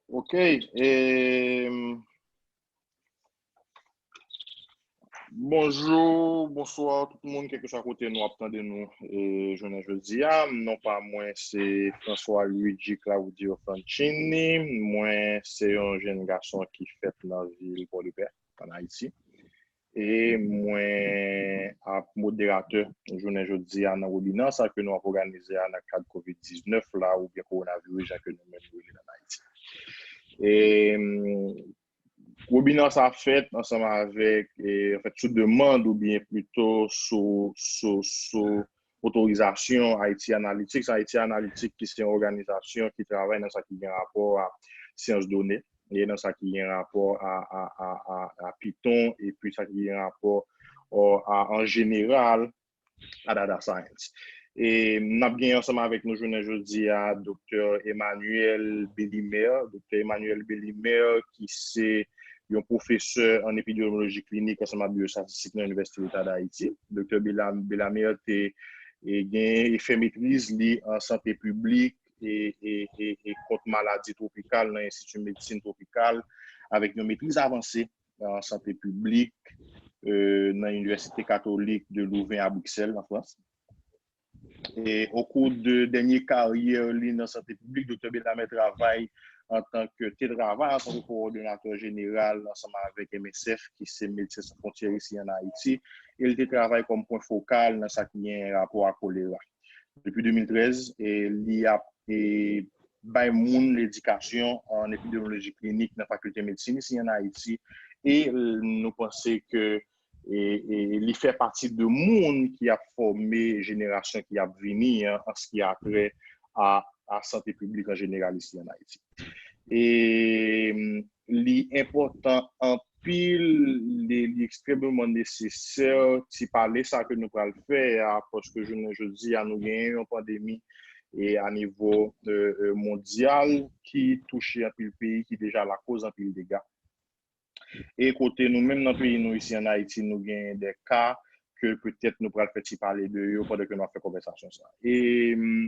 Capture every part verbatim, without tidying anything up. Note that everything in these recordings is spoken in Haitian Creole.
Ok. E, bonjou, bonswa tout moun, kèlkeswa kote nou ap tande nou e, jounen jodi a. Non pa mwen se François Luigi Claudio Franchini. Mwen se yon jèn gason ki fèt nan vil Pòdepè, ann Ayiti. E mwen ap moderatè jounen jodi a nan webinè sa ke nou ap òganize a nan kad kovid diznèf la, oubyen kowonaviris, jan ke nou menm nou rele l ann Ayiti. E, mm, webinè sa fèt ansanm avèk, e, anfèt, sou demann oubyen plito sou, sou, sou otorizasyon Haiti Analytics. Haiti Analytics, ki se yon òganizasyon ki travay nan sa ki gen rapò a syans done, e nan sa ki gen rapò a, a, a, a, a Python, epi sa ki gen rapò, o, a, an jeneral, a data science. E n ap gen ansanm avèk nou jounen jodi a Doktè Emmanuel Bellimer. Doktè Emmanuel Bellimer, ki se yon pwofesè an epidyemoloji klinik ansanm ak byoestatistik nan Inivèsite Leta d Ayiti. Doktè Bela-, Bellimer te e, gen e fè metriz li an sante piblik e, e, e, e kont maladi twopikal nan Enstiti Medsin Twopikal, avèk yon metriz avanse an sante piblik, e, nan Inivèsite Katolik de Louvain a Briksèl, an Frans. E, o kou de dènye karyè li nan sante piblik, Doktè Bellimer travay antanke, te travay antanke kowòdonatè jeneral ansanm avèk M S F, ki se Medsen San Fwontyè isi ann Ayiti, e l te travay kòm pwen fokal nan sa ki gen rapò a kolera. Depi de mil trèz, e li ap, e, bay moun ledikasyon an epidyemoloji klinik nan Fakilte Medsin isi ann Ayiti, e nou panse ke, e, e, li fè pati de moun ki ap fòme jenerasyon ki ap vini an, an ce qui a trait a, a sante piblik an jeneral isi ann Ayiti. E, mm, li enpòtan anpil, li, li ekstrèmeman nesesè ti pale sa ke nou pral fè a, paske jounen jodi a nou genyen yon pandemi e a nivo, e, e, mondyal ki touche anpil peyi, ki deja lakoz anpil dega. E kote nou menm nan peyi nou isi ann Ayiti, nou genyen de ka ke petèt nou pral fè ti pale de yo pandan ke nou ap fè konvèsasyon sa. E, mm,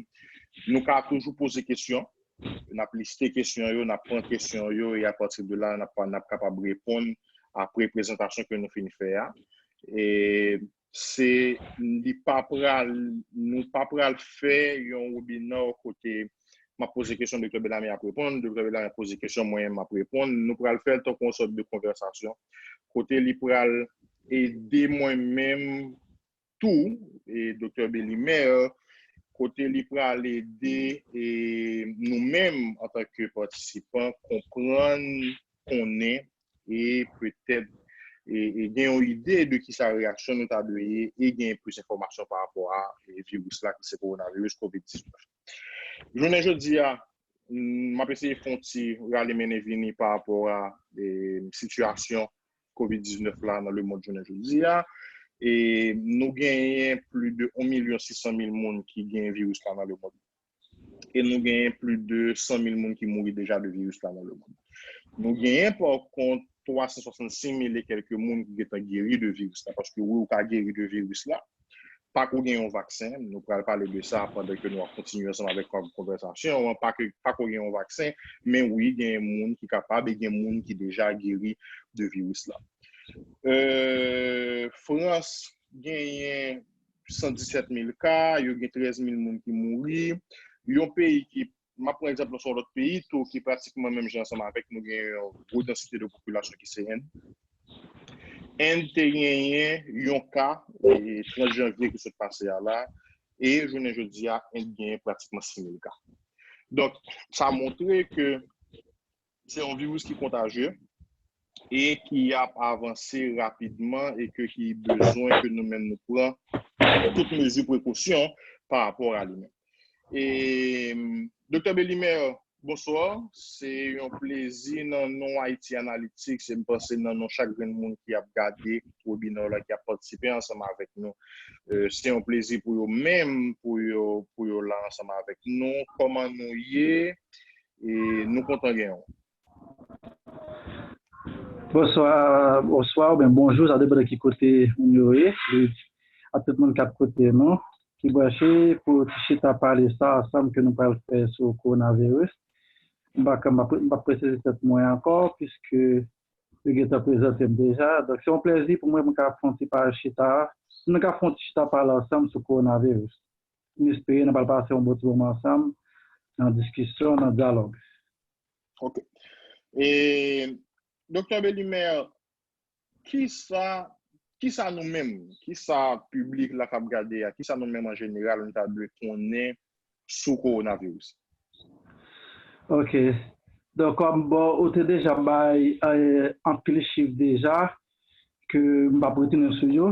nou ka toujou poze kesyon, n ap liste kesyon yo, n ap pran kesyon yo, e apati de la, n ap, n ap kapab reponn apre prezantasyon ke nou fin fè a. E se, li pa pral, nou pa pral fè yon webinè kote m ap poze kesyon, Doktè Bellimer ap reponn, Doktè Bellimer ap poze kesyon, mwen menm m ap reponn. Nou pral fè l tankou yon sòt de konvèsasyon, kote li pral ede mwen menm tou, e Doktè Bellimer, kote li pral ede, e nou menm, antanke patisipan, konprann, konnen, e petèt, e, e gen yon ide de kisa reyaksyon nou ta dwe ye, e gen plis enfòmasyon pa rapò a, e, viris la, ki se kowonaviris kovid diznèf. Jounen jodi a, m, m ap eseye fè yon ti rale mennen vini pa rapò a, e, sitiyasyon kovid diznèf la nan lemonn jounen jodi a. E nou genyen plis de yon milyon sis san mil moun ki gen viris la nan lemonn. E nou genyen plis de san mil moun ki mouri deja de viris la nan lemonn. Nou genyen, pa kont, twa san swasannsis mil e kèlke moun ki gentan geri de viris la. Paske wi, ou ka geri de viris la, pa ko gen yon vaksen, nou pral pale de sa pandan ke nou ap kontinye ansanm avèk konvèsasyon an, pa ke, pa ko gen yon vaksen, men wi, gen moun ki kapab e gen moun ki deja geri de viris la. E, Frans genyen san disèt mil ka, yo gen trèz mil moun ki mouri. Yon peyi ki, m ap pran egzanp nan yon lòt peyi tou, ki pratikman menm jan ansanm avèk nou, gen yon gwo dansite de popilasyon ki se End. End te genyen yon ka, e, trant janvye ki sot pase a la, e jounen jodi a, End genyen pratikman sis mil ka. Donk, sa montre ke se yon viris ki kontajye e ki ap avanse rapidman e ke ki bezwen ke nou menm nou pran tout mezi prekosyon pa rapò a li menm. E, Doktè Bellimer, bonswa. Se yon plezi nan non Haiti Analytics, e m panse nan non chak grenn moun ki ap gade webinè la, ki ap patisipe ansanm avèk nou. E, se yon plezi pou yo menm, pou yo, pou yo la ansanm avèk nou. Kòman nou ye? E nou kontan gen w. Bonswa, bonswa, oubyen bonjou, sa depann de ki kote moun yo ye. Li a tout moun k ap koute nou, ki branche pou ti chita pale sa ansanm ke nou pral fè sou kowonaviris. m pa ka, m pa pre-, m pa presize tèt mwen ankò, piske yo gentan prezante m deja. Donk, se yon plèzi pou mwen pou m ka fè yon ti pale chita, pou nou ka fè yon ti chita pale ansanm sou kowonaviris. M espere nou pral pase yon bon ti moman ansanm, nan diskisyon, nan dyalòg. Ok. E, Doktè Belimer, kisa, kisa nou menm, kisa piblik la k ap gade a, kisa nou menm an jeneral nou ta dwe konnen sou kowonaviris? Ok. Donk, kòm bon, ou te deja bay eh, anpil chif deja, ke m p ap retounen sou yo.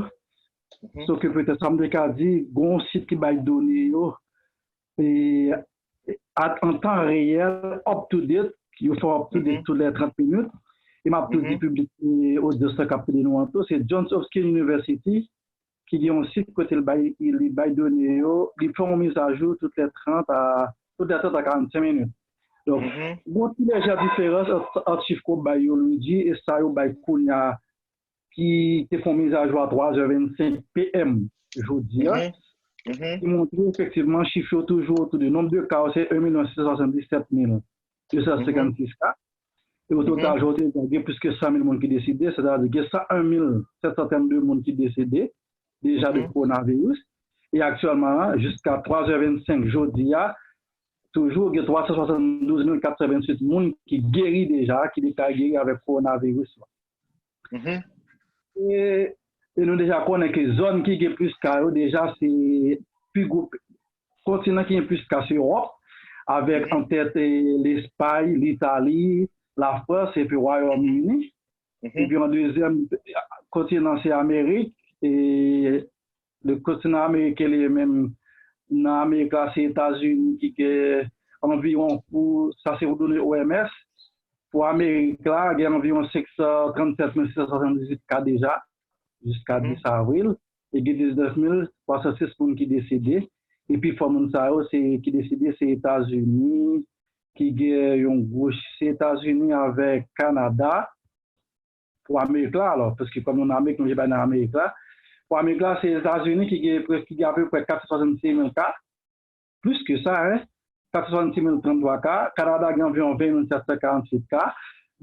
Sof ke petèt sa m te ka di, gen yon sit ki bay done yo, e, at, an tan reyèl, up to date, yo fè up to date tou lè trant minit. E m ap tou di piblik e odyans lan k ap tande nou an tou, se Johns Hopkins University, ki gen yon sit kote l bay, li bay done yo, li fè yon mizajou tout lè trant a, tout lè trant a karannsenk minit. Donk, gon ti lejè diferans ant, ant chif ke w bay yo, Luigi, e sa yo bay kounye a, ki te fè yon mizajou a twa zè vennsenk P M jodi a, ki montre efektivman chif yo toujou otou de nonb de ka yo se en milyon sis san swasanndisèt mil de san senkannsis ka. E o total, jodi a, gen plis ke san mil moun ki desede, sètadi gen san en mil sèt san trannde moun ki desede deja de kowonaviris. E aktyèlman, jiska twa zè vennsenk jodi a, toujou gen twa san swasanndouz mil kat san venntuit moun ki geri deja, ki deklare geri avèk kowonaviris la. E, e nou deja konnen ke zòn ki gen plis ka yo, deja se pi gwo, kontinan ki gen plis ka se Ewòp, avèk an tèt e, Lespay, Litali, Lafrans epi Wayòm Ini. Epi an dezyèm kontinan se Amerik, e le kontinan ameriken li menm, nan Amerik la se Etazini ki gen anviwon, pou sa se pou done O M S, pou Amerik la gen anviwon senk san trannsèt mil sis san swasanndizuit ka deja jiska dis avril, e gen diznèf mil twa san sis moun ki desede. E pi fò moun sa yo se ki desede se Etazini, ki gen yon gwo, se Etazini avèk Kanada, pou Amerik la, alò, paske kòm nou nan Amerik, nou je bay nan Amerik la. Pou Amerik la, se Etazini ki gen, ki gen apeprè kat san swasannsis mil ka, plis ke sa, en, kat san swasannsis mil tranntwa ka, Kanada gen anviwon ven mil sèt san karanntuit ka,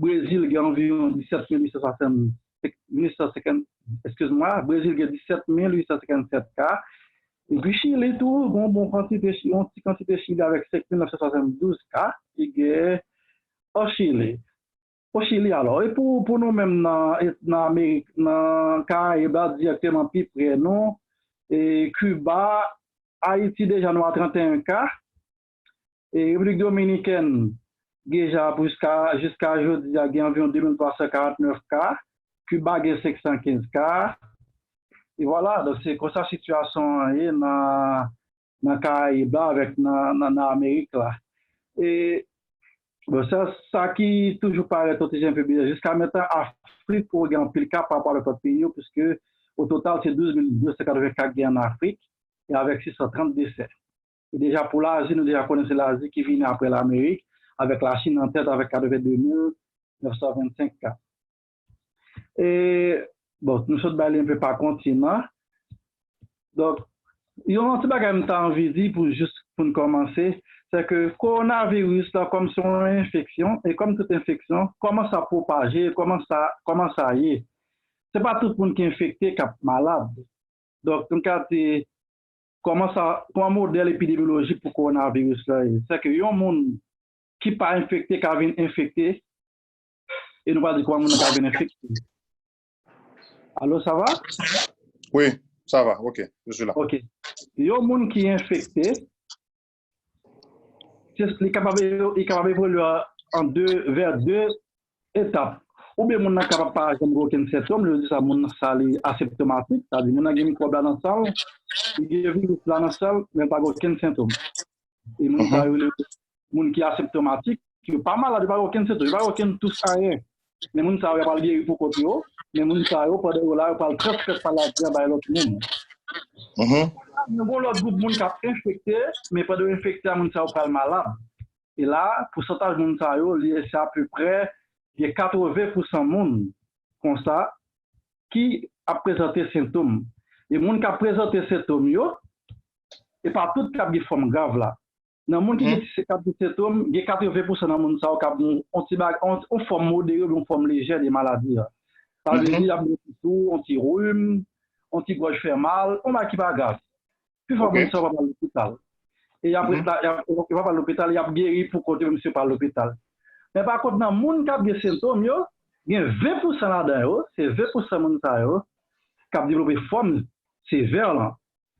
Brezil gen anviwon disèt mil uit san swasannsenk, eskize mwen, Brezil gen disèt mil uit san senkannsèt ka, epi Chili tou, gen yon bon kantite, yon ti kantite Chili avèk senk mil nèf san swasanndouz ka, ki gen an Chili. O Chili, alò, e pou, pou nou menm nan, nan Amerik, nan Karayib la, dirèkteman pi pre nou, e Kiba, Ayiti deja nou a tranteyen ka, e Repiblik Dominikèn deja pou jiska, jiska jodi a gen anviwon de mil twa san karantnèf ka, Kiba gen senk san kenz ka, e vwala, donk se konsa sitiyasyon an ye nan, nan Karayib la avèk nan, nan, nan Amerik la. E, bon, sa, sa ki toujou parèt yon ti jan enpe bizè, jiska mentan, Afrik ou gen anpil ka pa rapò avèk lòt peyi yo, piske o total se douz mil de san katreven ka ki gen an Afrik, e avèk sis san trant desè. E deja pou Lazi, nou deja konnen se Lazi ki vini apre Lamerik, avèk Lachin an tèt avèk katreven de mil nèf san vennsenk ka. E, bon, nou sot bay li enpe pa kontinan. Donk, yon ti bagay m ta anvi di pou jis pou n kòmanse, se ke kowonaviris la, kòm se yon enfeksyon, e kòm tout enfeksyon, kòman sa pwopaje, kòman sa, kòman sa ye. Se pa tout moun ki enfekte k ap malad. Donk, nou ka di, kòman sa, kòman modèl epidemyolojik pou kowonaviris la ye? Se ke yon moun ki pa enfekte ka vin enfekte, e nou pa di kòman moun nan ka vin enfekte. Alo, sa va? Wi, sa va, ok, je suis là. Ok. Yon moun ki enfekte, se, li kapab, li kapab evolye an de, vè de etap. Oubyen moun nan kapab pa janm gen okenn sentòm, yo di sa, moun sa li aseptomatik, sa di moun nan gen mikwòb la nan san l, li gen viris la nan san l, men pa gen okenn sentòm. E moun sa yo, moun ki aseptomatik, yo pa malad, yo pa gen okenn sentòm, yo pa gen okenn tous ayen. Men moun sa yo, yo pral geri pou kont yo, men moun sa yo, pandan yo la, yo pral transmèt maladi an bay lòt moun. Men gon lòt gwoup moun k ap enfekte, men pandan yo enfekte a, moun sa yo pral malad. E la, pousantaj moun sa yo, li se apeprè, gen katreven pousan moun konsa ki ap prezante sentòm. E moun k ap prezante sentòm yo, e pa tout k ap gen fòm grav la. Nan moun ki gen ti, k ap gen sentòm, gen katreven pousan nan moun sa yo k ap gen yon ti bag, yon, yon fòm modere oubyen yon fòm lejè de maladi a. Sa vle di, y ap gen yon ti tou, yon ti rim, yon ti gòj fè mal, yon bagay ki pa grav. Pifò moun sa yo pa pral lopital. E y ap ret la, y ap, yo pa pral lopital, y ap geri pou kont yo, menm si yo pa al lopital. Men pa kont, nan moun k ap gen sentòm yo, gen ven pousan ladan yo, se ven pousan moun sa yo k ap devlope fòm sevè lan.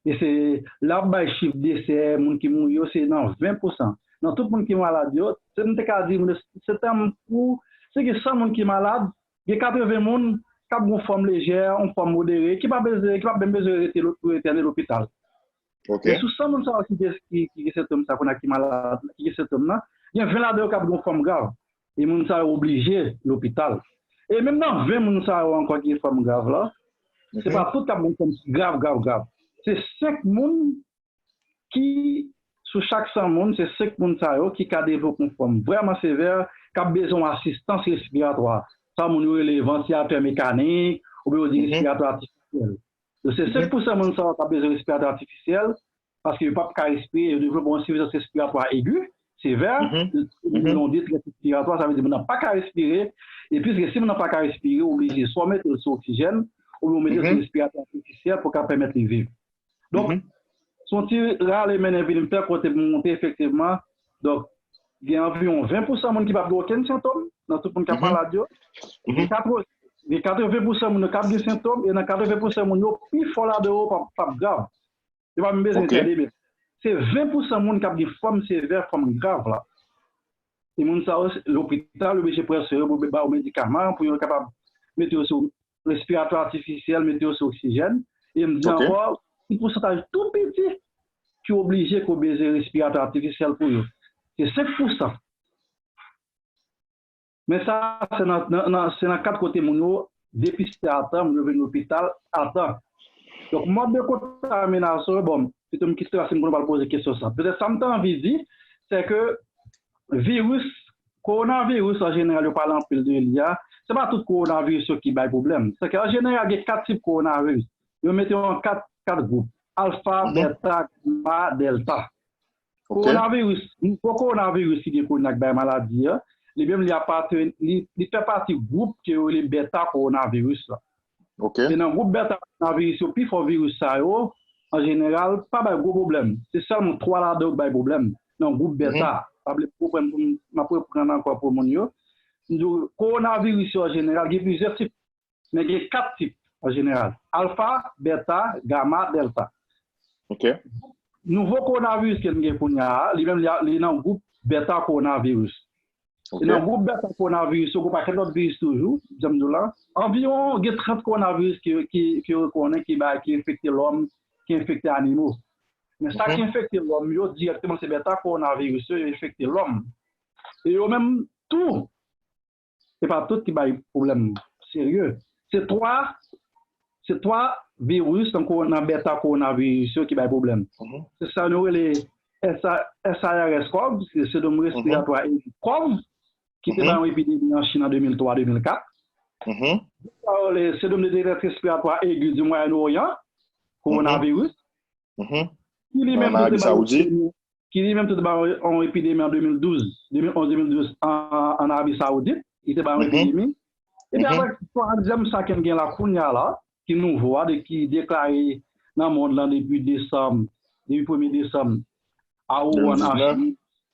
E se, lè y ap bay chif desè, moun ki mouri yo, se nan ven pousan. Nan tout moun ki malad yo, se m te ka di, moun yo, se tankou, si gen san moun ki malad, gen katreven moun k ap gen yon fòm lejè, yon fòm modere, ki pa bezwen, ki pa menm bezwen rete lo-, pou entène lopital. E sou san moun sa yo ki gen, ki, ki gen sentòm sa, kounye a ki malad, ki gen sentòm nan, gen ven ladan yo k ap gen yon fòm grav. E moun sa yo oblije lopital. E menm nan ven moun sa yo ankò ki gen fòm grav la, se pa tout k ap gen fòm grav, grav, grav. Se senk moun ki, sou chak san moun, se senk moun sa yo ki ka devlope yon fòm vrèman sevè, k ap bezwen yon asistans respiratwa. Sa moun yo rele vantilatè mekanik, oubyen yo di respiratwa atifisyèl. Donk, se senk pousan moun sa yo k ap bezwen respiratè atifisyèl, paske yo p ap ka respire, yo devlope yon sifizans respiratwa egi, sevè, yo gen yon detrès respiratwa, sa vle di moun nan pa ka respire, e piske si moun nan pa ka respire, ou oblije swa w mete l sou oksijèn, oubyen w mete l sou respiratè atifisyèl pou ka pèmèt li viv. Donk, se yon ti rale mennen vini m fè kote m montre efektivman. Donk, gen anviwon ven pousan moun ki p ap gen okenn sentòm nan tout moun k ap malad yo. Gen katreven, gen katreven pousan moun yo k ap gen sentòm, e nan katreven pousan moun yo, pifò ladan yo p ap, p ap grav. Yo pa menm bezwen entène menm. Se ven pousan moun k ap gen fòm sevè, fòm grav la. E moun sa yo, lopital oblije pran swen yo pou ba yo medikaman, pou yo kapab mete yo sou respiratwa atifisyèl, mete yo sou oksijèn. E m di ankò, yon pousantaj tou piti ki oblije ke w bezwen respiratwa atifisyèl pou yo. Se senk pousan. Men sa, se nan, nan, nan, se nan kad kote moun yo depiste a tan, moun yo vin lopital a tan. Donk, mòd de kontaminasyon, bon, pito m kite la, si m konnen w pral poze kesyon sa. Petèt sa m te anvi di, se ke viris, kowonaviris, an jeneral, yo pale anpil de li a. Se pa tout kowonaviris yo ki bay pwoblèm. Se ke, an jeneral, gen kat tip kowonaviris. Yo mete yo an kat, kat gwoup. Alfa, beta, gama, dèlta. Kowonaviris, nouvo kowonaviris ki gen kounye a k bay maladi a, li menm li apateni, li, li fè pati gwoup ke yo rele beta kowonaviris la. E nan gwoup beta kowonaviris yo, pifò viris sa yo, an jeneral, pa bay gwo pwoblèm. Se sèlman twa ladan yo k bay pwoblèm nan gwoup beta. Pa bliye pou m, m ap reprann ankò pou moun yo. M di w, kowonaviris yo an jeneral, gen plizyè tip. Men gen kat tip an jeneral. Alfa, beta, gama, dèlta. Nouvo kowonaviris ke n gen kounye a, li menm li, li nan gwoup beta kowonaviris. E nan gwoup beta kowonaviris yo, gen yon pakèt lòt viris toujou, jan m di w la. Anviwon, gen trant kowonaviris ki, ki, ki yo konnen ki bay, ki enfekte lòm, ki enfekte animo. Men sa ki enfekte lòm yo dirèkteman, se beta kowonaviris yo, yo enfekte lòm. E yo menm tou, se pa tout ki bay pwoblèm serye. Se twa, se twa viris nan kowona-, beta kowonaviris yo ki bay pwoblèm. Se sa nou rele S A, S A R S kòv, se sendwòm respiratwa egi kòv, ki te bay yon epidemi an Chin an de mil twa, de mil kat. Sa yo rele sendwòm de detrès respiratwa egi di Mwayen Oryan, kowonaviris. Ki li menm tou te bay yon epidemi, ki li menm tou te bay yon, yon epidemi an de mil douz, de mil onz, de mil douz, an, an Arabi Sawoudit, li te bay yon epidemi. Epi apre, twazyèm sa ke n gen la kounye a la, ki nouvo a, de, ki deklare nan mond lan depi desanm, depi premye desanm, a Wuhan, an Chin,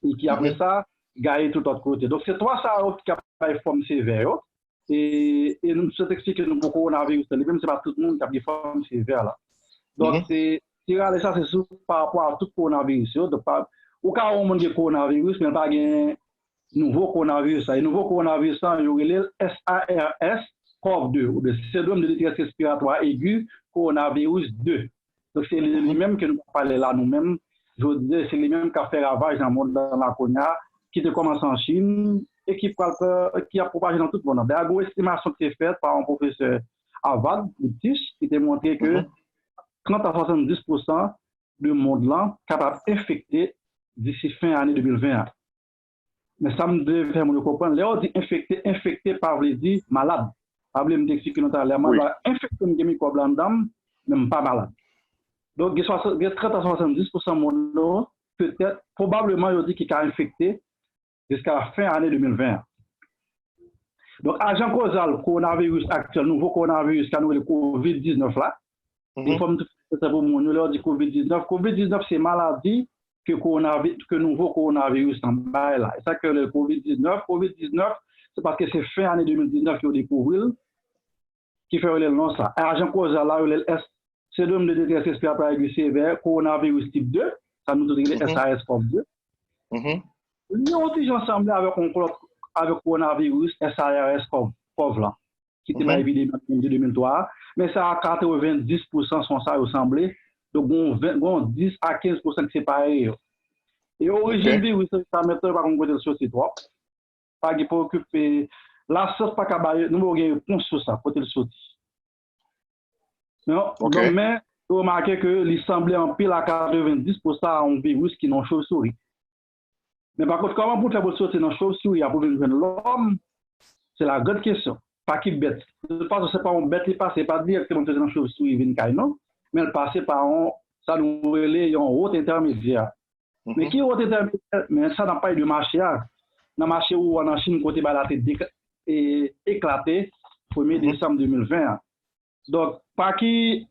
e ki apre sa, gaye tout lòt kote. Donk, se twa sa yo ki ap bay fòm sevè yo. E, e nou, m sot eksplike nou pou kowonaviris la, li menm se pa tout moun k ap gen fòm sevè la. Donk, se, ti rale sa, se sou, pa rapò a tout kowonaviris yo. Donk, pa, ou ka wè yon moun gen kowonaviris, men l pa gen nouvo kowonaviris la. E nouvo kowonaviris la, yo rele l S A R S kòv de, oubyen sendwòm de detrès respiratwa egi kowonaviris de. Donk, se li, li menm ke nou pale la, nou menm, jodi a, se li menm k ap fè ravaj nan mond lan la kounye a, ki te kòmanse an Chin, e ki pral pran, ki ap pwopaje nan tout mond lan. Dayè, gen yon estimasyon ki te fèt pa yon pwofesè Harvard, Liptich, ki te montre ke trant a swasanndis pousan de mond lan kapab enfekte disi fen ane de mil ven an. Men sa m vle fè moun yo konprann, lè yo di enfekte, enfekte pa vle di malad. Pa bliye m te eksplike nou talè, mwen dwa enfekte, m gen mikwòb la anndan m, men m pa malad. Donk, gen swasann, gen trant a swasanndis pousan moun yo petèt, pwobableman, yo di ki ka enfekte jiska fen ane de mil ven an. Donk, ajan kozal kowonaviris aktyèl, nouvo kowonaviris, sa nou rele kovid diznèf la, e fò m tou fè sa pou moun yo, lè yo di kovid diznèf, kovid diznèf se maladi ke kowonavi-, ke nouvo kowonaviris lan bay la. E sa ke le kovid diznèf, kovid diznèf, se paske se fen ane de mil diznèf ke yo dekouvri l, ki fè yo rele l non sa. E ajan kozal la, yo rele l S, sendrom de détresse respiratoire aiguë sévère, kowonaviris tip de, sa nou tou rele S A R S CoV de. Li yon ti jan sanble avèk yon lòt, avèk kowonaviris S A R S CoV, CoV lan, ki te bay epidemi an de mil twa a, men sa a katrevenndis pousan son sa yo sanble. Donk, gon ven, gon dis a kenz pousan ki se parèy yo. E orijin viris la, jiska mentnan, yo pa konn kote l soti twòp. Pa gen, pa okipe. Lasyans pa ka ba yo, nou pa gen repons sou sa, kote l soti. Non, donk, men, nou remake ke li sanble anpil a katrevenndis pousan a yon viris ki nan chov souri. Men pa kont, kòman pou l fè pou l soti nan chov souri a pou vin jwenn lòm? Se la grande question. Pa ki bèt? De tout fason, se pa yon bèt li pase, se pa dirèkteman soti nan chov souri vin kay, non. Men l pase pa yon, sa nou rele yon wot entèmedyè. Men ki wot entèmedyè? Men sa n ap pale de mache a. Nan mache Wuhan an Chin, kote bagay la te dek-, e, eklate premye desanm de mil ven an. Donk, pa ki,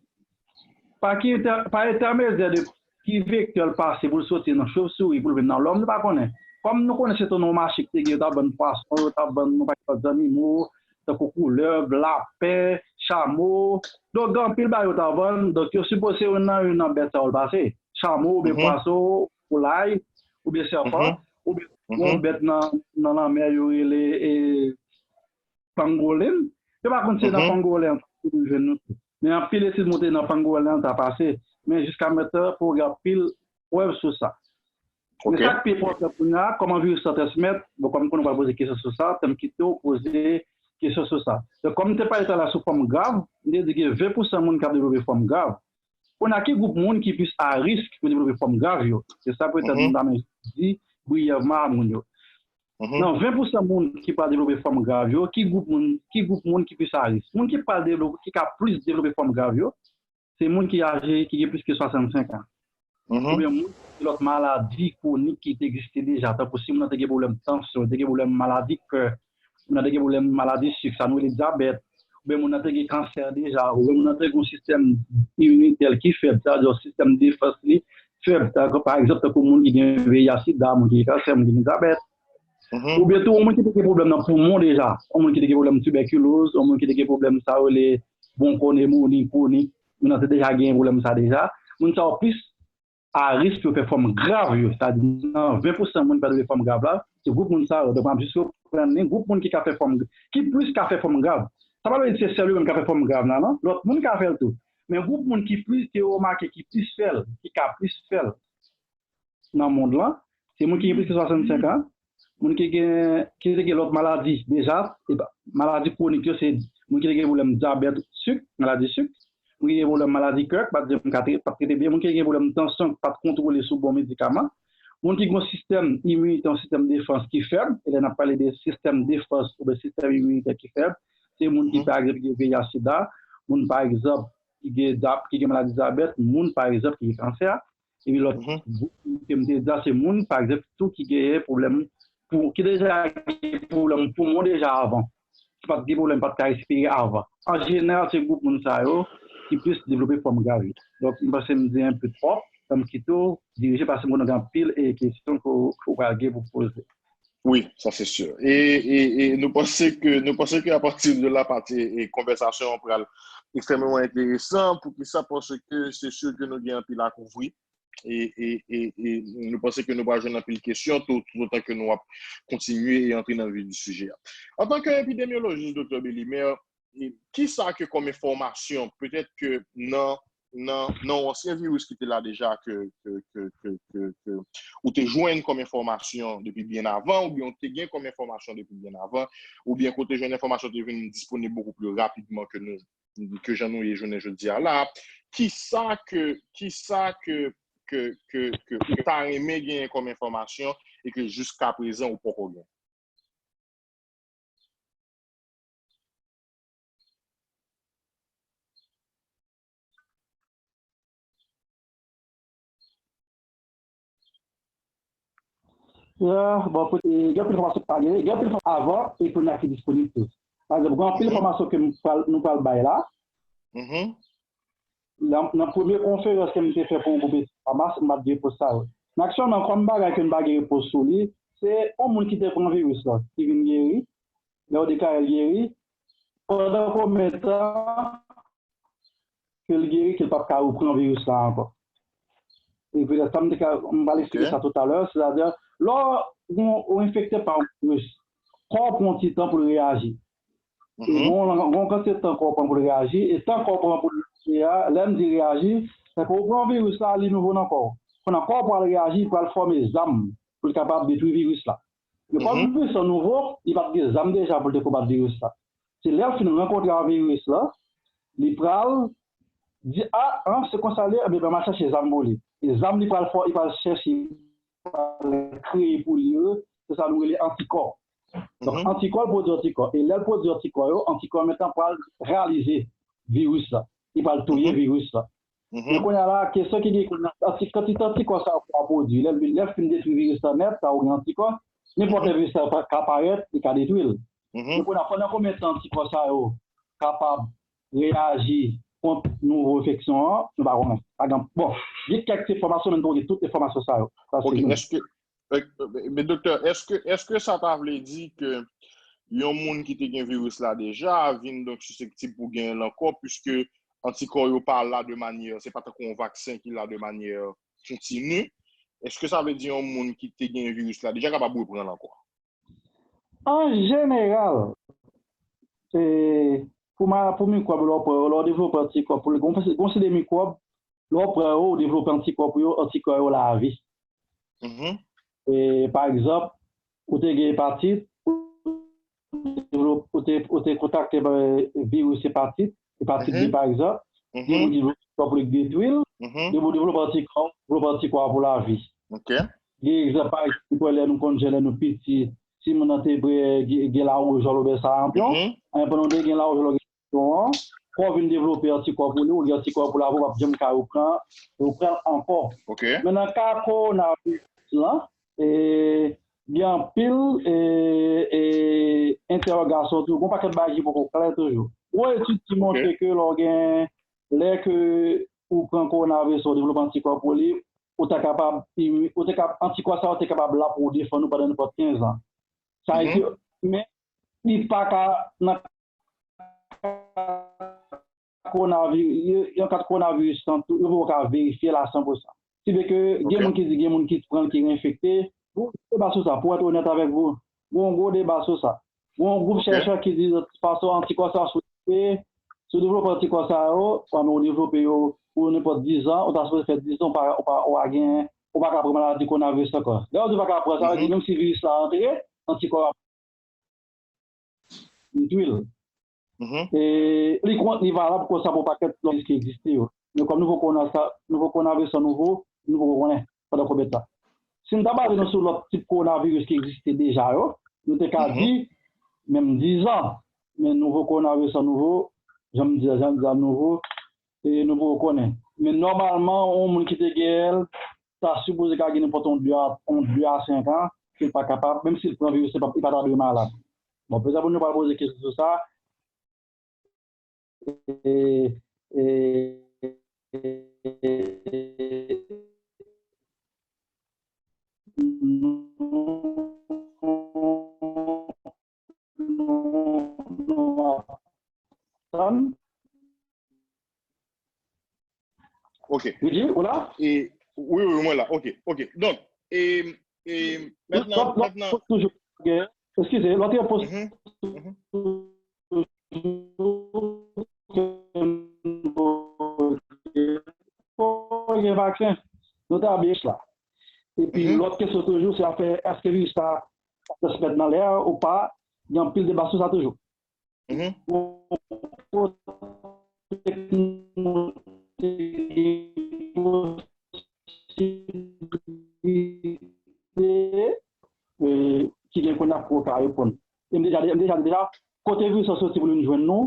pa ki entè-, pa entèmedyè de ki vektè l pase pou l soti nan chov souri pou l vin nan lòm, nou pa konnen. Kòm nou konnen se tou nan yon mache ki te gen, yo t ap vann pwason, yo t ap vann yon pakèt lòt zannimo, tankou koulèv, lapen, chamo. Donk, gen anpil bagay yo t ap vann. Donk, yo sipoze se youn nan, youn nan bèt sa yo l pase. Chamo oubyen pwason, foulay, oubyen sèpan, oubyen yon bèt nan, nan lanmè yo rele, e, pangolin. Yo pa konn si se nan pangolin an tou pou nou jwenn nou tou. Men anpil etid montre nan pangolin an ta pase. Men jiska mentnan, pa gen anpil prèv sou sa. Men sa k pi enpòtan kounye a, kòman viris la transmèt, bon, kòm konnen w pral poze kesyon sou sa, tan m kite w poze kesyon sou sa. Donk, kòm m te pale talè sou fòm grav, m te di gen ven pousan moun k ap devlope fòm grav. Kounye a, ki gwoup moun ki plis a risk pou devlope fòm grav yo? Se sa petèt m ta renmen di briyèvman a moun yo. Nan ven pousan moun ki pral devlope fòm grav yo, ki gwoup moun, ki gwoup moun ki plis a risk? Moun ki pral devlope, ki ka plis devlope fòm grav yo, se moun ki aje, ki gen plis ke swasannsenk an. Oubyen moun ki gen lòt maladi kwonik ki te egziste deja, tankou si moun nan te gen pwoblèm tansyon, te gen pwoblèm maladi kè, moun nan te gen pwoblèm maladi sik, sa nou rele dyabèt, oubyen moun nan te gen kansè deja, oubyen moun nan te gen yon sistèm iminitè l ki fèb, sa vle di yon sistèm defans li fèb, tankou, pa egzanp, tankou moun ki gen V I H sida, moun ki gen kansè, moun ki gen dyabèt. Oubyen tou, yon moun ki te gen pwoblèm nan poumon deja, yon moun ki te gen pwoblèm tibèkiloz, yon moun ki te gen pwoblèm sa yo rele bwonkonmoni kwonik, moun nan te deja gen pwoblèm sa deja, moun sa yo plis a risk pou yo fè fòm grav yo. Sètadi, nan ven pousan moun ki pral devlope fòm grav la, se gwoup moun sa yo. Donk, m ap jis reprann li, gwoup moun ki ka fè fòm, ki plis ka fè fòm grav. Sa pa vle di se sèl yo menm ki ka fè fòm grav la, non. Lòt moun ka fè l tou. Men gwoup moun ki plis, ke yo remake ki plis fè l, ki ka plis fè l nan mond lan, se moun ki gen plis ke swasannsenk an, moun ki gen, ki te gen lòt maladi deja, e pa, maladi kwonik yo, se moun ki te gen pwoblèm dyabèt, sik, maladi sik, moun ki gen pwoblèm maladi kè, k pa t janm ka tre-, pa t trete byen, moun ki gen pwoblèm tansyon, k pa t kontwole sou bon medikaman, moun ki gen yon sistèm iminitè, yon sistèm defans ki fèb, e lè n ap pale de sistèm defans oubyen sistèm iminitè ki fèb, se moun ki, pa egzanp, gen V I H sida, moun, pa egzanp, ki gen dyab-, ki gen maladi dyabèt, moun, pa egzanp, ki gen kansè, epi lòt gwoup ke m te di a, se moun, pa egzanp, tou ki genyen pwoblèm pou, ki deja gen pwoblèm poumon deja avan, ki pa t gen pwoblèm, pa t ka respire avan. An jeneral, se gwoup moun sa yo ki plis devlope fòm grav yo. Donk, m panse m di enpe twòp, sa m kite w dirije, paske m konnen gen anpil, e, kesyon ke w, ke w pral gen pou poze. Wi, sa se si. E, e, e nou panse ke, nou panse ke apati de la, pati, e, konvèsasyon an pral ekstrèmeman enteresan. Poukisa? Paske se si ke nou gen anpil a kouvri. E, e, e, e nou panse ke nou pral jwenn anpil kesyon tou, toutotan ke nou ap kontinye e antre nan vif di sijè a. Antanke epidemyolojis, Doktè Belimer, e kisa ke kòm enfòmasyon, petèt ke nan, nan, nan yon ansyen viris ki te la deja ke, ke, ke, ke, ke, ke ou te jwenn kòm enfòmasyon depi byen avan, oubyen ou te gen kòm enfòmasyon depi byen avan, oubyen ke w te jwenn enfòmasyon te vin disponib bokou pli rapidman ke nou, ke jan nou ye jounen jodi a la, kisa ke, kisa ke, ke, ke, ke ou ta renmen genyen kòm enfòmasyon e ke jiska prezan ou poko gen? Ah, bon, pou- e, gen anpil enfòmasyon ki pa genyen, gen anpil enfòmasyon avan e kounye a ki disponib tou. Pa egzanp, gen anpil enfòmasyon ke m pral- nou pral bay la. Nan, nan premye konferans ke m te fè pou yon gwoup etid Hamas, m pa t gen repons sa yo. Men aktyèlman, kòm bagay ke m pa gen repons sou li, se yon moun ki te pran viris la, ki vin geri, lè yo deklare l geri, pandan konbyen tan ke l geri, ke l p ap ka repran viris la ankò. E petèt sa m te ka, m pral eksplike sa toutalè, sètadi, lè w, ou enfekte pa yon viris, kò w pran yon ti tan pou l reyaji. E gon, gon kantite tan kò w pran pou l reyaji, e tan kò w pran pou l reyaji a, lè m di reyaji, se ke ou pran viris la, li nouvo nan kò w. Pandan kò w pral reyaji, li pral fòme zam pou l kapab detwi viris la. Men kòm viris la nouvo, li pa t gen zam deja pou l te konbat viris la. Se lè l fin rankontre ak viris la, li pral di, a, an, se konsa l ye, ebyen, ban m al chèche zam pou li. E zam li pral fò, li pral chèche, li pral kreye pou li yo, se sa nou rele antikò. Donk, antikò, l pwodui antikò. E lè l pwodui antikò yo, antikò yo menm pral ralize viris la. Li pral touye viris la. Men kounye a la, kesyon ki gen kounye a, anti- kantite antikò sa yo pral pwodui, lè, lè l fin detwi viris la nèt, sa ou gen antikò, nenpòt lè viris la pa- ka parèt, li ka detwi l. Men kounye a, pandan konbyen tan antikò sa yo kapab reyaji kont nouvo enfeksyon an, nou pa konnen. Pa gen, bon, gen kèk enfòmasyon, men nou pa gen tout enfòmasyon sa yo. Sa se Ok, youn. Èske, men doktè, èske, èske sa ta vle di ke yon moun ki te gen viris la deja vin donk sisektib pou genyen l ankò, piske antikò yo pa la de manyè, se pa tankou yon vaksen ki la de manyè kontini. Èske sa vle di yon moun ki te gen viris la deja kapab reprann l ankò? An jeneral, e, pou, ma, pou mikwòb, lè w pran yo, lè w devlope antikò pou li, gon, gon seri de mikwòb, lè w pran yo, ou devlope antikò pou yo, antikò yo la avi. E, pa egzanp, ou te gen epatit, ou te, ou te kontakte viris epatit, epatit B pa egzanp, gen moun ki devlope antikò pou li detwi l, gen moun devlope antikò, devlope antikò a pou lavi. Gen egzanp, pa egzanp, lè nou konn jèn, lè nou piti, timoun nan te gen lawouj oubyen saranpyon, pandan w te gen lawouj, lè w gen an, kò w vin devlope antikò pou li, ou gen antikò pou lavi, w p ap janm ka repran, repran l ankò. Men nan ka kowonaviris lan, e, gen anpil e, e, entèwogasyon toujou, gen yon pakèt bagay ki poko klè toujou. Gwo etid ki montre ke lè w gen, lè ke ou pran kowonaviris lan, ou devlope antikò pou li, ou ta kapab, ou te kap, antikò sa yo te kapab la pou w defann ou pandan nenpòt kenz an. Sa vle di, men li pa ka nan kowonaviris, yon ka kowonaviris lan tou, yo poko ka verifye l a san pou san. Si vre ke gen moun ki di gen moun ki pran l ki reenfekte, gon deba sou sa, pou èt onèt avèk vou, gon gwo deba sou sa. Gon gwoup chèchè ki di fason antikò sa yo sou devlope, si w devlope antikò sa yo, pandan w devlope yo pou nenpòt diz an, ou ta sipoze fè diz an, ou pa, ou pa, ou pa gen, ou pa ka pran maladi kowonaviris ankò. Lè yo di ou pa ka pran, sa vle di menm si viris la antre, antikò a detwi l. E li kont, li valab konsa pou pakèt lòt viris ki egziste yo. Men kòm nouvo kowona sa, nouvo kowonaviris lan nouvo, nou poko konnen pandan konbyen tan. Si n ta baze nou sou lòt tip kowonaviris ki egziste deja yo, nou te ka di menm diz an. Men nouvo kowonaviris lan nouvo, jan m di a, jan m di a nouvo, e nou poko konnen. Men nòmalman, yon moun ki te gen l, ta sipoze ka gen nenpòt yon de a, yon de a senk an, ke l pa kapab, menm si l pran viris, li pa, li pa ta dwe malad. Bon, petèt moun yo pral poze kesyon sou sa. E, e, e, nou, nou, nou ap tann. Ok. Wi, ou la? E, wi, wi, mwen la. Ok, ok. Donk, e, e, mentnan, mentnan. Eskize, lòt repons toujou. Fò gen vaksen. Nou ta byen la. Epi lòt kesyon toujou, se afè, èske viris la transmèt nan lè a ou pa? Gen anpil deba sou sa toujou. Gon kote ke nou te gen posiblite, e, ki gen kounye a pou yo ka reponn. E m deja, m deja, deja, kote viris lan soti pou li vin jwenn nou,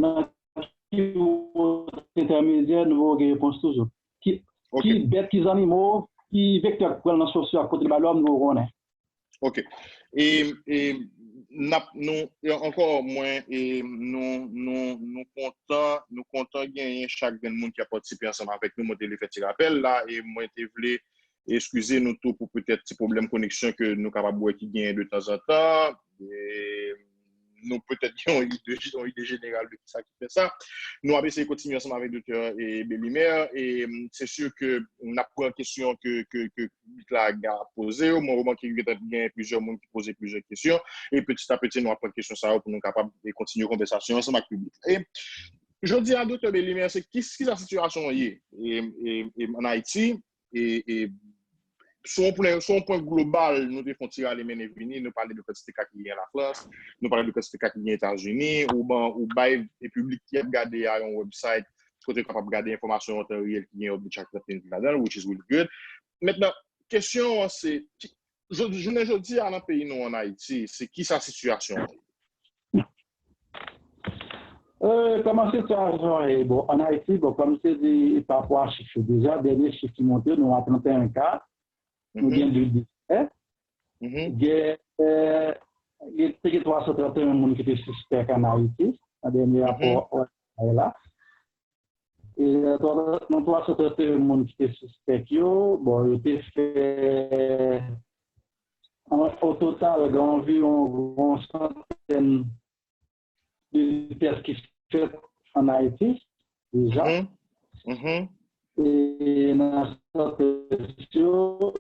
nan ki wotè entèmedyè, nou poko gen repons toujou. Ki, ki bèt, ki zannimo, ki vektè k pran l nan sosyo ak kote l bay lòm, nou konnen. Ok. E, e n ap, nou, e ankò, mwen, e nou, nou, nou kontan, nou kontan genyen chak grenn moun ki ap patisipe ansanm avèk nou. Mwen te vle fè ti rapèl la, e mwen te vle eskize nou tou pou petèt ti pwoblèm koneksyon ke nou kapab wè ki genyen de tanzantan. E nou petèt gen yon ide, yon ide jeneral de kisa ki fè sa. Nou ap eseye kontinye ansanm avèk Doktè, e, Belimer. E, mm, se si ke n ap pran kesyon ke, ke, ke piblik la ap poze yo. Mwen remake ke gentan gen plizyè moun ki poze plizyè kesyon. E peti a peti, nou ap pran kesyon sa yo pou nou kapab, e, kontinye konvèsasyon ansanm ak piblik la. E jodi a, Doktè Belimer, se ki, kisa sitiyasyon an ye, e, e, e, ann Ayiti? E, e, sou yon pwen, sou yon pwen global, nou te fè yon ti rale mennen vini, nou pale de kantite ka ki genyen Lafrans, nou pale de kantite ka ki genyen Etazini, ou ban, ou bay e piblik ki ap gade a yon website kote yo kapab gade enfòmasyon an tan reyèl ki genyen yon chak trant minit ladan l, which is really good. Mentnan, kesyon an se, ki, jodi, jounen jodi a nan peyi nou ann Ayiti, se kisa sitiyasyon an ye? Euh, kòman sitiyasyon an ye? Bon, ann Ayiti, bon, kòm se di pa rapò a chif yo deja, dènye chif ki monte, nou a trant e en ka, nou gen de desè, gen, euh, gen, te gen twa san trant e en moun ki te sispèk ann Ayiti, nan dènye rapò O M S la. E nan twa san trant e en moun ki te sispèk yo, bon, yo te fè, an, o total, gen anviwon yon santèn de tès ki fèt ann Ayiti deja. E nan sa tès yo,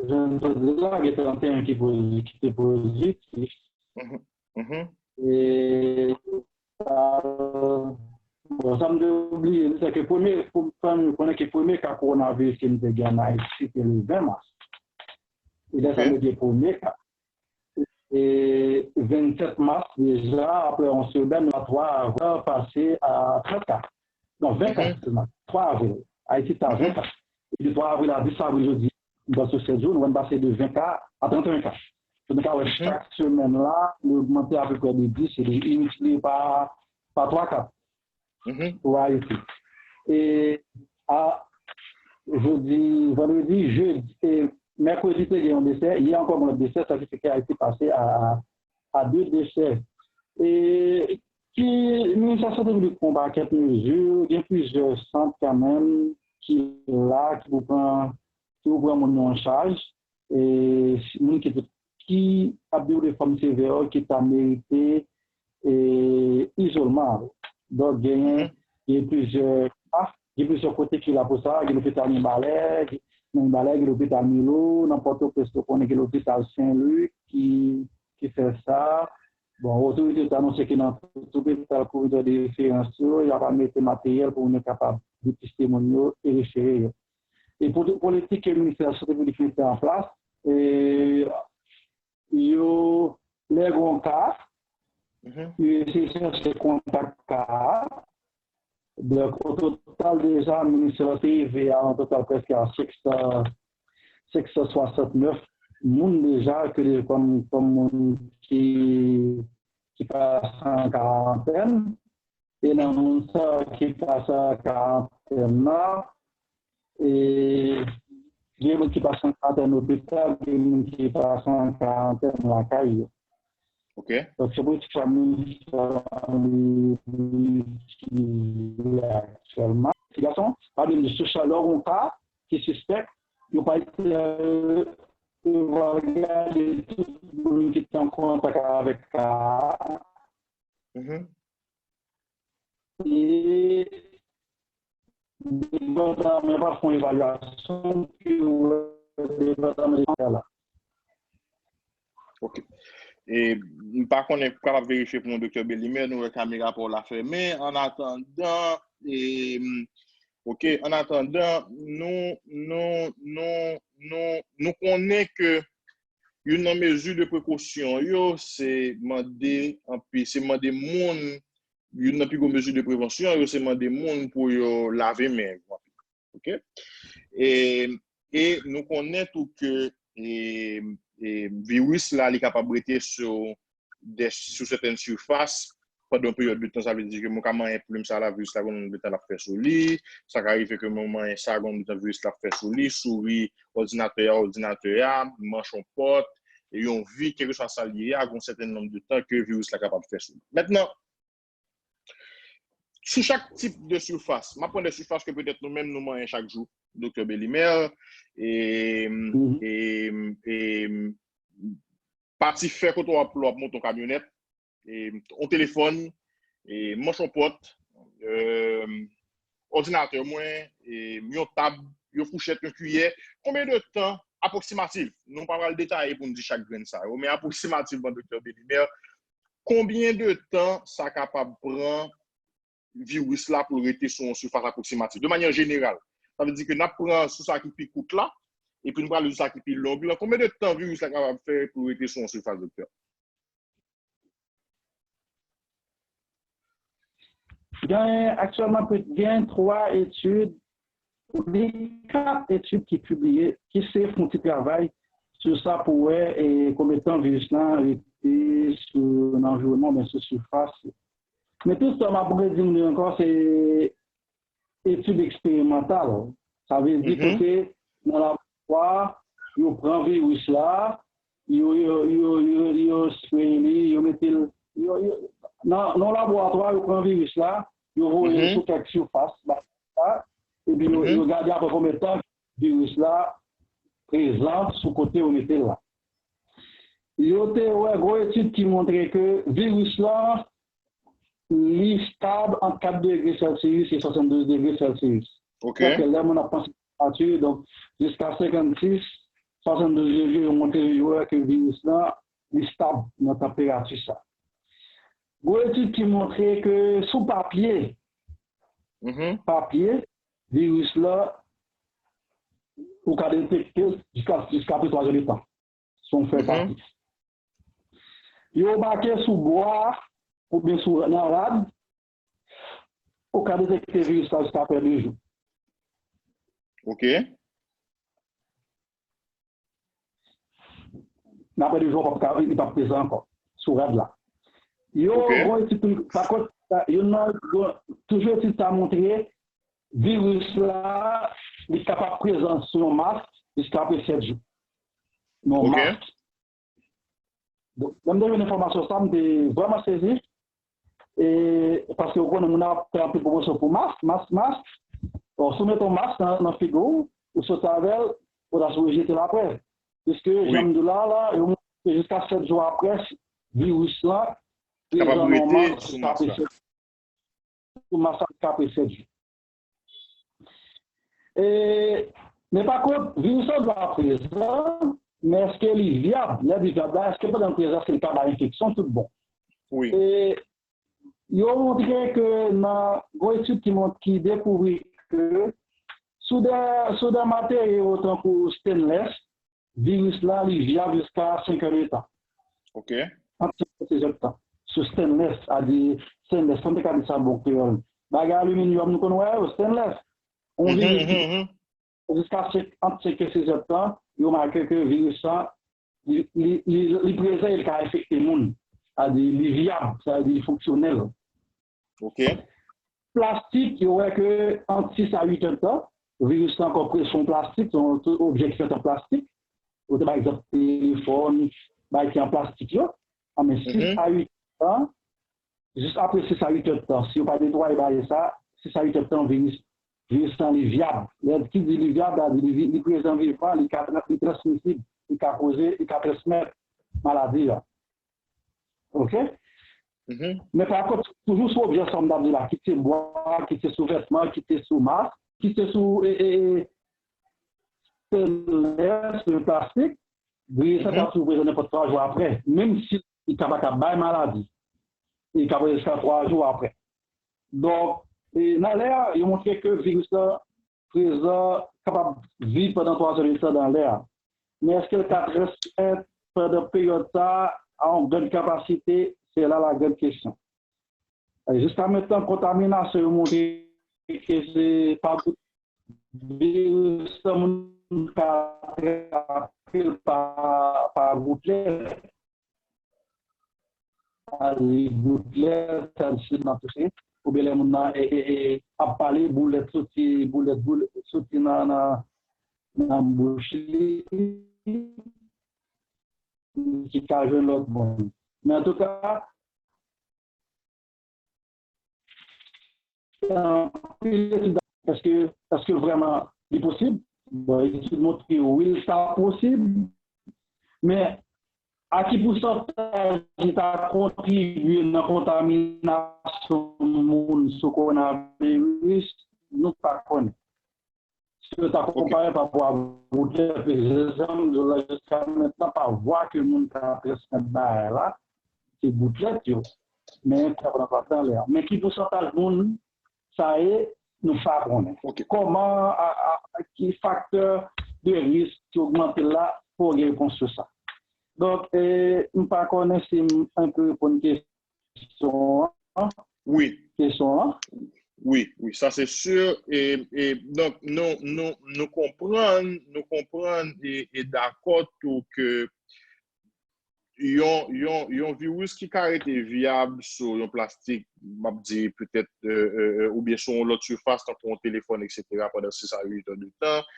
jan m te di la, gen trant e en ki pozi-, ki te pozitif. E, a, bon, sa m te bliye di, se ke premye, pou, pou nou konnen ke premye ka kowonaviris ke nou te gen ann Ayiti, se te le ven mas. E lè sa nou gen premye ka. E vennsèt mas deja, apre yon semèn, nou a twa avril pase a trant ka. Non, ven ka, eskize m, twa avril. Ayiti ta ven ka. E de twa avril a dis avril jodi, m panse sèt jou, nou wè n pase de ven ka a trant e en ka. Donk, nou ka wè chak semèn la, nou ogmante apeprè de dis, e de, e miltipliye pa, pa twa, kat pou Ayiti. E a, jodi, vandredi, jedi, e mèkredi te gen yon desè, yè ankò gen yon lòt desè, sa ki fè ke Ayiti pase a, a de desè. E ki, Ministè Sante piblik pran yon pakèt mezi, gen plizyè sant kanmenm ki la, ki pou pran, ki pou pran moun yo an chaj, e moun ki, ki ap dewoule fòm sevè yo ki ta merite, e, izolman. Donk, genyen, gen plizyè, a, gen plizyè kote ki la pou sa, gen lopital Mibalè, nan Mibalè, gen lopital Milo, nan Pòtoprens, nou konnen gen lopital Sen Lik ki, ki fè sa. Bon, otorite yo te anonse ke nan tout lopital kominotè de referans yo, y ap mete materyèl pou moun yo kapab depiste moun yo e refere yo. E pou tout politik ke Ministè Sante piblik mete an plas, e, yo, lè gen yon ka, yo eseye chèche kontak ka a. Donk, o total, deja, Ministè a te rive a yon total prèske a senk san, senk san swasantnèf moun deja ke de, kòm, kòm moun ki, ki pase an karantèn. E nan moun sa ki pase an karantèn nan, e gen moun ki pase an karantèn lopital, gen moun ki pase an karantèn lakay yo. Ok. Donk, se politik sa moun sa li, li itilize aktyèlman. Ti gason, pa bliye m di sou sa, lè w gen yon ka ki sispèk, yo pa, euh, yo va gade tout moun ki te an kontak avèk ka a. E depatman pa fè yon evalyasyon ki wè depatman de sante la. Ok. E m pa konnen, ou kapab verifye pou mwen, Doktè Belimer, nou wè kamera pa w la fèmen. An atandan, e, ok, an atandan, nou, nou, nou, nou, nou konnen ke youn nan mezi de prekosyon yo, se mande anpi, se mande moun, youn nan pi gwo mezi de prevansyon yo, se mande moun pou yo lave men yo. Ok? E, e nou konnen tou ke, e, e, viris la, li kapab rete sou, de, sou sètèn sifas, pandan yon peryòd de tan, sa vle di ke mwen ka manyen plim sa la, viris la gen yon nonb de tan l ap fè sou li. Sa ka rive ke mwen manyen sa, gen yon nonb de tan viris la ap fè sou li, souri òdinatè a, òdinatè a, manch yon pòt, yon vit, kèlkeswa sa l ye a, gen yon sèten nonb de tan ke viris la kapab fè sou li. Mentnan, sou chak tip de sifas, m ap pran de sifas ke petèt nou menm nou manyen chak jou, Doktè Belimer, e, e, e, pati fè kote w ap, w ap monte yon kamyonèt, e, yon telefòn, e, manch yon pòt, e, òdinatè mwen, e, yon tab, yon fouchèt, yon kiyè. Konbyen de tan apwoksimatif? Nou pa pral detaye pou n di chak grenn sa yo, men apwoksimativman, Doktè Belimer, konbyen de tan sa kapab pran viris la pou l rete sou yon sifas apwoksimatif, de manyè jeneral? Sa vle di ke n ap pran sou sa ki pi kout la, epi n prale sou sa ki pi long lan. Konbyen de tan viris la kapab fè pou l rete sou yon sifas, Doktè? Gen, aktyèlman, gen twa etid, gen kat etid ki pibliye, ki se fè yon ti travay sou sa pou wè e, konbyen tan viris lan rete sou nan anviwònman oubyen sou sifas. Men tout sa m ap redi nou ankò, se etid eksperimantal. Sa vle di kote nan laboratwa, yo pran viris la, yo, yo, yo, yo, yo sprey li, yo mete l, yo, yo, nan, nan laboratwa, yo pran viris la, yo voye l sou kèk sifas, ba, sa, epi yo, yo gade apre konbyen tan viris la prezan sou kote yo mete l la. Yo te wè gwo etid ki montre ke viris la, li stab ant kat degre Celsius e swasanndouz degre Celsius. Ok. Paske lè moun ap panse tanperati, donk, jiska senkannsis, swasanndouz degre, yo montre yo wè ke viris lan, li stab nan tanperati sa. Gwo etid ki montre ke sou papye, papye, viris la, ou ka detekte l jiska, jiska apre twa zè de tan. Si w fè papye. Yo make sou bwa oubyen sou nan rad, ou ka detekte viris la jiska apre de jou. Ok. Nan apre de jou, ou p ap ka, li p ap prezan ankò sou rad la. Yo, bon, etid tou, pa kont, yo nan, toujou etid sa montre viris la, li kapab prezan sou yon mask jiska apre sèt jou. Nan yon mask. Donk, lè m te jwenn enfòmasyon sa, m te vrèman sezi. E, paske ou konnen, moun ap fè anpil pwomosyon pou mask, mask, mask. Bon, si w mete yon mask nan, nan figo w, ou sot avè l, ou ta sipoze jete l apre. Piske, jan m di w la, la, yo montre jiska sèt jou apre, viris lan, kapab rete sou mask la. Sou mask la ka pase sèt jou. E, men pa kont, viris lan dwe prezan, men èske li vyab? Lè di vyab la, èske pandan l prezan, èske li ka bay enfeksyon tout bon? Wi. E, yo montre ke nan gwo etid ki mont, ki dekouvri ke sou de, sou de materyo tankou stainless, viris la, li vyab jiska senk è de tan. Ok. Ant senk è de tan. Sou stainless, a di stainless, kòm te ka di sa bon kreyòl. Bagay aliminyòm nou konn wè yo, stainless. On viris ki jiska senk, ant senk è sèt è tan, yo make ke viris la, li, li, li, li prezan e li ka enfekte moun. A di li vyab, sa vle di li fonksyonèl. Ok. Plastik, yo wè ke ant sis a uit è tan, viris la ankò prezan plastik, se yon objè ki fèt an plastik. Ou te bay egzanp telefòn, bay ki an plastik yo. Anben sis a uit è tan, jis apre sis a uit è tan, si yo pa netwaye bagay sa, sis a uit è tan, viris, viris lan li vyab. Lè ki di li vyab, la di li, li prezan vivan, li ka, li transmisib, li ka koze, li ka transmèt maladi a. Ok? Men pa kont, toujou sou objè sa m t ap di la, kit se bwa, kit se sou vètman, kit se sou mask, kit se sou e, e, e, stainless, le plastik, viris sa ka toujou prezan nenpòt twa jou apre, menm si li ka pa ka bay maladi. Li ka prezan jiska twa jou apre. Donk, e, nan lè a, yo montre ke viris la prezan, kapab viv pandan twa zè de tan nan lè a. Men èske l ka transmèt pandan peryòd sa a a yon grann kapasite? Se la la grann kesyon. Jiska mentnan, kontaminasyon yo montre ke se pa bout viris lan moun ka trape l pa, pa gouplèt. a li boutlèt, sa l se nan touche, oubyen lè moun nan e, e, e, ap pale, boulèt soti, boulèt, boulèt soti nan, nan, nan bouch li, ki ka jwenn lòt moun. Men antouka, anpil etid, èske, èske vrèman li posib? Bon, etid montre wi, l ta posib, men a ki pousantaj li ta kontribye nan kontaminasyon moun sou kowonaviris, nou pa konnen. Si yo ta konpare pa rapò a boutlèt, prezans zanm yo la, jiska mentnan, pa vwa ke moun ka transmèt bagay la, se boutlèt yo. Men, sa pran pa tan lè. Men ki pousantaj moun sa ye, nou pa konnen. Kòman, a, a, a ki faktè de risk ki ogmante la, pou gen repons sou sa. Donk, e, m pa konnen si m, m pe reponn kesyon an. Wi. Kesyon an. Wi, wi, sa se si. E, e, donk, nou, nou, nou konprann, nou konprann e, e dakò tou ke yon, yon, yon viris ki ka rete vyab sou yon plastik, m ap di petèt, e, e, e, oubyen sou yon lòt sifas, tankou yon telefòn, etsetera, pandan sis a uit è de tan,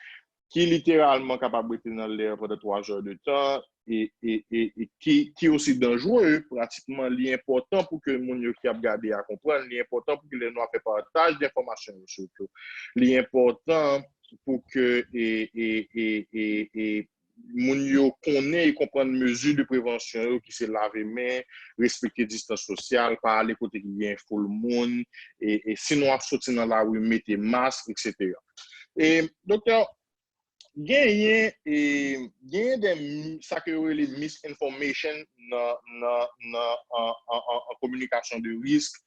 ki literalman kapab rete nan lè pandan twa zè de tan, e, e, e, e ki, ki osi danjere, pratikman, li enpòtan pou ke moun yo ki ap gade a konprann, li enpòtan pou ke lè nou ap fè pataj de enfòmasyon yo, sitou, li enpòtan pou ke, e, e, e, e, e, moun yo konnen e konprann mezi de prevansyon yo, ki se lave men, respekte distans sosyal, pa ale kote ki gen foul moun, e, e si nou ap soti nan lari, mete mask, etsetera. E, doktè, genyen, e, genyen de, sa ke yo rele misinformation nan, nan, nan, an, an, an, an kominikasyon de risk.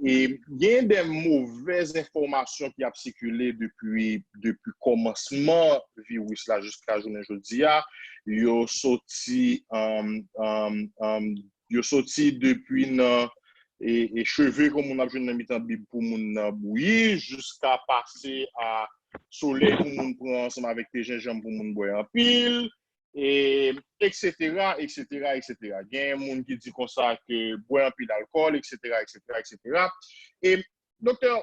E genyen de movèz enfòmasyon ki ap sikile depi, depi kòmansman viris la jiska jounen jodi a. Yo soti, um, um, um, yo soti depi nan e, e cheve ke moun ap jwenn nan mitan bib pou moun nan bouyi, jiska pase a solèy pou moun pran ansanm avèk te jenjanm pou moun bwè anpil, e, etsetera, etsetera, etsetera. Gen moun ki di konsa ke bwè anpil alkòl, etsetera, etsetera, etsetera. E, doktè,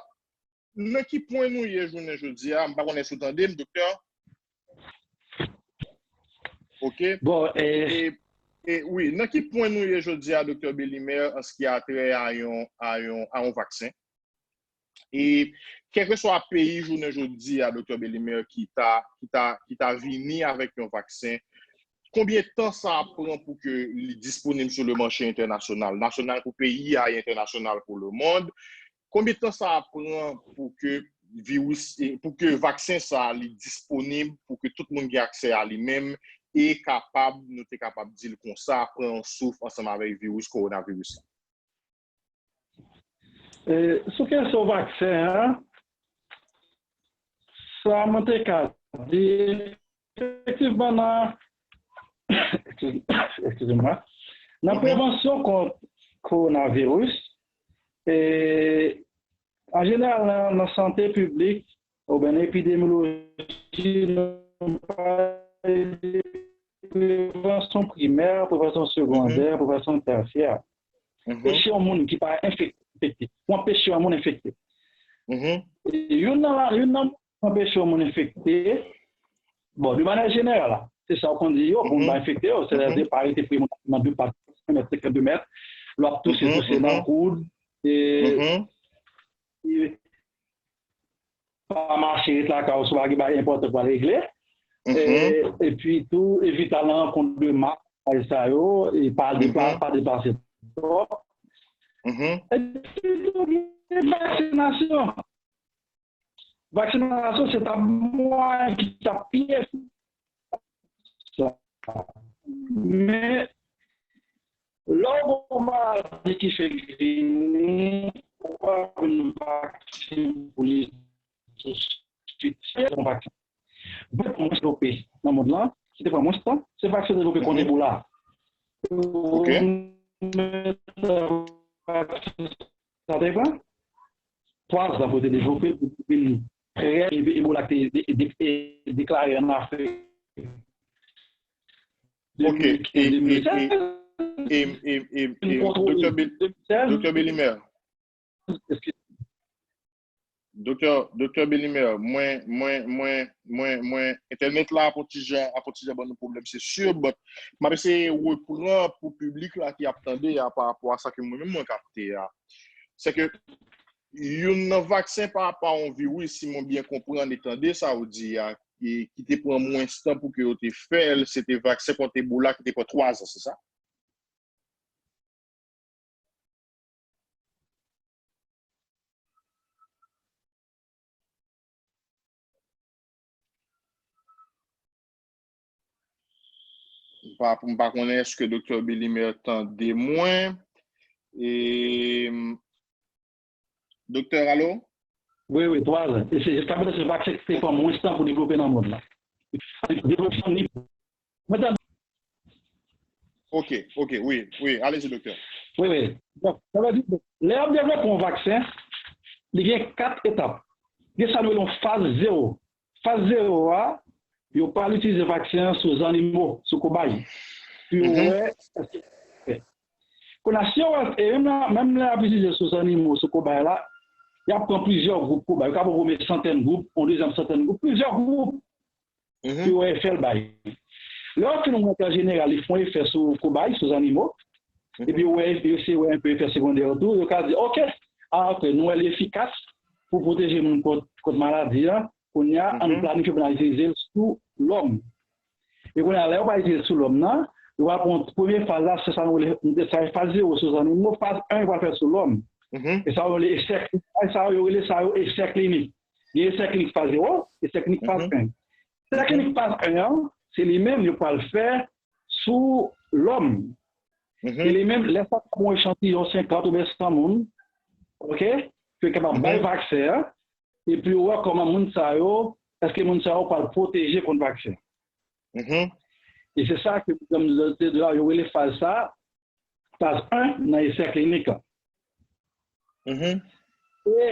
nan ki pwen nou ye jounen jodi a? M pa konnen si w tande m, doktè. Ok. Bon, e, e, e, wi, nan ki pwen nou ye jodi a, doktè Belimer, an ce qui a trait a yon, a yon, a yon vaksen? E kèlkeswa peyi jounen jodi a, doktè Belimer, ki ta, ki ta, ki ta vini avèk yon vaksen, konbyen tan sa ap pran pou ke li disponib sou le marché entènasyonal, nasyonal pou peyi a e entènasyonal pou le monde? Konbyen tan sa ap pran pou ke viris, e, pou ke vaksen sa a li disponib, pou ke tout moun gen aksè a li menm, e kapab, nou te kapab di l konsa, pran yon souf ansanm avèk viris kowonaviris la? E, sou kesyon vaksen an, sa mwen te ka di, efektivman, nan, eskize, eskize mwen, nan prevansyon kont kowonaviris, e, an jeneral, nan, nan sante piblik, oubyen nan epidemyoloji, nou pale de prevansyon primè, prevansyon segondè, prevansyon tèsyè. Anpeche yon moun ki pa enfekte, ou anpeche yon moun enfekte. E youn nan la, youn nan anpeche yon moun enfekte, bon, de manyè jeneral la, se sa w konn di yo, pou moun pa enfekte yo, se lè de pa rete pre moun nan de pa, de mèt, senkant de mèt, lè w ap touse, touse nan koud, e, e pa mache ret lakay ou si w pa gen bagay enpòtan pou al regle. E, epi tou, evite al nan rankont de mas, bagay sa yo, e pa deplase, pa deplase twòp. Epi tou, gen vaksinasyon. Vaksinasyon, se t ap mwayen ki t ap pi efikas. Men, lè w gen yon maladi ki fèk vini, ou pa jwenn vaksen pou li tousuit. Se yon vaksen. Mwen, mwen, nan mond lan, ki te pran mwens tan, se vaksen te devlope kont Ebola. Ok. Sa te pran twa zan pou te devlope, pou vin prè, e, Ebola te de-, de-, de-, deklare an Afrik. Ok, e, e, e, e, e, e, e, Doktè Bel- Doktè Belimer. Doktè, Doktè Belimer, mwen, mwen, mwen, mwen, mwen, entènèt la ap yon ti jan, ap yon ti jan ban nou pwoblèm, se si, but m ap eseye repran pou piblik la ki ap tande a pa rapò a sa ke mwen menm mwen kapte a. Se ke youn nan vaksen pa rapò a yon viris, si mwen byen konprann e tande sa w di a, ki, ki te pran mwens tan pou ke yo te fè l, se te vaksen kont Ebola ki te pran twa zan, se sa? M pa, m pa konnen èske Doktè Belimer tande mwen. E, Doktè, alo? Wi, wi, twa zan. E se jiskaprezan se vaksen ki te pran mwens tan pou devlope nan mond lan. Devlopman ni. Mwen tande. Ok, ok, wi, wi, alezi, doktè. Wi, wi. Donk, sa vle di, lè y ap devlope yon vaksen, li gen kat etap. Gen sa nou rele yon faz zewo. Faz zewo a, yo pral itilize vaksen an sou zannimo, sou kobay. Pou yo wè, èske Kounye a, si yo wè, e menm la, menm lè y ap itilize sou zannimo, sou kobay la, y ap pran plizyè gwoup kobay. Yo ka pran premye santèn gwoup, yon dezyèm santèn gwoup, plizyè gwoup pou yo wè efè l bay. Lè yo fin wè ke an jeneral, li fè yon efè sou kobay, sou zannimo, epi yo wè, yo eseye wè enpe efè segondè yo tou, yo ka di, oke, a, oke, nou wè li efikas pou pwoteje moun kont, kont maladi a, kounye a, ann planifye pou n al itilize l sou lòm. E kounye a, lè yo pral itilize l sou lòm nan, yo pral pran premye faz la, se sa nou rele, sa e faz zewo sou zannimo, faz en yo pral fè l sou lòm. E sa yo rele esè, e sa yo rele sa yo esè klinik. Gen esè klinik faz zewo, esè klinik faz en. Esè klinik faz en an, se li menm yo pral fè sou lòm. E li menm, lè sa pran yon echantiyon senkant oubyen san moun, oke, ke kapab bay vaksen an, epi yo wè kòman moun sa yo, èske moun sa yo pral pwoteje kont vaksen. E se sa ke, kòm te di la, yo rele faz sa, faz en nan esè klinik la. E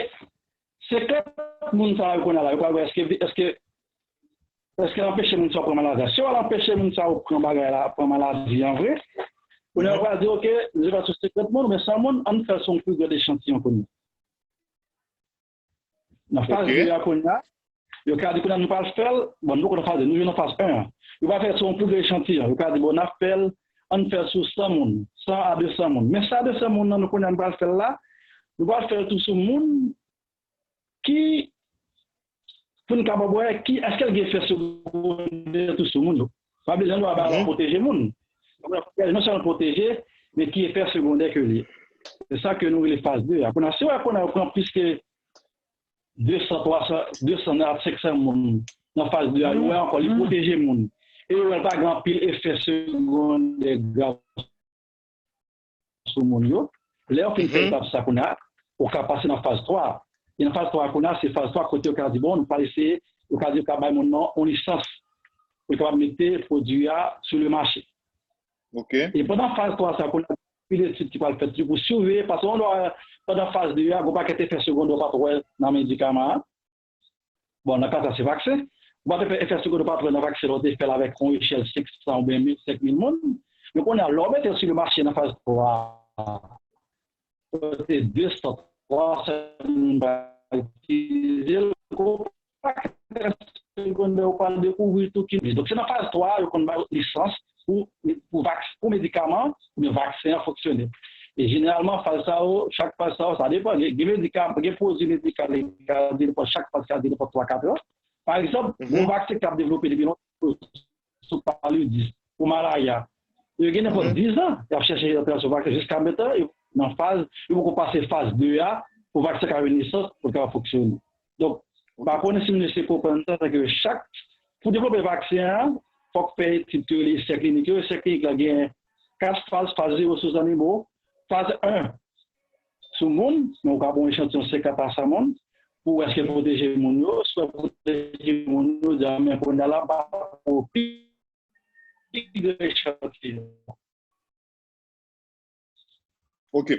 senkant moun sa yo kounye a la, yo pral wè èske, èske, èske l anpeche moun sa yo pran maladi a. Si yo al anpeche moun sa yo pran bagay la, pran maladi an vre, kounye a yo pral di, oke, se pa sou senkant moun, men san moun, ann fè l sou yon pi gran echantiyon kounye a. Nan faz de a kounye a, yo ka di kounye a nou pral fè l, bon, nou poko nan faz de, nou jwenn nan faz en an. Yo pral fè l sou yon pi gran echantiyon. Yo ka di, bon, n ap fè l, ann fè l sou san moun, san a de san moun. Men san a de san moun nan, nou kounye a nou pral fè l la, nou pral fè l tou sou moun ki, pou n kapab wè ki, èske l gen efè segondè tou sou moun yo. Pa bliye, nou ap pwoteje moun. Non sèlman pwoteje, men ki efè segondè ke li ye. Se sa ke nou rele faz de a. Kounye a, si w wè kounye a yo pran plis ke de san, twa san, de san a senk san moun nan faz de a, yo wè ankò, li pwoteje moun. E yo wè l pa gen anpil efè segondè grav sou moun yo. Lè yo fin fè etap sa kounye a, ou ka pase nan faz twa a. E nan faz twa a kounye a, se faz twa kote yo ka di, bon, nou pral eseye, yo ka di yo ka bay moun nan yon lisans pou li kapab mete pwodui a sou le mache. E pandan faz twa sa, kounye a, anpil etid ki pral fèt tou pou siveye, paske yon lè, pandan faz de a, gen yon pakèt efè segondè ou pa t wè nan medikaman an. Bon, nan ka sa, se vaksen. Ou pa t wè efè segondè ou pa t wè nan vaksen, lè w te fè l avèk yon echèl senk san oubyen mil, senk mil moun. Men kounye a, lè w mete l sou le mache nan faz twa a, kote de san, twa san moun pral itilize l, gon pakèt efè segondè ou pral dekouvri tou ki. Donk, se nan faz twa a yo konn bay lisans pou, pou vaks-, pou medikaman oubyen vaksen an fonksyone. E jeneralman, faz sa yo, chak faz sa yo, sa depann. Gen, gen medikaman, gen pwodui medikal ki ka dire, chak faz ka dire nenpòt twa, kat an. Pa egzanp, gon vaksen k ap devlope depi lontan sou palidis, pou malari a. Yo gen nenpòt diz an, y ap chèche antre sou vaksen jiska mentan, yo nan faz, yo poko pase faz de a, pou vaksen ka jwenn lisans, pou l kapab fonksyone. Donk, m pa konnen si moun yo se konprann sa, se ke chak, pou devlope vaksen an, fòk fè etid ke yo rele esè klinik yo. Esè klinik la gen kat faz, faz zewo sou zannimo, faz en sou moun, men ou ka pran yon echantiyon senkant a san moun, pou wè èske l pwoteje moun yo, si l pwoteje moun yo, di a men kounye a la, pa pou pi gran echantiyon. Ok.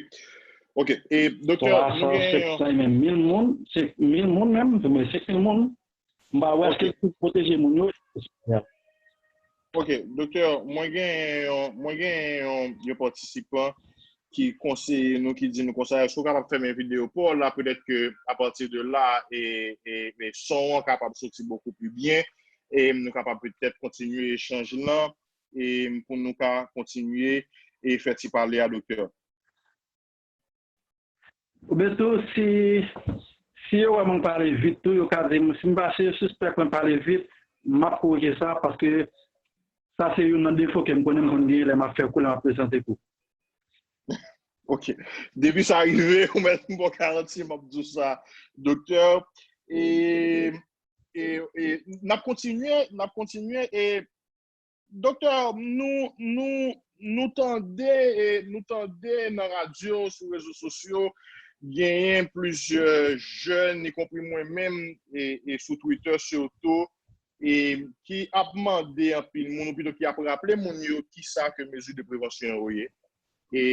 Ok. E, doktè, twa san, nou gen senk san, e menm mil moun, senk mil moun menm, senk mil moun, m pa wè èske l pwoteje moun yo. Ok, doktè, mwen gen yon, mwen gen yon, yon patisipan ki konseye nou, ki di nou konsa, èske w kapab fèmen videyo pa w la, petèt ke apati de la, e, e, e son an kapab soti bokou pli byen, e nou kapab petèt kontinye echanj lan, e pou nou ka kontinye e fè ti pale a, doktè. Oubyen tou, si, si yo wè mwen pale vit tou, yo ka di m, si m pa, si yo sispèk mwen pale vit, m ap korije sa, paske sa se youn nan defo ke m konnen m konn genyen lè m ap fè kou, lè m ap prezante kou. Ok. Depi sa rive, ou mèt m ba w garanti, m ap di w sa, doktè. E, e, e n ap kontinye, n ap kontinye, e Doktè, nou, nou, nou tande, e, nou tande nan radyo, sou rezo sosyo, genyen plizyè jèn, ikonpri mwen menm, e, e sou Twitter sitou, e, ki ap mande anpil moun, ou pito ki ap raple moun yo kisa ke mezi de prevansyon yo ye, e,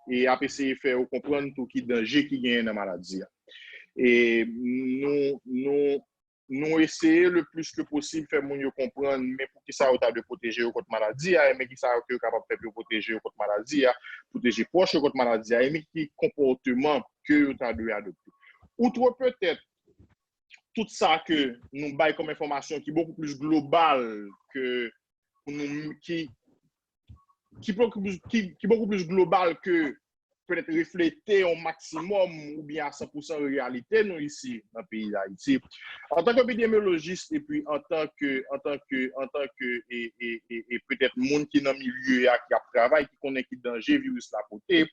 e ap eseye fè yo konprann tou ki danje ki genyen nan maladi a. E nou, nou, nou eseye le plis ke posib fè moun yo konprann men poukisa yo ta dwe pwoteje yo kont maladi a, e men kisa ke yo kapab fè pou yo pwoteje yo kont maladi a, pwoteje pwòch yo kont maladi a, e men ki konpòteman ke yo ta dwe adopte. Outre petèt tout sa ke nou bay kòm enfòmasyon ki bokou plis global ke pou nou ki ki bokou plis, ki, ki bokou plis global ke petèt reflete yon maksimòm oubyen a san pou san reyalite nou isi nan peyi Dayiti. Antanke epidemyolojis epi antanke antanke antanke e, e, e, e petèt moun ki nan milye a ki ap travay, ki konnen ki danje viris la pote,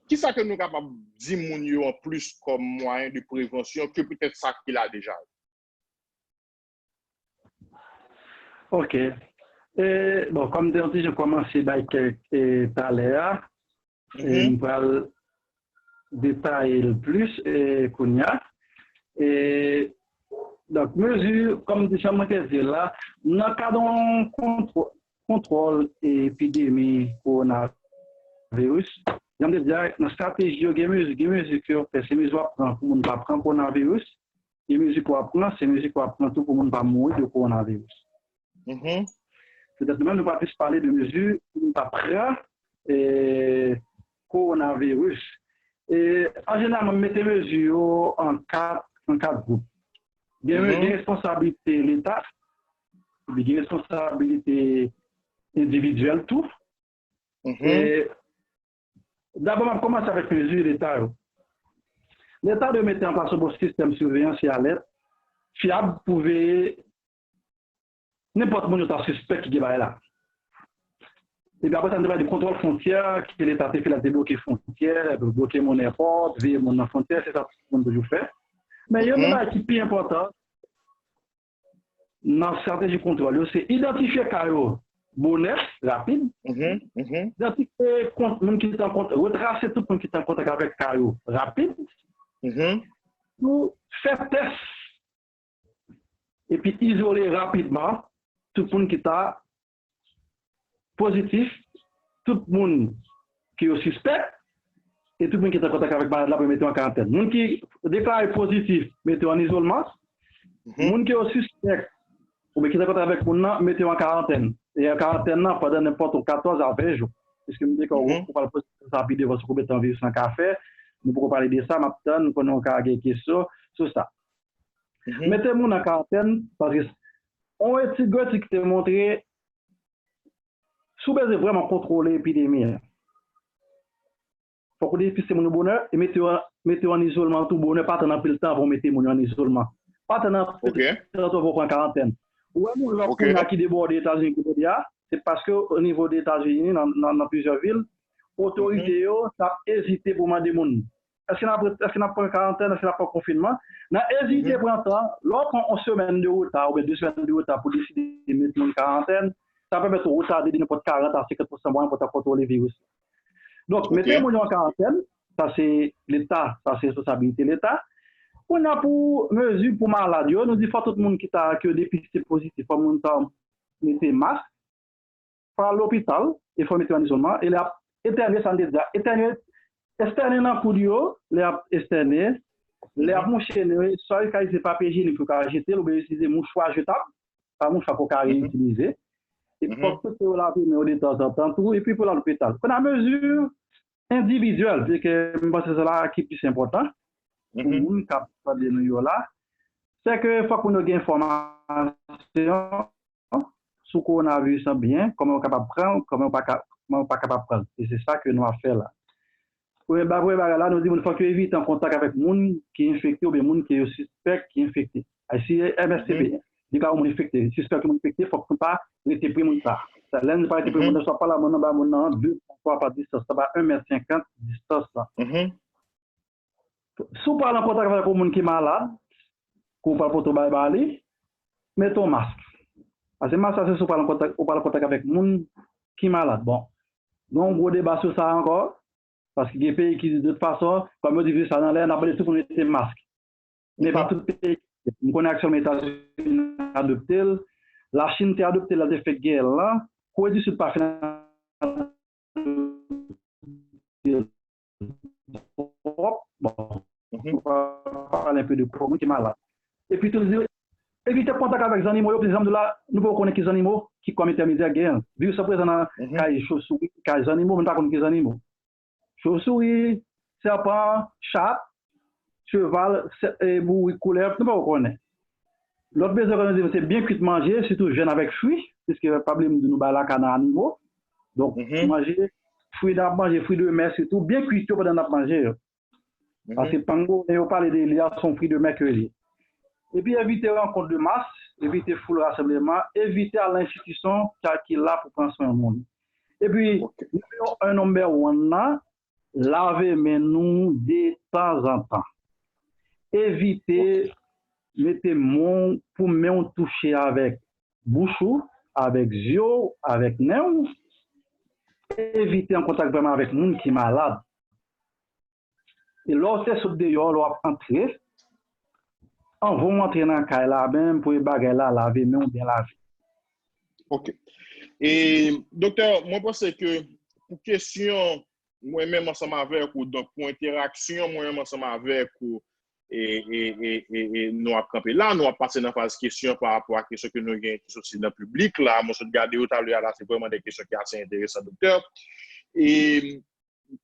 kisa ke nou kapab di moun yo anplis kòm mwayen de prevansyon ke petèt sa ki la deja? Ok. E, bon, kòm m te yon ti jan kòmanse bay kèk e, talè a, e, m pral detaye l plis e, kounye a. E, donk, mezi, kòm m te jan mwen te di l la, nan kad yon kontwò- kontwòl epidemi kowonaviris, jan m te di a, nan estrateji yo, gen mezi, gen mezi ke yo fè, se mezi w ap pran pou moun pa pran kowonaviris, gen mezi ke w ap pran, se mezi ke w ap pran tou pou moun pa mouri de kowonaviris. Petèt nou menm nou pa plis pale de mezi pou nou pa pran e, kowonaviris. E, an jeneralman, m mete mezi yo an kat, an kat gwoup. Gen, gen responsablite Leta, epi gen responsablite endividyèl tou. E, dabò, m ap kòmanse avèk mezi Leta yo. Leta dwe mete an plas yon bon sistèm siveyans e alèt fyab pou veye nenpòt moun yo ta sispèk ki gen bagay la. Epi apre sa, nou te pale de kontwòl fwontyè, ke Leta te fè, l te bloke fwontyè, bloke moun èpòt, veye moun nan fwontyè, se sa tout moun toujou fè. Men yon nan bagay ki pi enpòtan nan estrateji kontwòl yo, se idantifye ka yo bonè, rapid, idantifye kont, moun ki t an kont, retrase tout moun ki t an kontak avèk ka yo rapid, pou fè tès epi izole rapidman tout moun ki ta pozitif, tout moun ke yo sispèk, e tout moun ki te an kontak avèk malad la pou yo mete yo an karantèn. Moun ki deklare pozitif, mete yo an izolman. Moun ke yo sispèk, oubyen ki te an kontak avèk moun nan, mete yo an karantèn. E an karantèn nan, pandan nenpòt katòz a ven jou. Piske m te kwè ou pral poze sa pi devan sou konbyen tan viris lan ka fè. Nou poko pale de sa, m ap tann, m konnen w ka gen kesyon sou sa. Mete moun an karantèn, paske yon etid, yon etid ki te montre, si w bezwen vrèman kontwole epidemi a, fòk ou depiste moun yo bonè e mete yo, mete yo an izolman tou bonè, pa tann anpil tan avan w mete moun yo an izolman. Pa tann anpil tan tou avan w pran karantèn. Ou wè moun lòt kounye a ki debòde Etazini kote l ye a, se paske o nivo de Etazini, nan, nan, nan plizyè vil, otorite yo t ap ezite pou mande moun, èske n ap, èske n ap pran karantèn, èske n ap pran konfinman? Nan ezite pran tan, lè w pran yon semèn de reta oubyen de semèn de reta pou deside met moun karantèn, sa pèmèt ou retade de nenpòt karant a senkant pousan mwayen pou w ta kontwole viris la. Donk, mete moun yo an karantèn, sa se Leta, sa se responsabilite Leta. Kounye a pou mezi pou malad yo, nou di fò tout moun ki ta, ki yo depiste pozitif, fò moun sa yo mete mask, fò al lopital, e fò mete yo an izolman, e lè y ap etène, sa n te di a, etène, estène nan koud yo, lè y ap estène, lè y ap mouche nen yo, swa yo ka itilize papye ijyenik pou yo ka jete l, oubyen yo itilize mouchwa jetab, pa mouchwa ke w ka reyitilize. E fòk tout yo lave men yo detanzantan tou, epi pou l al lopital. Konn a mezi endividyèl, piske m panse se la ki plis enpòtan pou moun k ap tande nou yo la, se ke fòk moun yo gen enfòmasyon sou kowonaviris lan byen, kòman yo kapab pran l, kòman yo pa ka, kòman yo pa kapab pran l. E se sa ke nou ap fè la. Premye ba-, premye bagay la, nou di moun fòk yo evite an kontak avèk moun ki enfekte oubyen moun ke yo sispèk ki enfekte. Ay, si M S T P, li ka wè moun enfekte, sispèk moun enfekte, fòk nou pa rete pre moun sa. Sa, lè nou pa rete pre moun nan, swa pa la moun nan, ba moun nan de, twa pa distans, sa pa en mèt senkant distans la. Si w pral an kontak avèk yon moun ki malad, ke w pral pote yon bagay ba li, mete yon mask. Paske mask la, se si w pral an kontak, ou pral an kontak avèk moun ki malad. Bon, gen yon gwo deba sou sa ankò, paske gen peyi ki di, de tout fason, kòm yo di viris la nan lè, n ap mande tout moun mete mask. Men pa tout peyi. M konnen aktyèlman Etazini adopte l, Lachin te adopte l, lè te fè gè lan, Kore di Sid pa fin adopte l twòp. Bon, nou pral pale enpe de Kore, moun ki malad. Epi tou, li di, evite kontak avèk zannimo yo, piske jan m di w la, nou poko konnen ki zannimo ki kòm entèmedyè gen an. Viris la prezan nan kay chosouri, kay zannimo, men nou pa konn ki zannimo. Chosouri, sèpan, chat, cheval, sè-, e, bourik, koulèv, nou poko konnen. Lòt bezwen ke nou di, se byen kwit manje, sitou jèn avèk fwi, piske pa bliye m di nou bay lakay nan animo. Donk, manje, fwi n ap manje, fwi de mè sitou, byen kwit yo pandan n ap manje yo. Paske pangolen yo pale de li a, se yon fwi de mè ke li ye. Epi evite rankont de mas, evite foul rasanbleman, evite al nan enstitisyon ki, ki la pou pran swen moun. Epi, nimewo en, number one nan, lave men nou detanzantan. Evite mete men w pou men w touche avèk bouch ou, avèk zye w, avèk nen w. Evite an kontak vrèman avèk moun ki malad. E lè w te sot deyò, lè w ap antre, anvan w antre nan kay la menm, premye bagay la, lave men w byen lave. Ok. E, doktè, mwen panse ke pou kesyon mwen menm ansanm avèk ou, donk pou entèraksyon mwen menm ansanm avèk ou, e, e, e, e, e nou ap kanpe la, nou ap pase nan faz kesyon pa rapò a kesyon ke nou gen ki soti nan piblik la. Mwen sot gade yo talè a la, se vrèman de kesyon ki ase enteresan, doktè. E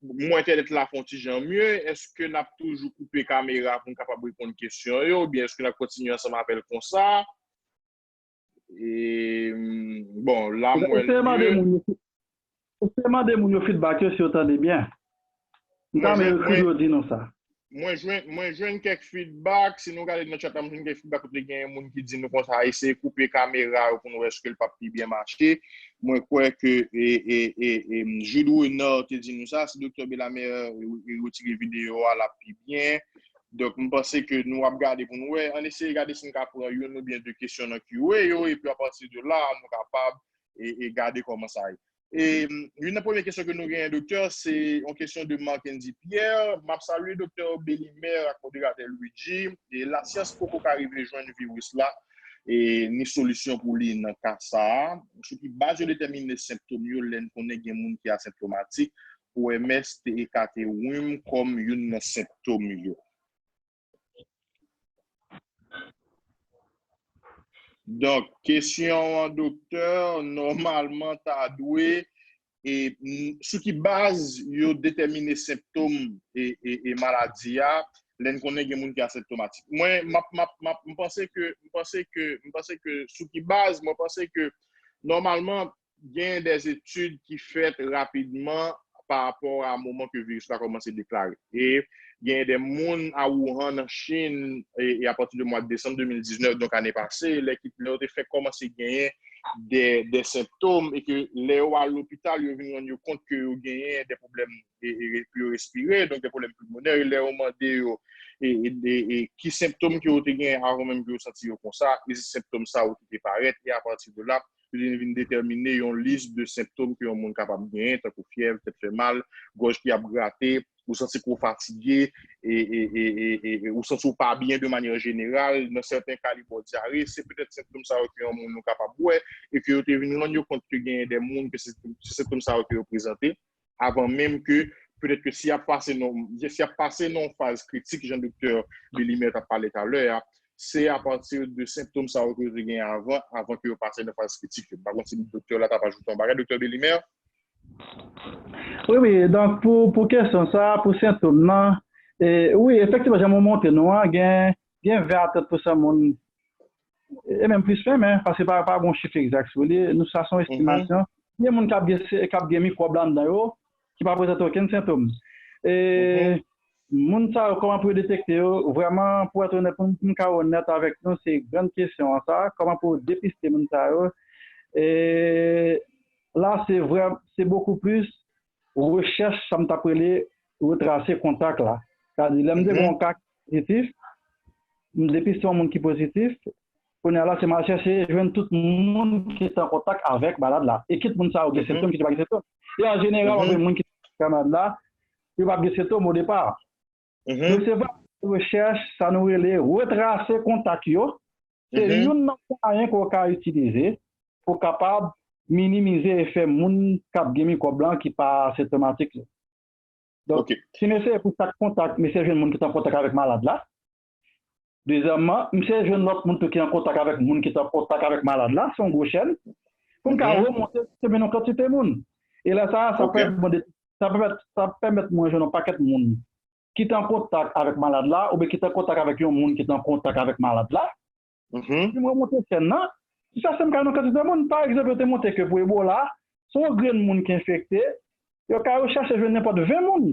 mwen entènèt la fè yon ti jan mye, èske n ap toujou koupe kamera pou n kapab reponn kesyon yo, oubyen èske n ap kontinye ansanm avè l konsa? E, bon, la m wè l mye. Eseye mande moun yo feedback yo si yo tande byen. M ta renmen yo di nou sa. Mwen jwenn, mwen jwenn kèk feedback. Si nou gade nan chat la, mwen jwenn kèk feedback kote gen moun ki di nou konsa, eseye koupe kamera yo pou nou wè èske l p ap pi byen mache. Mwen kwè ke e, e, e, e, Jude Renard te di nou sa, si Doktè Belamer retire videyo a, l ap pi byen. Donk, m panse ke nou ap gade pou nou wè. Ann eseye gade si n ka pran youn oubyen de kesyon nan Q A yo, epi apati de la, nou kapab e, e gade kòman sa ye. E, youn nan premye kesyon ke nou genyen, doktè, se yon kesyon de Markendy Pierre. M ap salye doktè Belimer ak moderatè Luigi. E lasyans poko ka rive jwenn viris la, e, ni solisyon pou li nan ka sa a. Sou ki baz yo detèmine senptòm yo lè n konnen gen moun ki asenptomatik? O M S te ekate rim kòm youn nan senptòm yo. Donk, kesyon an, doktè, nòmalman ta dwe, e, sou ki baz yo detèmine senptòm e, e, e maladi a, lè n konnen gen moun ki asenptomatik? Mwen, m ap, m ap, m ap, m panse ke, m panse ke, m panse ke sou ki baz, mwen panse ke nòmalman, genyen de etid ki fèt rapidman pa rapò a moman ke viris la kòmanse deklare. E genyen de moun a Wuhan, nan Chin, e, e apati de mwa desanm de mil diznèf, donk ane pase, lè ki, lè yo te fèk kòmanse genyen de, de senptòm, e ke lè yo al lopital, yo vin rann yo kont ke yo genyen de pwoblèm e, e, pou yo respire, donk de pwoblèm pulmonè, e lè yo mande yo e, e, e, e ki senptòm ke yo te genyen avan menm ke yo santi yo konsa, e se senptòm sa yo ki te parèt, e apati de la, yo te vin detèmine yon lis de senptòm ke yon moun kapab genyen, tankou fyèv, tèt fè mal, gòj ki ap grate, ou santi ke w fatige, e, e, e, e, e, e ou santi w pa byen de manyè jeneral, nan sèten ka li ba w dyare, se petèt senptòm sa yo ke yon moun nou kapab wè, e ke yo te vin rann yo kont ke genyen de moun ke se, se senptòm sa yo ke yo prezante, avan menm ke, petèt ke si y ap pase nan, si y ap pase nan yon faz kritik, jan doktè Belimer t ap pale talè a, se apati de sentòm sa yo ke yo te gen avan, avan ke yo pase nan faz kritik yo. M pa konn si doktè la t ap ajoute yon bagay, doktè Belimer. Wi, wi, donk pou, pou kesyon sa, pou sentòm nan, e, wi, efektivman, jan mwen montre nou an, gen, gen ven a trant pousan moun, e menm plis menm, men, paske pa, pa gen yon chif egzak sou li, nou sa se yon estimasyon. Gen moun k ap gen, k ap gen mikwòb la anndan yo, ki pa prezante okenn sentòm. E, moun sa yo, kòman pou yo detekte yo, vrèman, pou èt onèt, pou m, pou m ka onèt avèk nou, se grann kesyon an sa, kòman pou yo depiste moun sa yo. E, la, se vrè, se bokou plis rechèch, sa m t ap rele retrase kontak la. Sa di, lè m te gen yon ka ki pozitif, m depiste yon moun ki pozitif, kounye a la, se m al chèche jwenn tout moun ki te an kontak avèk malad la. E kit moun sa yo gen sentòm, kit yo pa gen sentòm. E an jeneral, w ap jwenn moun ki te an kontak avèk malad la, yo p ap gen sentòm o depa. Donk, se vrè, rechèch, sa nou rele retrase kontak yo, se youn nan mwayen ke w ka itilize pou w kapab minimize efè moun k ap gen mikwòb lan ki pa sentòmatik yo. Donk, si m eseye pou chak kontak, m eseye jwenn moun ki te an kontak avèk malad la. Dezyèmman, m eseye jwenn lòt moun tou ki an kontak avèk moun ki te an kontak avèk malad la, se yon gwo chèn. Pou m ka remonte, se vin yon kantite moun. E lè sa a, sa pèmèt, sa pèmèt, sa pèmèt mwen jwenn yon pakèt moun ki te an kontak avèk malad la, oubyen ki te an kontak avèk yon moun ki te an kontak avèk malad la. Si m remonte chèn nan, jis a se m ka yon kantite moun. Pa egzanp, yo te montre ke pou Ebola, si yon grenn moun ki enfekte, yo ka rechèche jwenn nenpòt ven moun.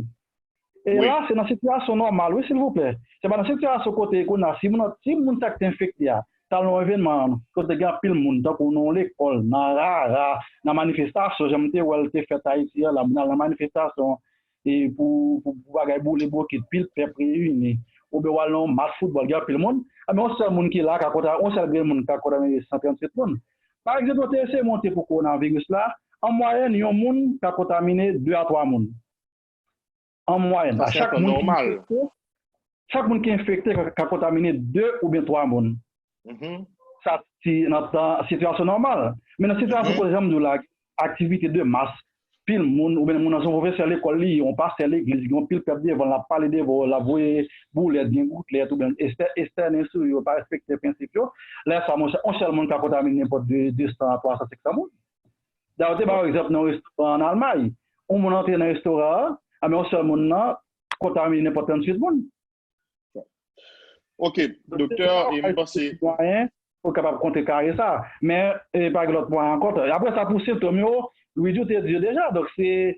E la, se nan sitiyasyon nòmal, wi, silvouplè. Se pa nan sitiyasyon kote kounye a, si moun, si moun sa ki te enfekte a, t al nan yon evènman kote gen anpil moun, tankou nan yon lekòl, nan rara, nan manifestasyon, jan m te wè l te fèt Ayiti a la, moun al nan manifestasyon, e pou, pou, pou bagay boule bokit, pil pèp reyini, oubyen w al nan yon match foutbòl, gen anpil moun, enben yon sèl moun ki la ka kontamine, yon sèl grenn moun ka kontamine san tranntuit moun. Pa egzanp, yo te eseye montre pou kowonaviris la, an mwayèn, yon moun ka kontamine de a twa moun. An mwayèn, a chak moun ki enfekte, chak moun ki enfekte ka, ka kontamine de oubyen twa moun. Sa si nan tan sitiyasyon nòmal. Men nan sitiyasyon kote jan m di w la, aktivite de mas, pil moun, oubyen moun nan se yon pwofesè lekòl li ye, yon pastè legliz, gen yon pil pèp devan l, l ap pale devan w, l ap voye boulèt, gen goutlèt, oubyen estè-, estènen sou yo, pa respekte prensip yo. Lè sa, monchè, yon sèl moun ka kontamine nenpòt de, de san a twa san, senk san moun. Dayè, yo te ba yon egzanp nan yon restoran an Almay. Yon moun antre nan restoran an, enben yon sèl moun nan kontamine nenpòt tranntuit moun. Ok, doktè, e m panse. Mwayen pou kapab kontrekare sa. Men, e, pa gen lòt mwayen ankò. Apre sa, pou sentòm yo, Luigi te di yo deja. Donk, se,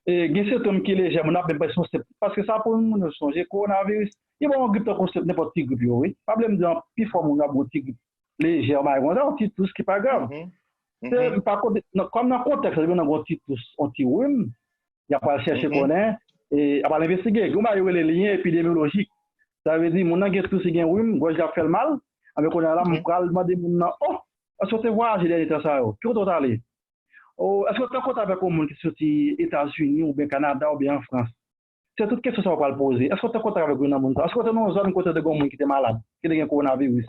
e, gen sentòm ki lejè, moun ap menm pran sou sent-, paske sa pou moun yo sonje, kowonaviris, li bon yon grip tankou sent-, nenpòt ti grip yo, wi. Pa vle m di an pi fò moun yo ap gen yon ti grip lejè, yon bagay konsa, yon ti tous ki pa grav. Se pa kote, nan, kòm nan kontèks la, depi nan yon ti tous, yon ti rim, y ap al chèche konnen, e y ap al envestige. Gen yon bagay yo rele lyen epidemyolojik. Sa vle di, moun nan gen tous, li gen rim, gòj li ap fè l mal, anben kounye a la, m pral mande moun nan, oh, èske w te vwayaje dènye tan sa yo? Ki kote w t ale? Oh, èske w te an kontak avèk yon moun ki soti Etazini, oubyen Kanada, oubyen an Frans? Se tout kesyon sa yo pral poze. Èske w te an kontak avèk youn nan moun sa? Èske w te nan yon zòn kote te gen yon moun ki te malad, ki te gen kowonaviris?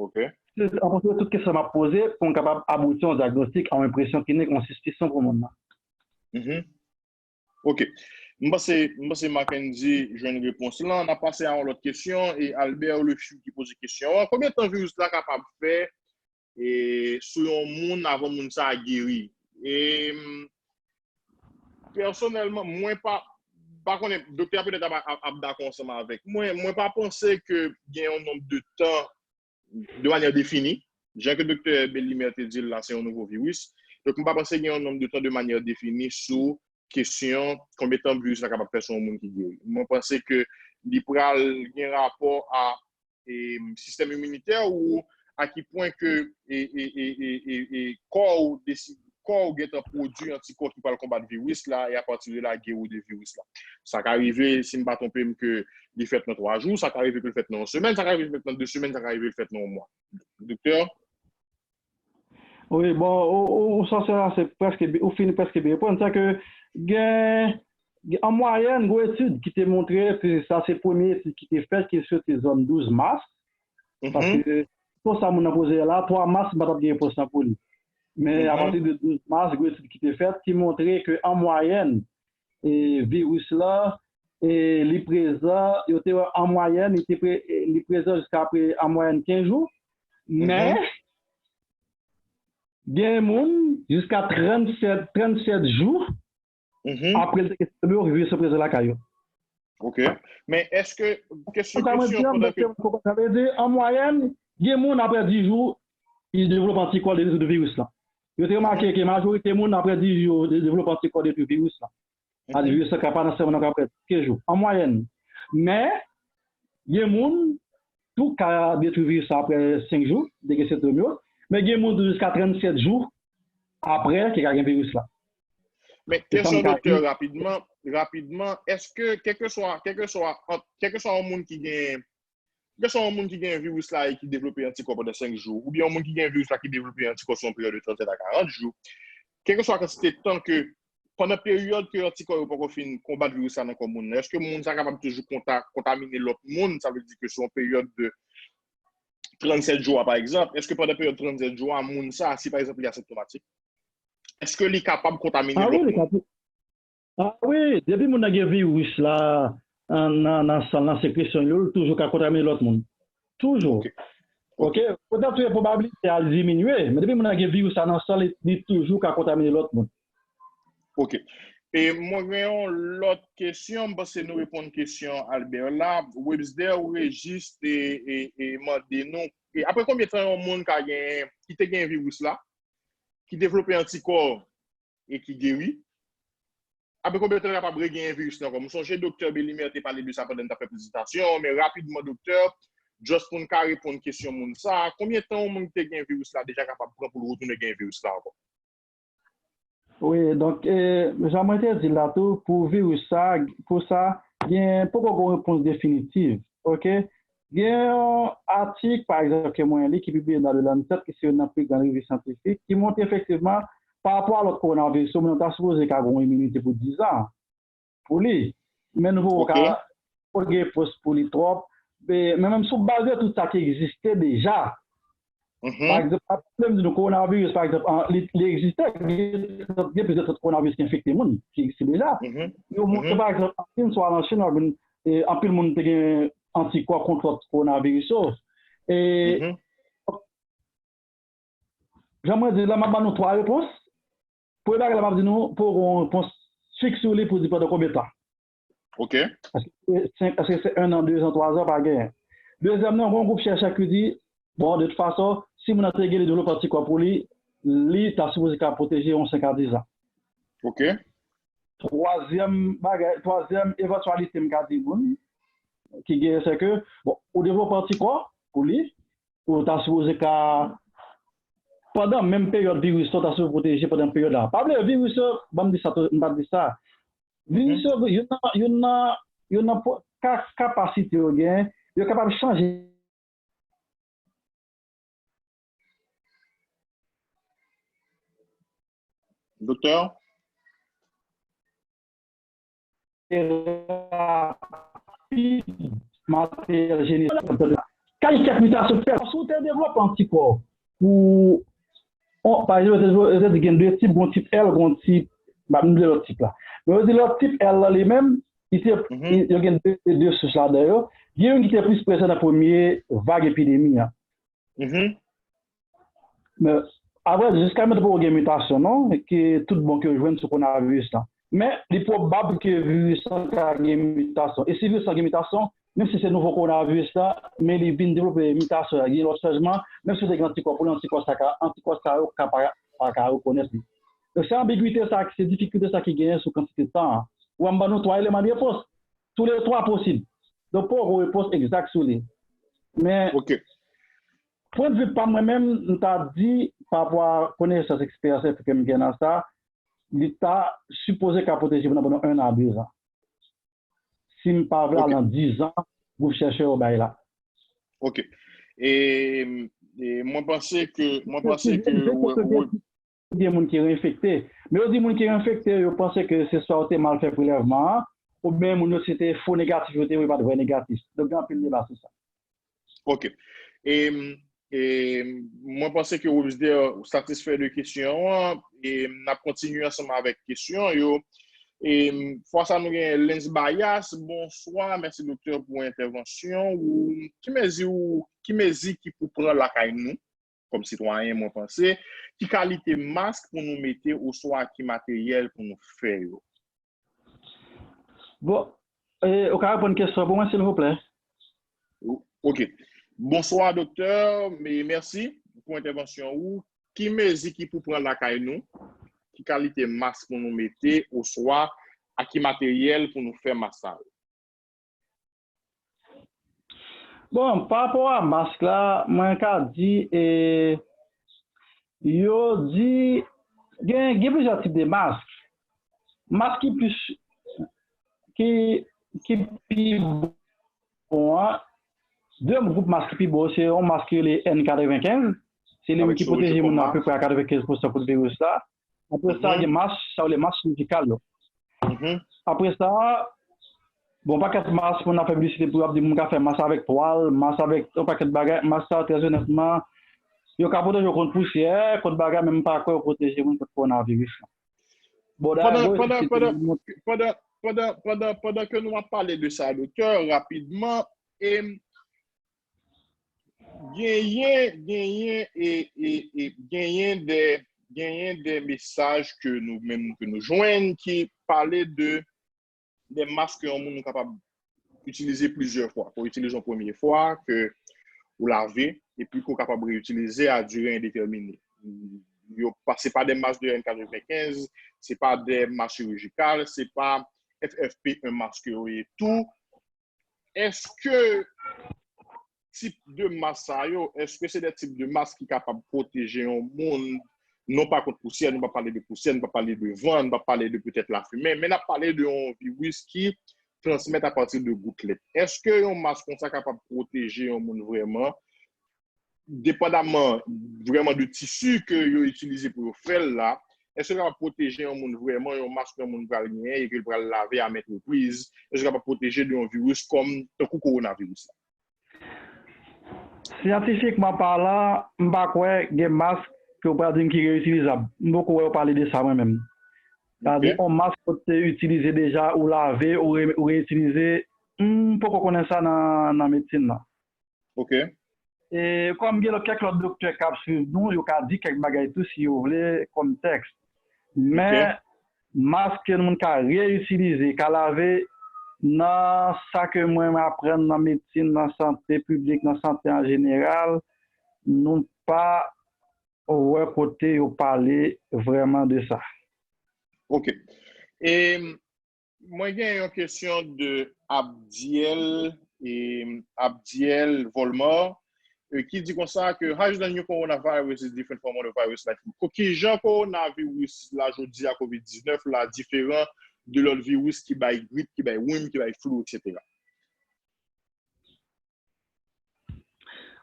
Ok. An fonksyon de tout kesyon m ap poze, pou m kapab abouti a yon dyagnostik, a yon enpresyon klinik, yon sispisyon pou moun nan. Ok. M panse, m panse Mackendy jwenn repons lan. N ap pase a yon lòt kesyon. E Albert Le Fou ki poze kesyon an. Konbyen tan viris la kapab fè e, sou yon moun avan moun sa a geri? E, pèsonèlman, mwen pa, pa konnen, doktè a petèt ap, ap, ap dakò ansanm avèk mwen. Mwen pa panse ke gen yon nonb de tan de manyè defini. Jan ke doktè Belimer te di l la, se yon nouvo viris. Donk, mwen pa panse gen yon nonb de tan de manyè defini sou kesyon konbyen tan viris la kapab fè sou yon moun ki geri. Mwen panse ke li pral gen rapò a e, sistèm iminitè ou a ki pwen ke e, e, e, e, e, e kò w desi-, kò w gentan pwodui antikò ki pral konbat viris la e apati de la geri w de viris la. Sa ka rive, si m pa twonpe m, ke li fèt nan twa jou, sa ka rive ke l fèt nan yon semèn, sa ka rive l fèt nan de semèn, sa ka rive l fèt nan yon mwa. Doktè? Wi, bon, ou, ou, ou sanse la, se prèske, ou fin prèske byen reponn. Sa ke gen, gen, an mwayèn, gen yon etid ki te montre, se, sa se premye etid ki te fèt, ki soti zòn douz mas. Paske, pou sa moun nan poze la, twa mas, m pa t ap gen repons lan pou li. Men apati de douz mas, gen yon etid ki te fèt, ki montre ke an mwayèn, e, viris la, e li prezan, yo te wè an mwayèn, li te pre, li prezan jiska apre an mwayèn kenz jou. Men, gen moun jiska trannsèt, trannsèt jou, apre l te gen sentòm yo, viris yo prezan lakay yo. Ok. Men èske, kesyon, kesyon pandan ke... Sa vle di, an mwayèn, gen moun apre dis jou, li devlope antikò, li detwi viris lan. Yo te remake ke majorite moun apre dis jou, yo devlope antikò, detwi viris lan. Sa vle di viris lan ka pa nan sèman nan apre kenz jou, an mwayèn. Men, gen moun tou ka detwi viris lan apre senk jou, de gen sentòm yo. Men gen moun tou jiska trannsèt jou apre ki ka gen viris lan. Men kesyon doktè, rapidman, rapidman, èske kèlkeswa, kèlkeswa, kèlkeswa yon moun ki gen, kèlkeswa yon moun ki gen viris la e ki devlope antikò pandan senk jou, oubyen yon moun ki gen viris la ki devlope antikò sou yon peryòd de trannsèt a karant jou, kèlkeswa kantite tan ke, pandan peryòd ke antikò yo poko fin konbat viris la nan kò moun nan, èske moun sa kapab toujou konta, kontamine lòt moun? Sa vle di ke sou yon peryòd de trannsèt jou a, pa egzanp, èske pandan peryòd trannsèt jou a, moun sa, si pa egzanp li asentomatik, èske li kapab kontamine lòt moun? Ah wi, depi moun nan gen viris la nan, nan san l, nan sekresyon yo, li toujou ka kontamine lòt moun. Toujou. Ok. Petèt tou pwobabilite a diminye, men depi moun nan gen viris la nan san l, li, li toujou ka kontamine lòt moun. Ok. E mwen gen yon lòt kesyon, m panse nou reponn kesyon Albert la. Websder Regis te e, e mande nou, e apre konbyen tan yon moun ka gen, ki te gen viris la, ki devlope antikò e ki geri, apre konbyen tan l kapab regenyen viris lan ankò? M sonje doktè Belimer te pale de sa pandan n t ap fè prezentasyon, men rapidman, doktè, just pou n ka reponn kesyon moun sa, konbyen tan yon moun ki te gen viris la deja kapab pran pou l retounen gen viris la ankò? Wi, donk, e, jan mwen te di l la tou, pou viris sa, pou sa, gen poko gen yon repons definitif, ok? Gen yon atik, pa egzanp, ke mwen li, ki pibliye nan The Lancet, ki se youn nan pi gran revi syantifik, ki montre efektivman, pa rapò a lòt kowonaviris yo, moun nan ta sipoze ka gen yon iminite pou diz an pou li. Men nou poko ka gen repons pou li twòp. Men, men menm sou baz de tout sa ki egziste deja, pa egzanp, pa pwoblèm di nou kowonaviris, pa egzanp, an, li, li egziste, gen, gen plizyè sòt kowonaviris ki enfekte moun, ki egziste deja. Yo montre, pa egzanp, an Chin, swa an Chin, w ap jwenn, e, anpil moun te gen antikò kont lòt kowonaviris yo. E, jan mwen di la, m ap ban nou twa repons. Premye bagay la, m ap di nou, poko gen yon repons fiks sou li pou di pandan konbyen tan. Ok. Èske se senk, èske se en an, de zan, twa zan, pa genyen. Dezyèm nan, gen yon gwoup chèchè ki di, bon, de tout fason, si moun nan te gen li devlope antikò pou li, li ta sipoze ka pwoteje yon senk a diz an. Ok. Twazyèm bagay, twazyèm evantyalite m ka di moun ki genyen, se ke, bon, ou devlope antikò pou li, ou ta sipoze ka, pandan menm peryòd viris la, ou ta sipoze pwoteje pandan peryòd la. Pa bliye, viris yo, ban m di sa tou, m pa t di sa. Viris yo, youn nan, youn nan, youn nan po-, ka-, kapasite yo genyen, yo kapab chanje. Doktè? Rapid, materyèl jenetik, kalite kèk mitasyon fèt. Si w te devlope antikò pou, on, pa egzanp, yo te, yo te di gen de tip, gen yon tip L, gen yon tip, m ap bliye lòt tip la. Men yo di lòt tip L la li menm, li te, yo gen de, de sous ladan yo. Gen youn ki te plis prezan nan premye vag epidemi an. Men, apre, jiska mentnan poko gen mitasyon non, ki tout bon ke yo jwenn sou kowonaviris lan. Men, li pwobab ke viris lan ka gen mitasyon. E si viris lan gen mitasyon, menm si se nouvo kowonaviris lan, men li vin devlope mitasyon, gen lòt chanjman, menm si w te gen antikò pou li, antikò sa ka, antikò sa yo ka pa, pa ka rekonèt li. Donk, se anbigwite sa, se difikilte sa ki genyen sou kantite tan an. Ou wè m ban nou twa eleman de repons. Toulètwa posib. Donk, poko gen repons egzak sou li. Men, pwennvi pa mwen menm, m ta di, pa rapò a konesans, eksperyans ke m gen nan sa, li ta sipoze ka pwoteje pandan, pandan en an a de zan. Si m pa vle al nan diz an, gwoup chèchè yo bay la. Ok. E, e mwen panse ke, mwen panse ke, gen moun ki reenfekte. Men yo di moun ki reenfekte, yo panse ke se swa yo te mal fè prelèvman an, oubyen moun yo se te fo negatif, yo te voye pa t vrè negatif. Donk, gen anpil deba sou sa. Ok. E, e mwen panse ke Websder satisfè de kesyon an, e n ap kontinye ansanm avèk kesyon yo. E fwa sa nou gen Lens Bayas, bonswa, mèsi doktè pou entèvansyon ou. Ki mezi ou, ki mezi ki pou pran lakay nou, kòm sitwayen, mwen panse, ki kalite mask pou nou mete oswa ki materyèl pou nou fè yo? Bon, e, ou ka reponn kesyon pou mwen, silvouplè? Ok. Bonswa, doktè. Mèsi pou entèvansyon ou. Ki mezi ki pou pran lakay nou? Ki kalite mask pou nou mete oswa a ki materyèl pou nou fè mask sa yo? Bon, pa rapò a mask la, mwen ka di e, yo di gen, gen plizyè tip de mask. Mask ki plis ki, ki pi bon an, de gwoup mask ki pi bon, se yon mask ki rele N katrevenkenz. Se li menm ki pwoteje moun nan apeprè a katrevenkenz pousan kont viris la. Apre sa, gen mask, sa yo rele mask chirikal yo. Apre sa, bon, pakèt mask, moun ap fè piblisite pou yo ap di moun ka fè mask avèk twal, mask avèk yon pakèt bagay, mask sa yo, trè onètman, yo ka pwoteje w kont pousyè, kont bagay, men m pa kwè yo pwoteje moun kont kowonaviris lan. Bon, pandan, pandan, pandan, pandan, pandan, pandan, pandan ke nou ap pale de sa, doktè, rapidman, e, genyen, genyen, e, e, e, genyen de, genyen de mesaj ke nou menm ke nou jwenn ki pale de, de mask ke yon moun kapab itilize plizyè fwa. Ke w itilize yon premye fwa, ke ou lave, epi ke w kapab reyitilize a dire endetèmine. Yo pa, se pa de mask de N katrevenkenz, se pa de mask chirijikal, se pa F F P un mask yo ye tou. Èske tip de mask sa yo, èske se de tip de mask ki kapab pwoteje yon moun, non pa kont pousyè, nou pa pale de pousyè, nou pa pale de van, nou pa pale de petèt lafimen, men n ap pale de yon viris ki transmèt apati de goutlèt. Èske yon mask konsa kapab pwoteje yon moun vrèman, depandaman vrèman de tisi ke yo itilize pou yo fè l la, èske l kapab pwoteje yon moun vrèman, yon mask yon moun pral genyen e ke l pral lave a mèt repriz, èske l kapab pwoteje de yon viris kòm tankou kowonaviris la? Syantifikman palan, m pa kwè gen mask ke w pral di m ki reyitilizab. M poko wè yo pale de sa mwen menm. Sa vle di yon mask ou te itilize deja, ou lave, ou re, ou reyitilize, m poko konnen sa nan, nan medsin nan. Ok. E kòm gen lòt, kèk lòt doktè k ap swiv nou, yo ka di kèk bagay tou si yo vle kòm tèks. Men mask ke moun ka reyitilize, ka lave, nan sa ke mwen aprann nan medsin, nan sante piblik, nan sante an jeneral, nou pa wè kote yo pale vrèman de sa. Ok. E mwen gen yon kesyon de Abdiel, e Abdiel Volmar, e ki di konsa ke how is the new coronavirus is different from other virus like flu? Ko- Kijan kowonaviris la jodi a, kovid diznèf la, diferan de lòt viris ki bay grip, ki bay wim, ki bay flu, etsetera?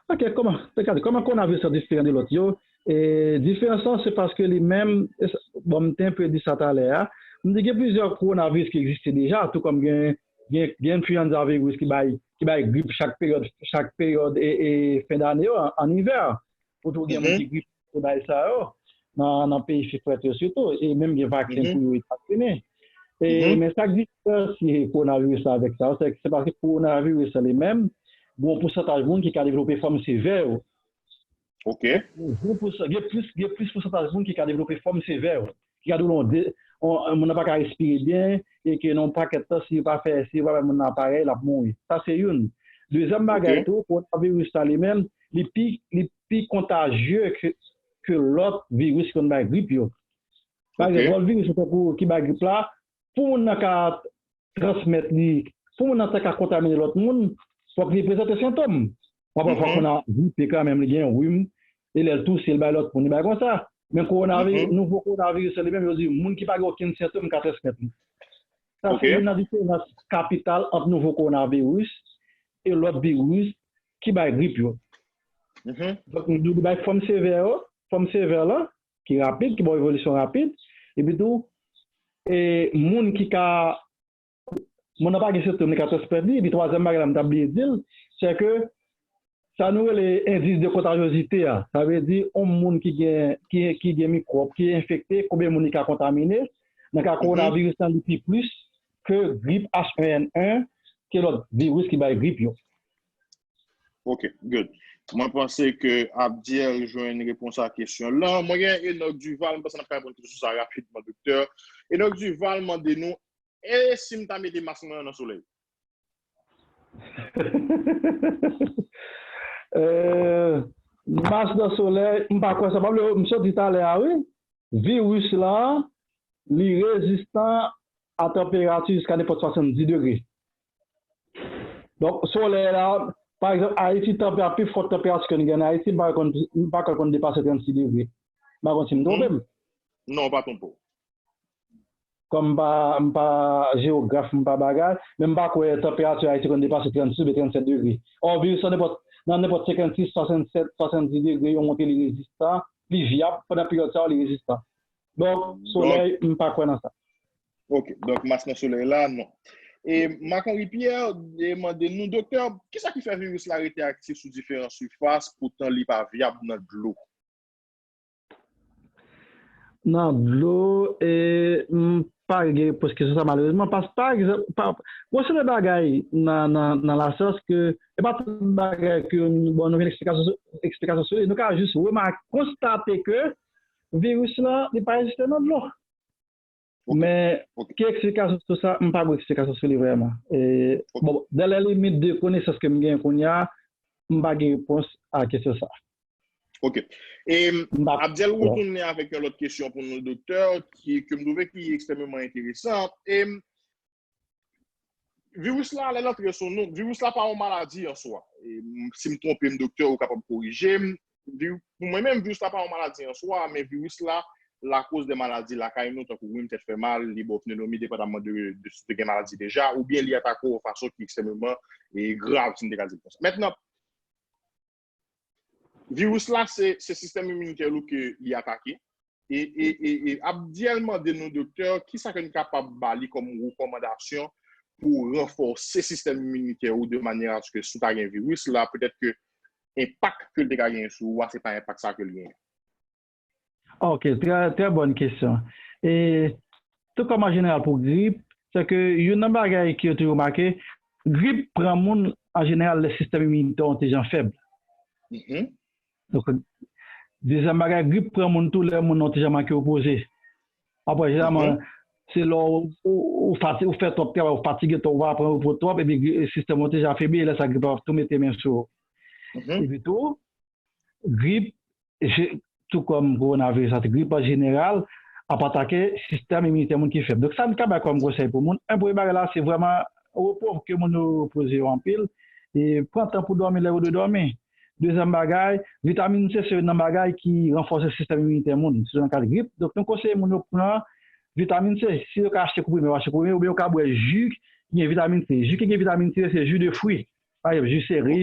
Ok, kòman, gade, kòman kowonaviris la diferan de lòt yo? E, diferans lan, se paske li menm, e sa- bon, m te enpe di sa talè a, m di gen plizyè kowonaviris ki egziste deja, tou kòm gen, gen, gen enflyanza viris ki bay, ki bay grip chak peryòd, chak peryòd e, e fen dane yo, an, an ivè. Pou tou gen moun ki gripe, se bagay sa yo, nan, nan peyi frèt yo sitou, e menm gen vaksen pou yo etazini. E, men sa k diferansye kowonaviris la avèk sa, se, se paske kowonaviris la li menm, gen yon pousantaj moun ki ka devlope fòm sevè yo. Ok. Gen plis, gen plis pousantaj moun ki ka devlope fòm sevè yo. Ki ka di w de, on, moun nan pa ka respire byen, e ke nan yon pakèt tan, si yo pa fè, si yo pa bay moun nan aparèy, l ap mouri. Sa se youn. Dezyèm bagay tou, kowonaviris la li menm, li pi, li pi kontajye ke, ke lòt viris ki konn bay grip yo. Pa egzanp, lòt viris tankou ki bay grip la, pou moun nan ka transmèt li, pou moun nan ta ka kontamine lòt moun, fòk li prezante sentòm. Pafwa, fòk moun nan gripe kanmenm, li gen wim, e lè l touse, l bay lòt moun, li bay konsa. Men kowonaviris, nouvo kowonaviris la li menm, yo di moun ki pa gen okenn sentòm ka transmèt li. Sa se youn nan diferans kapital ant nouvo kowonaviris e lòt viris ki bay grip yo. Donk, nou di bay fòm sevè yo, fòm sevè la, ki rapid, ki ba w evolisyon rapid, epi tou, e moun ki ka, moun nan pa gen sentòm, li ka transmèt li, epi twazyèm bagay la, m ta bliye di l, se ke sa nou rele endis de kontajozite a. Sa vle di, yon moun ki gen, ki, ki gen mikwòb, ki enfekte, konbyen moun li ka kontamine, Nan ka kowonaviris lan, li pi plis ke grip H en N en, ke lòt viris ki bay grip yo. Ok, good. Mwen panse ke Abdiel jwenn repons a kesyon lan. Mwen gen Enoch Duval, mwen panse n ap ka reponn kesyon sa rapidman, doktè. Enoch Duval mande nou, e si m ta mete mas mwen nan solèy? Euh, mas nan solèy, m pa kwè sa. Pa bliye, m sot di talè a, wi. Viris la, li rezistan a tanperati jiska nenpòt swasanndis degre. Donk, solèy la, pa egzanp, Ayiti, tanpè-, pi fò tanperati ke nou gen an Ayiti, m pa konn, m pa kwè konn depase trannsis degre. M pa konn si m twonpe m. Non, ou pa twonpe w. Kòm m pa, m pa jewograf, m pa bagay, men m pa kwè tanperati Ayiti konn depase trannsis oubyen trannsèt degre. Ò, viris lan nenpòt, nan nenpòt senkansis, swasannsèt, swasanndis degre, yo montre li rezistan, li vyab, pandan peryòd sa yo, li rezistan. Donk, solèy, m pa kwè nan sa. Ok, donk mas nan solèy la, non. E Marc Henry Pierre e mande nou, doktè, kisa ki fè viris la rete aktif sou diferan sifas, poutan li pa vyab nan dlo? Nan dlo, e, m pa gen repons kesyon sa, malerezman, pas, pa egzanp, pa, gon seri de bagay nan, nan, nan lasyans ke, e pa tout bagay ke, bon, nou jwenn eksplikasyon sou, eksplikasyon sou li, nou ka jis remake, konstate ke viris lan, li pa egziste nan dlo. Men, ki eksplikasyon sou sa? M pa gon eksplikasyon sou li vrèman. E, bon, dans les limites de konesans ke m gen kounye a, m pa gen repons a kesyon sa. Ok. E, Abdiel retounen avèk yon lòt kesyon pou nou, doktè, ki, ke m twouve ki ekstrèmeman enteresan. E, viris la, lè l antre sou nou, viris la pa yon maladi an swa. E, si m twonpe m, doktè, ou kapab korije m. Pou mwen menm, viris la pa yon maladi an swa, men viris la lakoz de maladi lakay nou, tankou rim, tèt fè mal, li ba w pneumonie, depandamman de, de si w te gen maladi deja, oubyen li atake w yon fason ki ekstrèmeman, e, grav, si m te ka di l konsa. Mentnan, viris la, se, se sistèm iminitè nou ke li atake. E, e, e, e Abdiel mande nou, doktè, kisa ke n kapab ba li kòm rekòmandasyon pou ranfòse sistèm iminitè ou de manyè aske si w ta gen viris la, petèt ke enpak ke l te ka genyen sou ou a, se pa enpak sa ke l genyen. Ok, trè, trè bòn kesyon. E tou kòm an jeneral pou grip, se ke youn nan bagay ke yo toujou remake, grip pran moun an jeneral lè sistèm iminitè w te jan fèb. Donk, dezyèm bagay, grip pran moun tou lè moun nan te jan manke repoze. Apre, jeneralman, se lè w, ou, ou fati-, ou fè twòp travay, ou fatige twòp, ou pa pran repo twòp, epi gri-, sistèm ou te jan febli, e lè sa grip la ap tou mete men sou ou. Epi tou, grip, je-, tou kòm kowonaviris la, grip an jeneral, ap atake sistèm iminitè moun ki fèb. Donk, sa n ka bay kòm konsèy pou moun, en, premye bagay la, se vrèman repo, ke moun yo repoze yo anpil, e pran tan pou dòmi lè yo dwe dòmi. Dezyèm bagay, vitamin C se youn nan bagay ki ranfòse sistèm iminitè moun, sitou nan kad grip. Donk, nou konseye moun yo pran vitamin C. Si yo ka achte konprime, yo achte konprime, oubyen yo ka bwè ji ki gen vitamin C. Ji ki gen vitamin C, se ji de fwi. Pa egzanp, ji seri,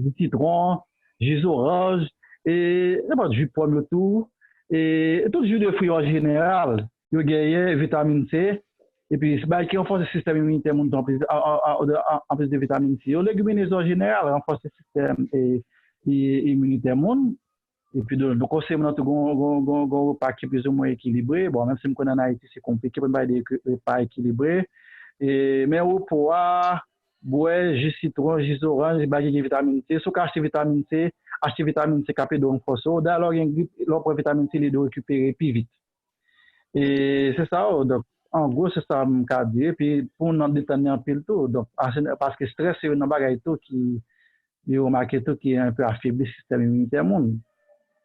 ji sitwon, ji zoranj, e nenpòt ji pòm yo tou. E tout ji de fwi yo an jeneral, yo genyen vitamin C. Epi, se bagay ki ranfòse sistèm iminitè moun tou, anplis, a, a, a, a, anplis de vitamin C yo. Legiminez yo an jeneral ranfòse sistèm e, e, iminitè moun. Epi, nou, nou konseye moun nan tou gon, gon, gon, gon repa ki plizoumwen ekilibre. Bon, menm si m konnen an Ayiti, se konplike pou n pale de eki-, repa ekilibre. E, men repo a, bwè ji sitwon, ji zoranj, bagay ki gen vitamin C. Si w ka achte vitamin C, achte vitamin C k ap ede w ranfòse w. Dayè, lè w gen grip, lè w pran vitamin C, li ede w rekipere pi vit. E se sa, o, donk, an gwo, se sa m ka di. Epi, pou nou detann li anpil tou. Donk, ase-, paske estrès, se youn nan bagay tou ki, yo remake tou ki enpe afebli sistèm iminitè moun.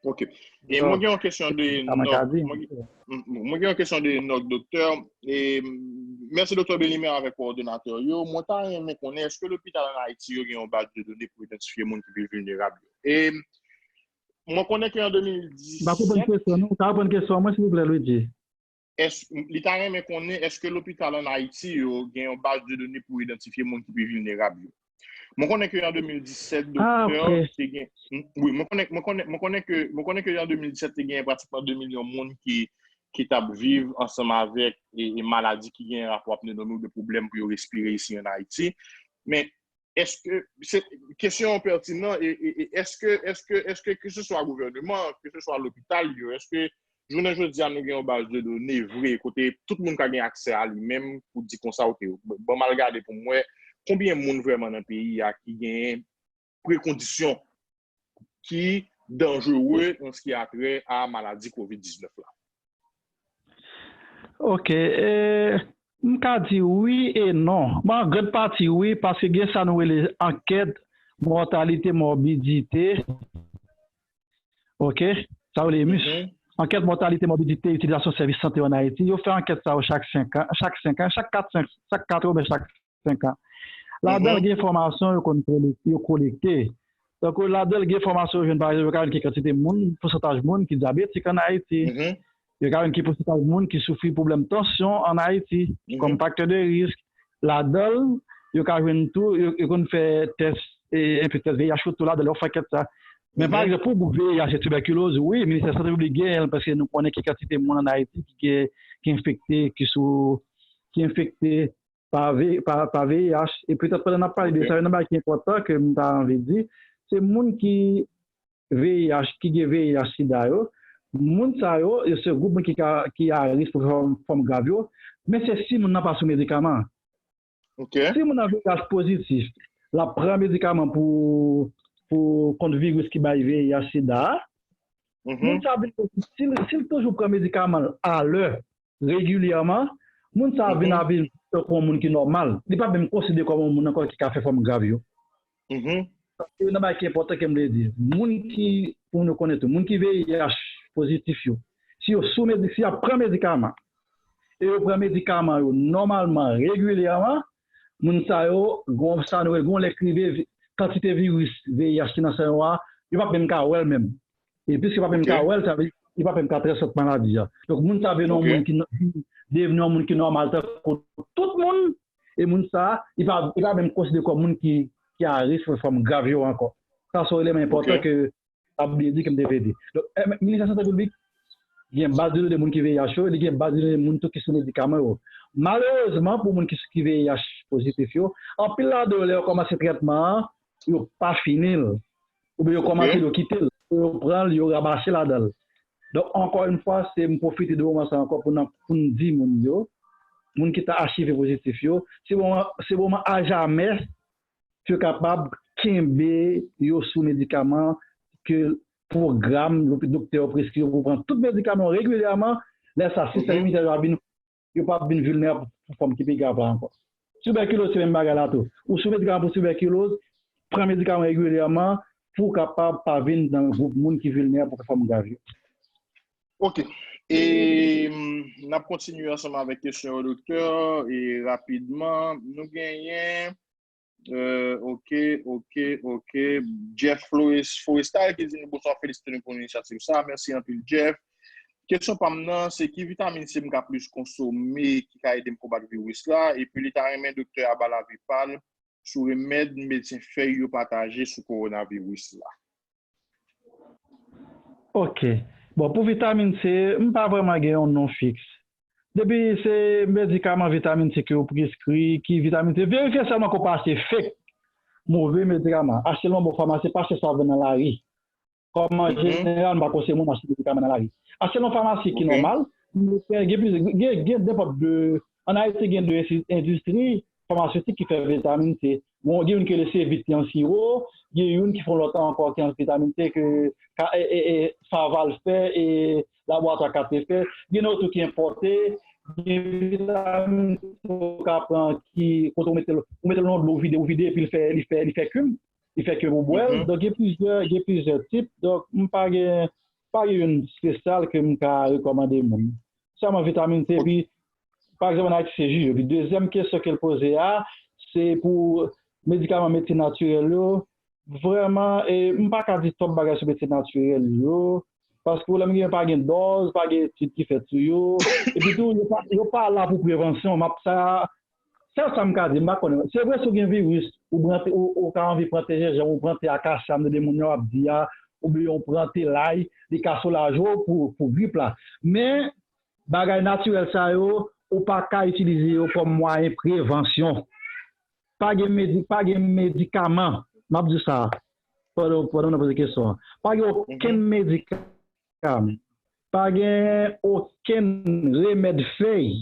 Ok. E mwen gen yon kesyon de Enoch. Mwen gen, m, mwen gen yon kesyon de Enoch, doktè. E, m, mèsi, doktè Belimer, avèk kowòdonatè yo. Mwen ta renmen konnen, èske lopital an Ayiti yo gen yon baz de done pou idantifye moun ki pi vilnerab yo? E, mwen konnen ke an de mil disèt, m pa konprann kesyon, non. Ou ka reprann kesyon an mwen, silvouplè, Luigi? Èske, li ta renmen konnen, èske lopital an Ayiti yo gen yon baz de done pou idantifye moun ki pi vilnerab yo? Mwen konnen ke an de mil disèt, doktè, te gen, wi, mwen konnen, mwen konnen, mwen konnen ke, mwen konnen ke an de mil disèt, te gen pratikman de milyon moun ki, ki t ap viv ansanm avèk, e, e maladi ki gen rapò ak pneumonie, de pwoblèm pou yo respire isi an Ayiti. Men, èske, se kesyon pètinan, e, e, e èske, èske, èske, ke se swa gouvèneman, ke se swa lopital yo, èske jounen jodi a, nou gen yon baz de done vre, kote tout moun ka gen aksè a li menm pou di konsa, ok, ban m al gade pou m wè konbyen moun vrèman nan peyi a ki gen prekondisyon ki danjere an se ki a trè a maladi kovid diznèf la. Ok. E, m ka di wi e non. Bon, an grand pati wi, paske gen sa nou rele ankèt mòtalite, mòbidite. Ok? Sa rele emus. Ankèt mòtalite, mòbidite, itilizasyon sèvis sante yo ann Ayiti. Yo fè ankèt sa yo chak senk an, chak senk an, chak kat, senk, chak kat oubyen chak senk an. Ladan l, gen enfòmasyon yo konn yo kolekte. Tankou ladan l, gen enfòmasyon yo jwenn, pa egzanp, yo ka jwenn ki kantite moun, pousantaj moun ki dyabetik ann Ayiti. Yo ka jwenn ki pousantaj moun ki soufri pwoblèm tansyon ann Ayiti, kòm faktè de risk. Ladan l, yo ka jwenn tou, yo, yo konn fè tès, e, enpe tès V I H yo tou ladan l, yo fè ankèt sa. Men pa egzanp, pou gwoup V I H e tibèkiloz, wi, Ministè Sante Piblik genyen l, paske nou konnen ki kantite moun ann Ayiti ki, ki, ki enfekte, ki sou, ki enfekte pa, pa, pa V I H. E petèt pandan n ap pale de sa, youn nan bagay ki enpòtan ke m ta anvi di, se moun ki V I H, ki gen V I H sida yo, moun sa yo, yo se gwoup moun ki, ka, ki a risk pou fè fòm, fòm grav yo, men se si moun nan pa sou medikaman. Si moun nan V I H pozitif, l ap pran medikaman pou, pou kont viris ki bay V I H sida a, moun sa vin, si l si l toujou pran medikaman l alè, regilyèman, moun sa vin ap viv tankou yon moun ki nòmal. Li pa menm konsidere kòm yon moun ankò ki ka fè fòm grav yo. Paske yon nan bagay ki enpòtan ke m vle di, moun ki, pou nou konnen tou, moun ki V I H pozitif yo, si yo sou medi, si y ap pran medikaman, e yo pran medikaman yo nòmalman, regilyèman, moun sa yo, gon sa nou rele, gon lè k rive, kantite viris V I H ki nan san yo a, yo p ap menm ka wè l menm. E piske yo p ap menm ka wè l, sa vle di, yo p ap menm ka transmèt maladi a. Donk, moun sa vin yon moun ki devni yon moun ki nòmal tankou tout moun, e moun sa, li pa, li pa menm konsidere kòm moun ki, ki a risk pou fòm grav yo ankò. Sa se yon eleman enpòtan ke m ap byen di ke m te vle di. Donk, Ministè Sante Piblik gen baz de done moun ki V I H yo, li gen baz de done moun tou ki sou medikaman yo. Malerezman, pou moun ki, ki V I H pozitif yo, anpil ladan yo, lè yo kòmanse trètman an, yo pa fini l. Oubyen yo kòmanse l, yo kite l, yo pran l, yo rabache ladan l. Donk, ankò yon fwa, se m pwofite de moman sa ankò pou n, pou n di moun yo, moun ki ta achive pozitif yo, se moman, se moman ajamè, yo kapab kenbe yo sou medikaman ke pwogram lopi-, doktè yo preskri yo pou pran tout medikaman yo regilyèman. Lè sa, sistèm iminitè yo ap vin, yo p ap vin vilnerab pou fòm ki pi grav la ankò. Tibèkiloz se menm bagay la tou. Ou sou medikaman pou tibèkiloz, pran medikaman regilyèman pou w kapab pa vin nan gwoup moun ki vilnerab pou fè fòm grav yo. Ok. E n ap kontinye ansanm avèk kesyon yo, doktè, e rapidman, nou genyen Euh, ok, ok, ok. Jeff Flores Forestal ki di nou bonswa, felisite nou pou inisyativ sa. Mèsi anpil, Jeff. Kesyon pa m nan, se ki vitamin C m ka plis konsome ki ka ede m konbat viris la? Epi li ta renmen doktè a ba lavi pa l sou remèd medsen fèy yo pataje sou kowonaviris la. Ok. Bon, pou vitamin C, m pa vrèman gen yon non fiks. Depi se medikaman vitamin C ke yo preskri, ki vitamin C, verifye sèlman ke w pa achte fake, move medikaman. Achte l nan bon famasi, pa achte sa w ap vann nan lari. Kòm an jeneral, m pa konseye moun achte medikaman nan lari. Achte l nan famasi ki nòmal, gen plizyè, gen, gen nenpòt de, ann Ayiti gen de endistri, famasetik ki fè vitamin C. Bon, gen youn ki rele Sevit ki an siwo, gen youn ki fè yon lòt ankò ki an vitamin C ke ka, e, e, e, Saval fè, e Laboratwa Kat fè. Gen lòt tou ki enpòte, gen vitamin C ou ka pran ki, kote ou mete l, ou mete l nan dlo, ou vide, ou vide, epi li fè, li fè, li fè kim, li fè kim ou bwè l. Donk, gen plizyè, gen plizyè tip. Donk, m pa gen, pa gen youn espesyal ke m ka rekòmande moun. Sèlman vitamin C, epi pa egzanp, ann Ayiti, se ji yo. Epi dezyèm kesyon ke l poze a, se pou medikaman medsin natirèl yo. Vrèman, e, m pa ka di twòp bagay sou medsin natirèl yo, paske pwoblèm gen, pa gen dòz, pa gen etid ki fèt sou yo. Epi tou, yo pa, yo pa la pou prevansyon. M ap sa, sèl sa m ka di, m pa konnen. Se vre, si w gen viris, ou pran te, ou, ou ka anvi pran te jenjanm, ou pran te akasya, m tande moun yo ap di a, oubyen ou pran te lay, li ka soulaje w pou, pou grip la. Men, bagay natirèl sa yo, ou pa ka itilize yo kòm mwayen prevansyon. Pa gen medi-, pa gen medikaman, m ap di sa, pandan, pandan w poze kesyon an. Pa gen okenn medikaman pa gen okenn remèd fèy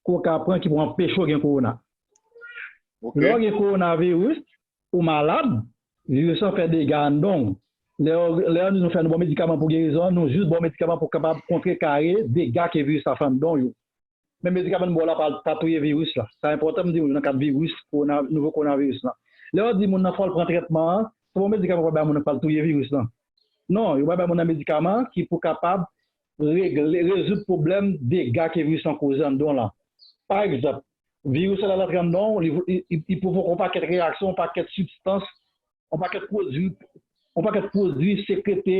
ke w ka pran ki pou anpeche w gen kowona. Lè w gen kowonaviris, ou malad, viris lan fè dega anndan w. Lè, lè nou fè nou ba w medikaman pou gerizon an, nou jis ba w medikaman pou kapab kontrekare dega ke viris la fè anndan w yo. Men medikaman nou ba w la pa, pa touye viris la. Sa enpòtan m di w nan kad viris, kowona, nouvo kowonaviris la. Lè yo di moun nan fò l pran trètman an, se pa yon medikaman pou bay moun nan pou l touye viris lan. Non, yo pral bay moun nan medikaman ki pou kapab regle, rezoud pwoblèm dega ke viris lan koze anndan w lan. Pa egzanp, viris lan al antre anndan w, li, li, li, li pwovoke yon pakèt reyaksyon, yon pakèt sibstans, yon pakèt pwodui, yon pakèt pwodui sekrete,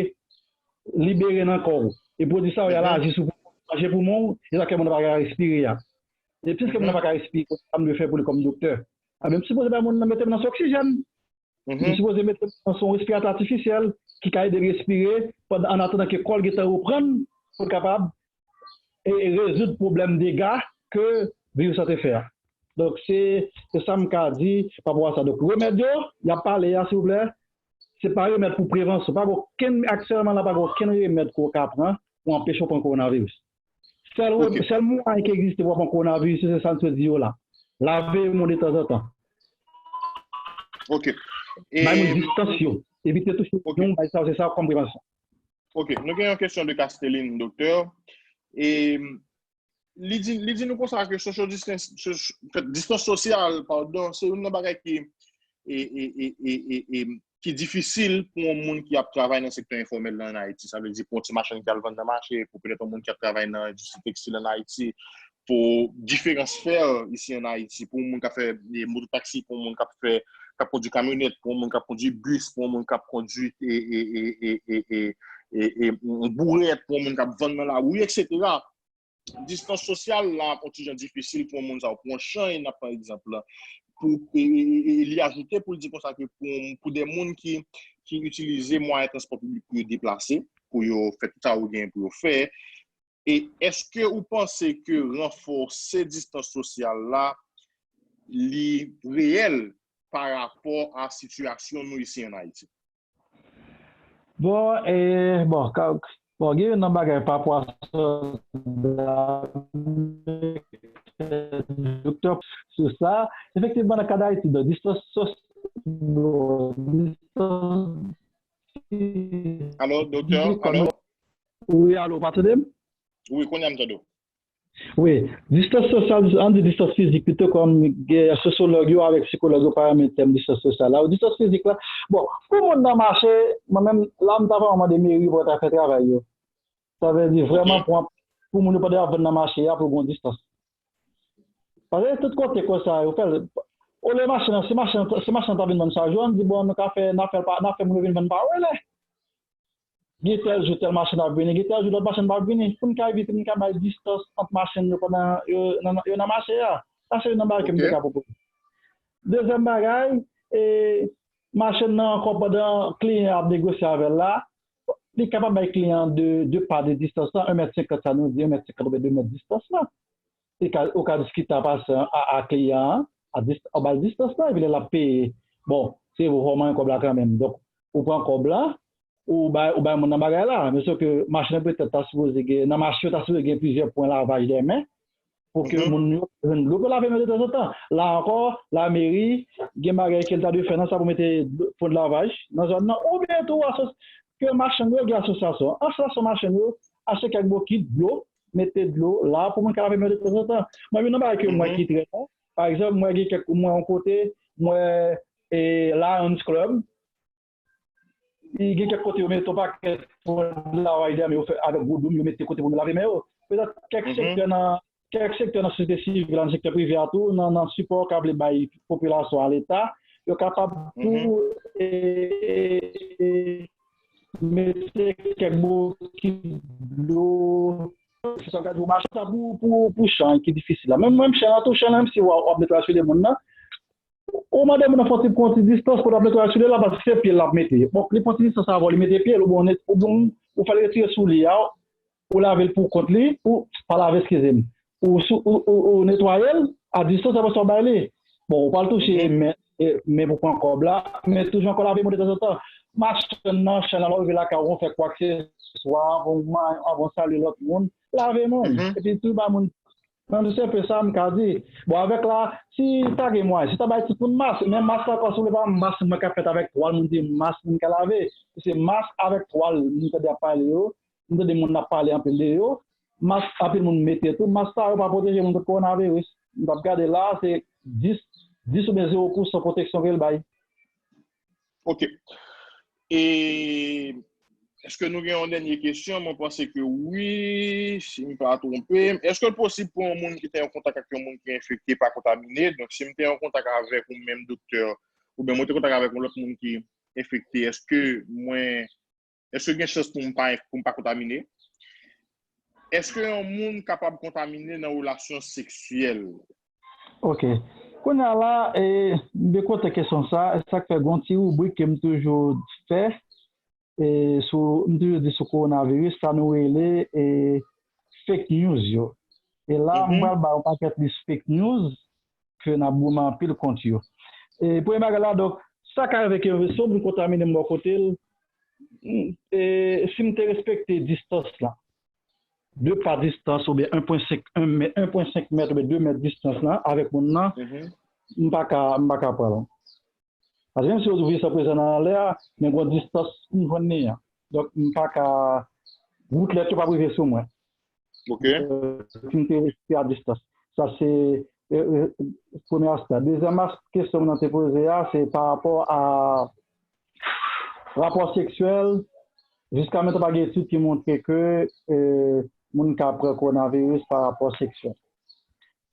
libere nan kò w. E pwodui sa yo, y al aji sou manje poumon w, e sa fè moun nan pa ka respire a. E piske moun nan pa ka respire, sa m dwe fè pou li kòm doktè? A, men m sipoze bay moun nan, mete moun nan sou oksijèn. M sipoze mete l nan yon respiratè atifisyèl ki ka ede l respire pandan, an atandan ke kò l gentan reprann pou l kapab e, e rezoud pwoblèm dega ke viris la te fè a. Donk, se, se sa m ka di pa rapò a sa. Donk, remèd yo, y ap pale a, silvouplè, se pa remèd pou prevansyon. Pa gen okenn, aktyèlman la, pa gen okenn remèd ke w ka pran pou anpeche w pran kowonaviris. Sèl, sèl mwayen ki egziste pou w pran kowonaviris, se sa m sot di yo la. Lave men w detanzantan. Ok. E, bay moun distans yo. Evite touche moun, bay sa, se sa kòm prevansyon. Ok. Nou gen yon kesyon de Casteline, doktè. E, li di, li di nou konsa ke social distance, distans sosyal, padon, se youn nan bagay ki, e, e, e, e, e, e, ki difisil pou yon moun ki ap travay nan sektè enfòmèl la ann Ayiti. Sa vle di pou yon ti machann ki al vann nan mache, pou petèt yon moun ki ap travay nan endistri tekstil ann Ayiti, pou diferan sfè isi ann Ayiti, pou yon moun k ap fè e, mototaksi, pou yon moun k ap fè, k ap kondui kamyonèt, pou yon moun k ap kondui bis, pou yon moun k ap kondui e, e, e, e, e, e, e, e, bourèt, pou yon moun k ap vann nan lari, etsetera. Distans sosyal la ap yon ti jan difisil pou yon moun sa yo. Pou yon Chany, n ap pran egzanp la, pou, e, e, e, e li ajoute pou l di konsa ke pou, pou de moun ki, ki itilize mwayen transpò piblik pou yo deplase, pou yo fè tout sa yo genyen pou yo fè, e èske ou panse ke ranfòse distans sosyal la, li reyèl pa rapò a sitiyasyon nou isi ann Ayiti? Bon, e, bon, ka, bon, gen youn nan bagay pa rapò a sa, doktè, sou sa. Efektivman, nan ka d Ayiti, donk, distans sos-, bon, distans Alo, doktè, alo? Wi, alo, w pa tande m? Wi, kounye a m tande w. Wi, distans sosyal, ann di distans fizik pito, kòm gen sosyològ yo avèk sikològ yo pa renmen tèm distans sosyal la. Distans fizik la, bon, pou moun nan mache, mwen menm, la m ta vrèman mande meri pou yo ta fè travay yo. Sa vle di vrèman pou, pou moun yo pandan y ap vann nan mache a, pou gen yon distans. Paske tout kote konsa, yo fè l, olye machann nan, si machann, si machann nan ta vin vann chak jou, ann di, bon, nou ka fè, n a fè, n a fè moun yo vin vann pa rele. Gen tèl jou, tèl machann ap vini, gen tèl jou, lòt machann p ap vini. Pou n ka evite, pou n ka bay distans ant machann yo pandan yo nan, yo nan mache a. Sa se youn nan bagay ke m te ka pwopoze. Dezyèm bagay, e, machann nan ankò, pandan kliyan an ap negosye avè l la, li kapab bay kliyan an de, de pa de distans lan, en mèt senkant sa nou di, en mèt senkant oubyen de mèt distans lan. Ou ka, ou ka diskite a pasan a, a kliyan an, a dis-, anba distans lan, epi lè l ap peye, bon, se vre, fò w manyen kòb la kanmenm. Donk, ou pran kòb la, ou bay, ou bay moun nan bagay la. Men sòf ke machann nan petèt ta sipoze gen, nan mache yo ta sipoze gen plizyè pwen lavaj de men, pou ke moun yo jwenn dlo pou lave men yo detanzantan. La ankò, lameri gen bagay ke l ta dwe fè nan sa pou mete dlo, pwen de lavaj nan zòn nan, oubyen tou asos-, ke machann yo gen asosyasyon. Asosyasyon machann yo, achte kèk bokit dlo, mete dlo la pou moun ka lave men yo detanzantan. Mwen, youn nan bagay ke m wè ki trè bon, pa egzanp, m wè gen kèk, m wè yon kote, m wè, e, Lions Club, gen kèk kote yo mete yon pakèt pwen de lavaj de men yo fè avèk gwo doum, yo mete kote pou moun lave men yo. Petèt kèk sektè nan, kèk sektè nan sosyete sivil la, nan sektè prive a tou, nan, nan sipò yo ka vle bay popilasyon an, Leta, yo kapab tou, e, e, mete kèk bokit dlo. Se sa w ka di, ou mache sa pou, pou, pou chan ki difisil la. Menm, menm chan an tou, chan an, menm si w ap netwaye sou de moun nan, ou mande moun nan fè yon ti, pran yon ti distans pou l ap netwaye sou de la, paske se pye l ap mete. Bon, li pran ti distans avè w, li mete pye l, ou bon, ou bon, ou fè l retire soulye a, ou lave l pou kont li, ou, pa lave, eskize m, ou, sou, ou, ou, ou netwaye l, a distans, apre sa, w bay li. Bon, ou pral touche men, e, men pou pran kòb la, men toujou ankò lave men w detanzantan. machann nan, chan nan, lè w rive lakay ou, fè kwakseswa, avan w salye lòt moun, lave men w. Epi tou bay moun. Nan se pe sa m ka di. Bon, avèk la, si ta gen mwayen, si ta bay tout moun mas, men mas la ankò, si w vle pa mas mwen ka fèt avèk twal, moun di mas moun ka lave. Se mas avèk twal, moun tande ap pale yo, m tande moun ap pale anpil de yo, mas anpil moun mete tou, mas sa yo pa pwoteje moun kont kowonaviris. M t ap gade la, se dis, dis oubyen zewo pousan pwoteksyon ke l bay. Ok. E èske nou gen yon dènye kesyon? Mwen panse ke wi, si m pa twonpe m. Èske l posib pou yon moun ki te an kontak ak yon moun ki enfekte pa kontamine? Donk, si m te an kontak avèk ou menm, doktè, oubyen mwen te kontak avèk yon lòt moun ki enfekte, èske mwen, èske gen chans pou m pa, pou m pa kontamine? Èske yon moun kapab kontamine nan relasyon seksyèl? Ok. Kounye a la, e, m vle kote kesyon sa, e sa k fè gen yon ti ribrik ke m toujou fè, e, sou, m toujou di sou kowonaviris, sa nou rele, e, fake news yo. E la, m pral bay yon pakèt lis fake news ke n ap goumen anpil kont yo. E, premye bagay la, donk, sa ka rive ke si yon moun kontamine m bò kote l, e, si m te respekte distans la, de pa distans oubyen en pwen senk, en mèt, en pwen senk mèt oubyen de mèt distans la avèk moun nan, m pa ka, m pa ka pran l. Paske menm si yo di viris la prezan nan lè a, men gen yon distans pou m jwenn li an. Donk, m pa ka, goutlèt yo p ap rive sou mwen. Ok. Si m te rete a distans. Sa se, e, e, premye aspè. Dezyèm as-, kesyon mwen te poze a, se pa rapò a rapò seksyèl. Jiska mentnan, pa gen etid ki montre ke, e, moun ka pran kowonaviris pa rapò seksyèl.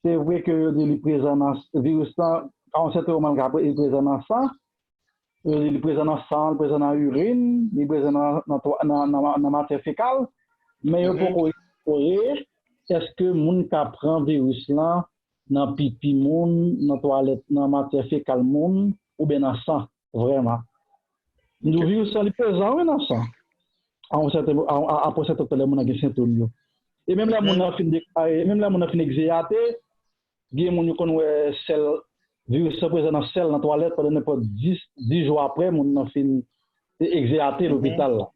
Se vre ke yo di li prezan nan viris lan, a yon sèten moman, li ka pre-, li prezan nan san. Yo di li prezan nan san, li prezan nan irin, li prezan nan, nan, nan, nan, nan matyè fekal. Men yo poko eksplore èske moun ka pran viris lan nan pipi moun, nan twalèt, nan matyè fekal moun, oubyen nan san, vrèman. M di w viris lan li prezan, wi, nan san. A yon sèten, a, a, apre sèten tan lè moun nan gen sentòm yo. E menm lè moun nan fin deklare, menm lè moun nan fin egzeyate, gen moun yo konn wè sèl, viris lan prezan nan sèl, nan twalèt, pandan nenpòt dis, dis jou apre, moun nan fin egzeyate lopital la.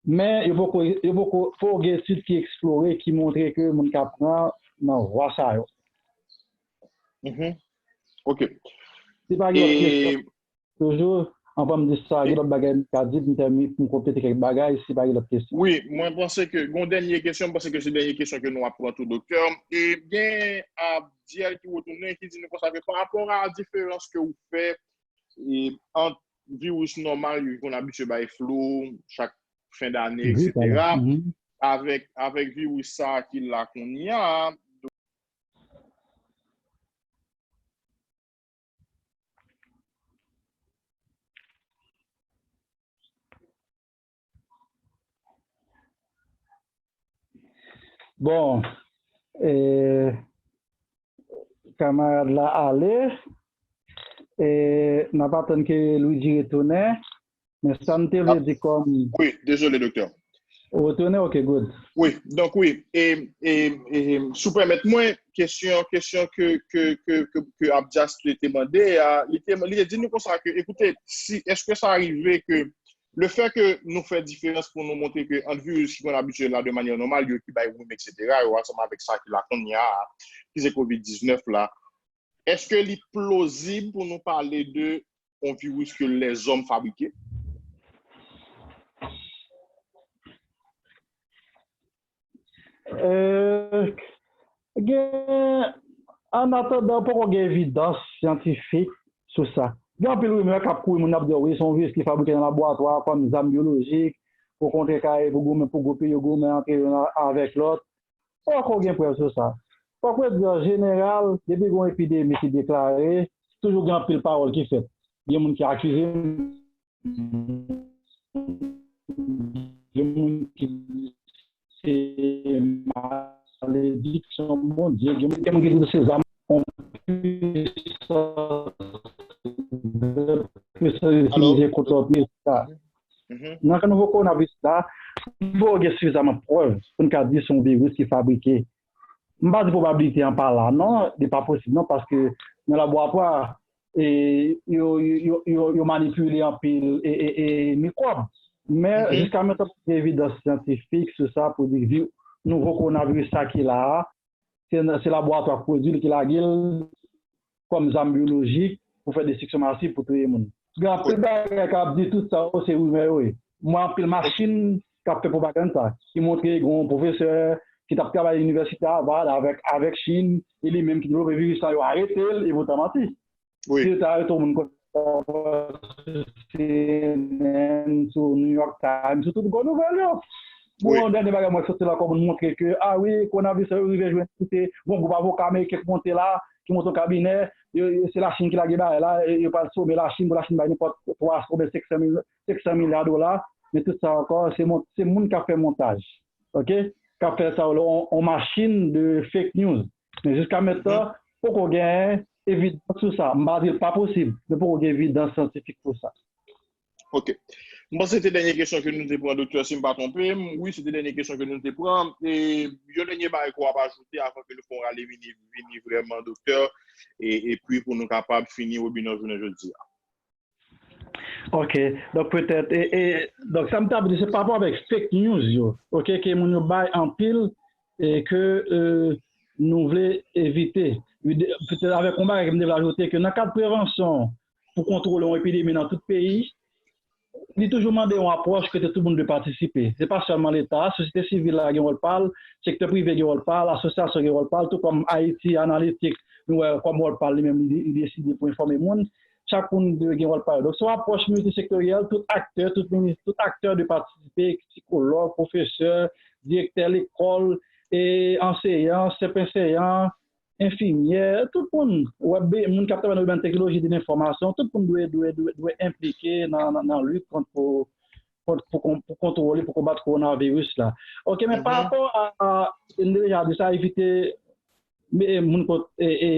Men, yo poko, yo poko, poko gen etid ki eksplore, ki montre ke moun ka pran nan vwa sa yo. Ok. Si pa gen lòt kesyon, toujou, anvan m di sa, gen lòt bagay m ka di, pou m tèmine, pou m konplete kèk bagay, si pa gen lòt kesyon. Wi, mwen panse ke, gen yon dènye kesyon, m panse ke se dènye kesyon ke nou ap pran tou, doktè. E gen Abdiel ki retounen, ki di nou konsa ke pa rapò a diferans ke ou fè e, ant viris nòmal yo ki konn abitye bay flu chak fen dane, etsetera, avèk, avèk viris sa a ki la kounye a. Bon, e, kamarad la ale, e, n ap atann ke Luigi retounen, men sa m te vle di kòm. Wi, dezole, doktè. Ou retounen, ok, good. Wi, donk wi, e, e, e, si w pèmèt mwen, kesyon, kesyon ke, ke, ke, ke, ke Abdias te, te mande a, li te, li te di nou konsa ke, ekoute, si, èske sa rive ke lefè ke nou fè diferans pou nou montre ke ant viris ki konn abitye la de manyè nòmal, yo ki bay woum, etsetera, yo ansanm avèk sa ki la kounye a, ki se kovid diznèf la, èske li plozib pou nou pale de yon viris ke lèzòm fabrike? Euh, gen, an atandan, poko gen evidans syantifik sou sa. Gen anpil rimè k ap kouri, moun ap di, wi, se yon viris ki fabrike nan laboratwa kòm zam byolojik, pou kontrekaye, pou goumen, pou gwoup yo goumen antre youn avèk lòt. Poko gen prèv sou sa. Fòk mwen di, an jeneral, depi gen yon epidemi ki deklare, toujou gen anpil pawòl ki fèt. Gen moun ki akize m, gen moun ki di se malediksyon Bondye, gen moun ki di se zam pwisans, pwisans itilize kont lòt moun, etsetera. Nan ka nouvo kowonaviris la, fò gen sifizaman prèv pou n ka di se yon viris ki fabrike. M pa di pwobabilite an pa la, non, li pa posib, non, paske nan laboratwa, e, yo, yo, yo, yo manipile anpil e, e, e mikwòb. Men, jiska mentnan, pa gen evidans syantifik sou sa pou di vi-, nouvo kowonaviris sa ki la a, se, se laboratwa k pwodui l, ki lage l kòm zam byolojik pou fè destriksyon masiv, pou touye moun. Gen anpil bagay k ap di tout sa yo se rimè yo ye. M wè anpil machin k ap fè pwopagann sa, ki montre gen yon pwofesè ki t ap travay inivèsite Harvard avèk, avèk Chin, e li menm ki devlope viris la, yo arete l, e poutan manti. Si yo ta arete yon moun konsa sou C N N, sou New York Times, sou tout gwo nouvèl yo. Bon, yon dènye bagay mwen soti la, kòm moun montre ke, a wi, kowonaviris yo rive jwenn kote, gon gwoup avoka ameriken k monte la, ki monte yon kabinè, yo, yo, se Lachin ki lage bagay la, e yo pral some Lachin pou Lachin bay nenpòt twa oubyen senk san mil, senk san milya dola, men tout sa ankò, se mon-, se moun k ap fè montaj, oke? K ap fè sa, yon, yon machin de fake news. Men jiska mentnan, poko gen evidans sou sa. M pa di l pa posib, men poko gen evidans syantifik pou sa. Ok. M panse se te dènye kesyon ke nou te pran, doktè, si m pa twonpe m. Wi, se te dènye kesyon ke nou te pran. E yon dènye bagay ke w ap ajoute avan ke nou fè yon rale vini, vini vrèman, doktè, e, epi pou nou kapab fini webinè jounen jodi a. Ok. Donk, petèt, e, e, donk, sa m t ap di, se pa rapò avèk fake news yo, ok, ke moun yo bay anpil, e ke, e, nou vle evite. Petèt avèk yon bagay ke m te vle ajoute, ke nan kad prevansyon pou kontwole yon epidemi nan tout peyi, li toujou mande yon apwòch kote tout moun dwe patisipe. Se pa sèlman Leta, sosyete sivil la gen wòl pa l, sektè prive gen wòl pa l, asosyasyon gen wòl pa l, tou kòm Haiti Analytics, nou wè kòm wòl pa l li menm, li, li deside pou enfòme moun. Chak moun dwe gen wòl pa yo. Donk, se yon apwòch miltisektoryèl, tout aktè, tout minis, tout aktè dwe patisipe, sikològ, pwofesè, direktè lekòl, e anseyan, sèp anseyan, enfimyè, tout moun, wè, be-, moun k ap travay nan domèn teknoloji de lenfòmasyon, tout moun dwe, dwe, dwe, dwe enplike nan, nan, nan lit kont pou, kont, pou, kon- pou kontwole, pou konbat kowonaviris la. Ok, men pa rapò a, a, m te deja di sa, evite, men, moun kot, e, e,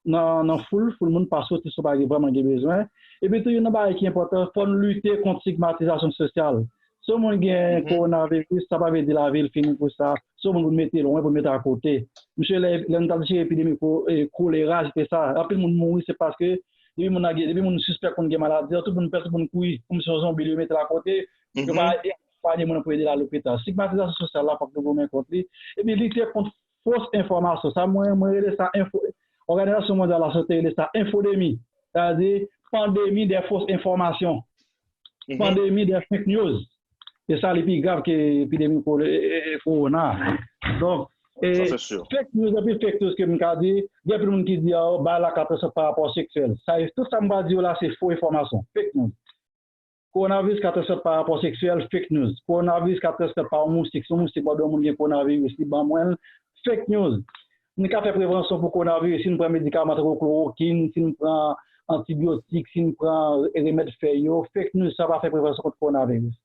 nan, nan foul, foul moun pa soti si w pa gen, vrèman gen bezwen. Epi tou, youn nan bagay ki enpòtan, fò n lite kont stigmatizasyon sosyal. Si yon moun gen kowonaviris, sa pa vle di lavi l fini pou sa. Si yon moun pou n mete lwen, pou n mete akote. Misye, lè, lè nou t ap jere epidemi ko-, e, kolera, se te sa. Anpil moun mouri, se paske depi moun nan gen, depi moun sispèk konn gen maladi an, tout moun pè, tout moun kouri. Kòmsi yon zonbi, yo mete l akote. Yo pa ekonpaye moun pou ede l al lopital. Stigmatizasyon sosyal la, fòk nou goumen kont li. Epi lite kont fos enfòmasyon. Sa, mwen, mwen rele sa enfo, Òganizasyon Mondyal Lasante rele sa enfodemi. Sa vle di pandemi dè fos enfòmasyon. Pandemi dè fake news. E sa, li pi grav ke epidemi ko-, e, e, e, kowona. Donk, e, fake news, epi fake news ke m ka di, gen anpil moun ki di, oh, bagay la ka transmèt pa rapò seksyèl. Sa, tout sa m pral di yo la, se fo enfòmasyon. Fake news. Kowonaviris ka transmèt pa rapò seksyèl, fake news. Kowonaviris ka transmèt pa yon moustik. Si yon moustik mòde yon moun gen kowonaviris, li ban mwen l, fake news. Nou ka fè prevansyon pou kowonaviris si nou pran medikaman tankou klorokin, si nou pran antibyotik, si nou pran remèd fèy yo, fake news, sa pa fè prevansyon kont kowonaviris.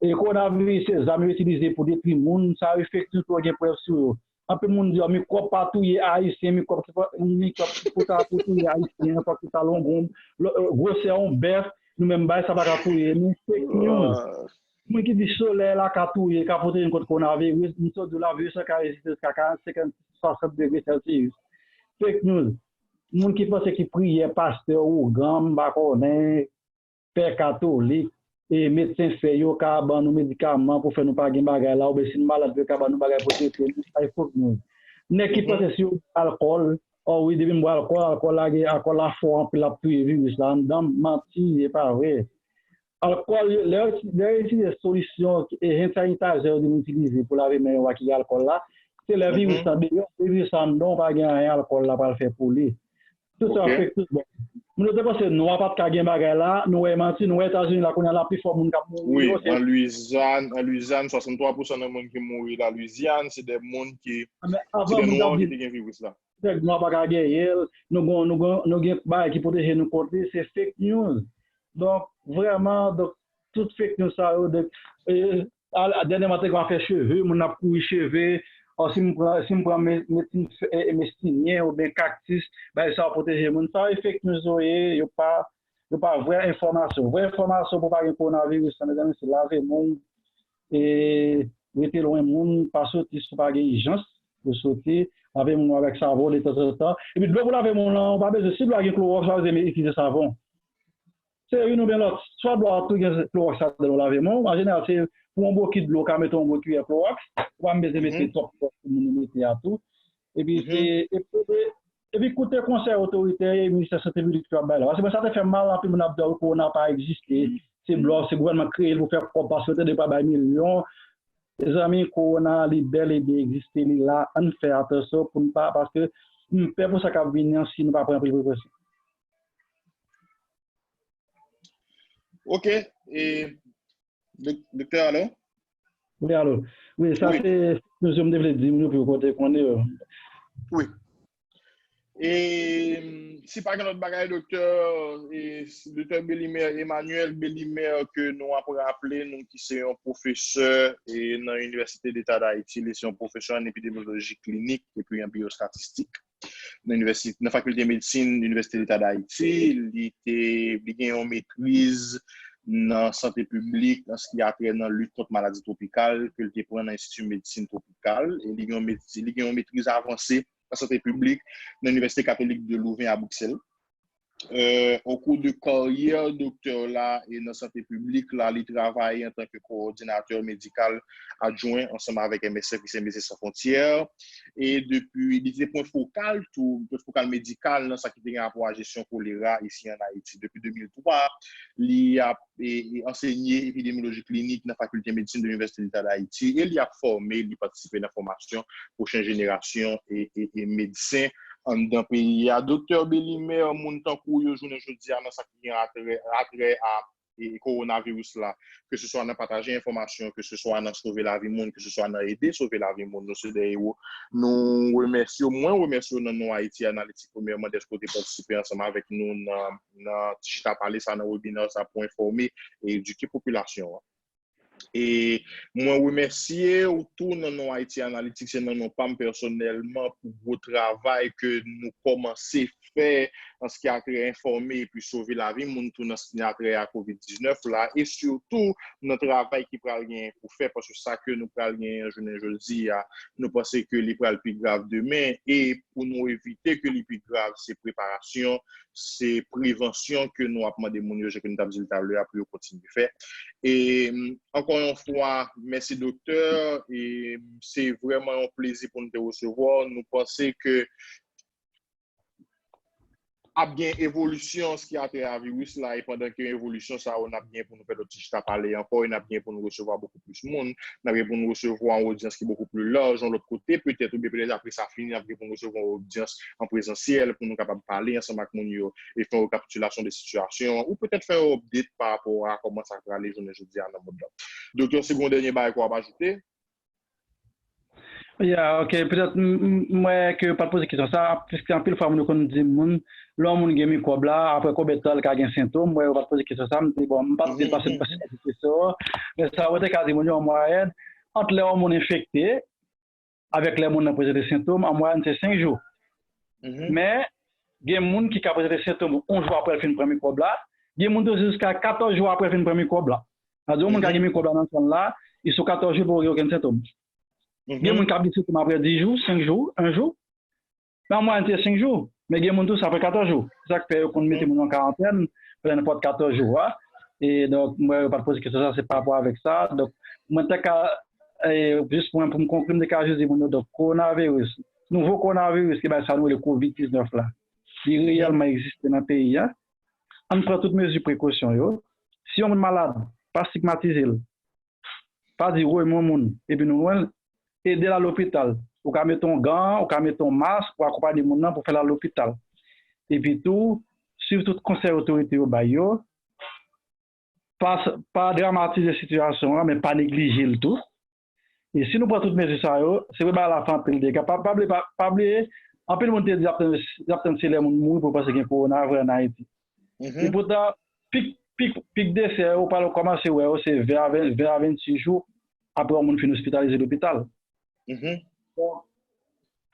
E kowonaviris, se zam yo itilize pou detwi moun, sa yo fake news, pou yo gen prèv sou yo. Anpil moun di, oh, mikwòb pa touye Ayisyen, mikwòb ki pa, mikwòb ki pou ta pou touye Ayisyen, fòk li ta long, gwosè yon bèf, nou menm bay sa pa ka touye nou, fake news. Moun ki di solèy la ka touye, ka pwoteje n kont kowonaviris, m sot di w la, viris la ka reziste jiska karannsenk, swasant degre Celsius. Fake news. Moun ki panse ki priyè pastè, ougan, m pa konnen, pè katolik, e medsen fèy yo ka ban nou medikaman pou fè nou pa gen bagay la, oubyen si n malad, yo ka ban nou bagay pou trete nou, sa e fake news. Nèg ki panse si yo bwè alkòl, oh wi, depi m bwè alkòl, alkòl la gen, alkòl la fò anpil, l ap touye viris la anndan m, manti, e pa vre. Alkòl, lè yo, lè yo itilize solisyon, e, hand sanitizer yo di nou itilize pou lave men yo a ki gen alkòl la, se lè viris lan deyò, viris lan anndan w pa gen anyen alkòl la pral fè pou li. Tout sa fake news, bon. Moun yo te panse nwa pa t ka gen bagay la, nou wè manti, nou wè Etazini la kounye a la, pifò moun k ap mouri yo, se an Lwizyàn, an Lwizyàn, swasanntwa pousan nan moun ki mouri la Lwizyàn, se de moun ki, se de nwa ki te gen viris la. Nèg nwa pa ka genyen l, nou gon, nou gon, nou gen bagay ki pwoteje nou kont li, se fake news. Donk, vrèman, donk, tout fake news sa yo, donk, e, a, a, dènyèman, te gen afè cheve, moun ap kouri cheve, o, si m pran, si m pran me-, metin, e, e, mestinyen oubyen kaktis, bagay sa yo pwoteje moun. Sa yo fake news yo ye, yo pa, yo pa vrè enfòmasyon. Vrè enfòmasyon pou pa gen kowonaviris la, mezanmi, se lave men w, e, rete lwen moun, pa soti si w pa gen ijans. ou soti, lave men w avèk savon detanzantan. Epi dlo pou lave men w lan, ou pa bezwen, si dlo a gen klowòks, ou pa bezwen itilize savon. Se youn oubyen lòt. Swa dlo a tou gen klowòks ladan ou lave men w. An jeneral, se pou yon bokit dlo, ou ka mete yon gwo kiyè klowòks. Ou pa bezwen mete twòp klowòks pou moun yo mete a tou. Epi, se, epi, epi koute konsèy otorite e ministè sante piblik yo ap bay la. Paske mwen, sa te fè m mal, anpil moun ap di, "Oh, kowona pa egziste. Se blòf, se gouvènman k kreye l pou fè kòb, paske yo tande yo pral bay milyon." Mezanmi, kowona, li bèl e byen egziste, li la. Ann fè atansyon pou n pa, paske m pè pou sa k ap vini an si nou pa pran anpil prekosyon. Ok. E, Dok- Doktè Alo? Wi, alo. Wi, sa se konklisyon m te vle di moun yo pou yo konte konnen yo. Wi. E si pa gen lòt bagay, doktè, e, Doktè Belimer, Emmanuel Belimer, ke nou ap raple, nou ki se yon pwofesè e nan Université d'État d'Haïti, li se yon pwofesè an epidemyoloji klinik epi an byostatistik nan inivèsite, nan fakilte medsin Inivèsite Leta d Ayiti. Li te, li gen yon metriz nan sante piblik an sa ki a trè nan lit kont maladi twopikal ke l te pran nan Enstiti Medsin Twopikal. E li gen yon met- li gen yon metriz avanse nan sante piblik nan Inivèsite Katolik de Louvain a Briksèl. Euh, au cours de karyè doktè la e nan sante piblik la, li travay antanke kowòdinatè medikal adjwen ansanm avèk M S F ki se Médecins Sans Frontières. E depi, li te pwen fokal tou, pwen fokal medikal nan sa ki te gen rapò a jesyon kolera isi an Ayiti. Depi de mil twa, li ap e, e ansenye epidemyoloji klinik nan Fakilte Medsin de Linivèsite Leta d Ayiti e li ap fòme, li patisipe nan fòmasyon pwochen jenerasyon e, e, e medsen anndan peyi a. Doktè Belimer, moun tankou w yo jounen jodi a nan sa ki gen atrè, atrè a e, kowonaviris la, ke se swa nan pataje enfòmasyon, ke se swa nan sove lavi moun, ke se swa nan ede sove lavi moun, nou se de ewo. Nou remèsye w, mwen remèsye w nan non Ayiti Analitik, premyèman, dèske w te patisipe ansanm avèk nou nan, nan ti chita pale sa, nan webinè sa pou enfòme e edike popilasyon an. E mwen remèsye w tou nan non Ayiti Analitik, se nan non pa m pèsonèlman pou gwo travay ke nou kòmanse fè an sa ki a trè enfòme epi sove lavi moun tou nan sa ki a trè a kovid diznèf la, e sitou nan travay ki pral genyen pou fè, paske sa ke nou pral genyen jounen jodi a, nou panse ke li pral pi grav demen, e pou nou evite ke li pi grav, se preparasyon, se prevansyon ke nou ap mande moun yo, jan ke nou t ap di l talè a, pou yo kontinye fè. E, ankò yon fwa, mèsi doktè, e se vrèman yon plezi pou nou te resevwa w. Nou panse ke ap gen evolisyon an sa ki a trè a viris la, e pandan ke evolisyon sa yo, n ap gen pou nou fè lòt ti chita pale ankò, e n ap gen pou nou resevwa bokou plis moun, n ap gen pou nou resevwa yon odyans ki bokou pli laj, yon lòt kote petèt, oubyen petèt apre sa fini, n ap gen pou nou resevwa yon odyans an prezansyèl pou nou kapab pale ansanm ak moun yo e fè yon rekapitilasyon de sitiyasyon an, ou petèt fè yon update pa rapò a kòman sa prale jounen jodi a nan mond lan. Doktè, se gon dènye bagay ke w ap ajoute? Ya, ok. Petèt, m, m, m wè ke w pa t poze kesyon sa, piske anpil fwa moun yo konn di moun, lè yon moun gen mikwòb la, apre konbyen tan l ka gen sentòm, m wè yo pa t poze kesyon sa, m di, bon, m pa t di l pase, pase kesyon an, men sa yo te ka di moun yo an mwayèn, ant lè yon moun enfekte, avèk lè moun nan prezante sentòm, an mwayèn, se senk jou. Men, gen moun ki ka prezante sentòm yon jou apre l fin pran mikwòb la, gen moun tou se jiska katòz jou apre l fin pran mikwòb la. Sa di yon moun ka gen mikwòb la nan san l la, e sou katòz jou, li poko gen okenn sentòm. Gen moun k ap gen sentòm apre dis jou, senk jou, yon jou. Men an mwayèn, se senk jou. Men gen moun tou, se apre katòz jou. Se sa k fè yo konn mete moun yo an karantèn pandan nenpòt katòz jou a. E donk, mwen, yo pa t poze kesyon sa, se pa rapò avèk sa. Donk, mwen te ka, e, jis mwen, pou m konkli, m te ka jis di moun yo, donk, kowonaviris, nouvo kowonaviris ki bay sa nou rele kovid diznèf la, li reyèlman egziste nan peyi a. Ann pran tout mezi prekosyon yo. Si yon moun malad, pa estigmatize l. Pa di, "Woy, mwen moun," epi nou lwen l, ede l al lopital. Ou ka mete yon gan, ou ka mete yon mask, ou akonpaye moun nan pou fè l al lopital. Epi tou, swiv tout konsèy otorite yo bay yo. Pa, pa dramatize sitiyasyon an, men pa neglije l tou. E si nou pran tout mezi sa yo, se vre bagay la fè anpil dega. Pa, pa bliye, pa, pa bliye, anpil moun te di y ap tann, y ap tann se lè moun mouri pou yo panse gen kowona vre ann Ayiti. Epoutan, pik, pik, pik desè yo, ou pral kòmanse wè yo, se ven a ven, ven a vennsis jou apre yon moun fin ospitalize lopital. Donk,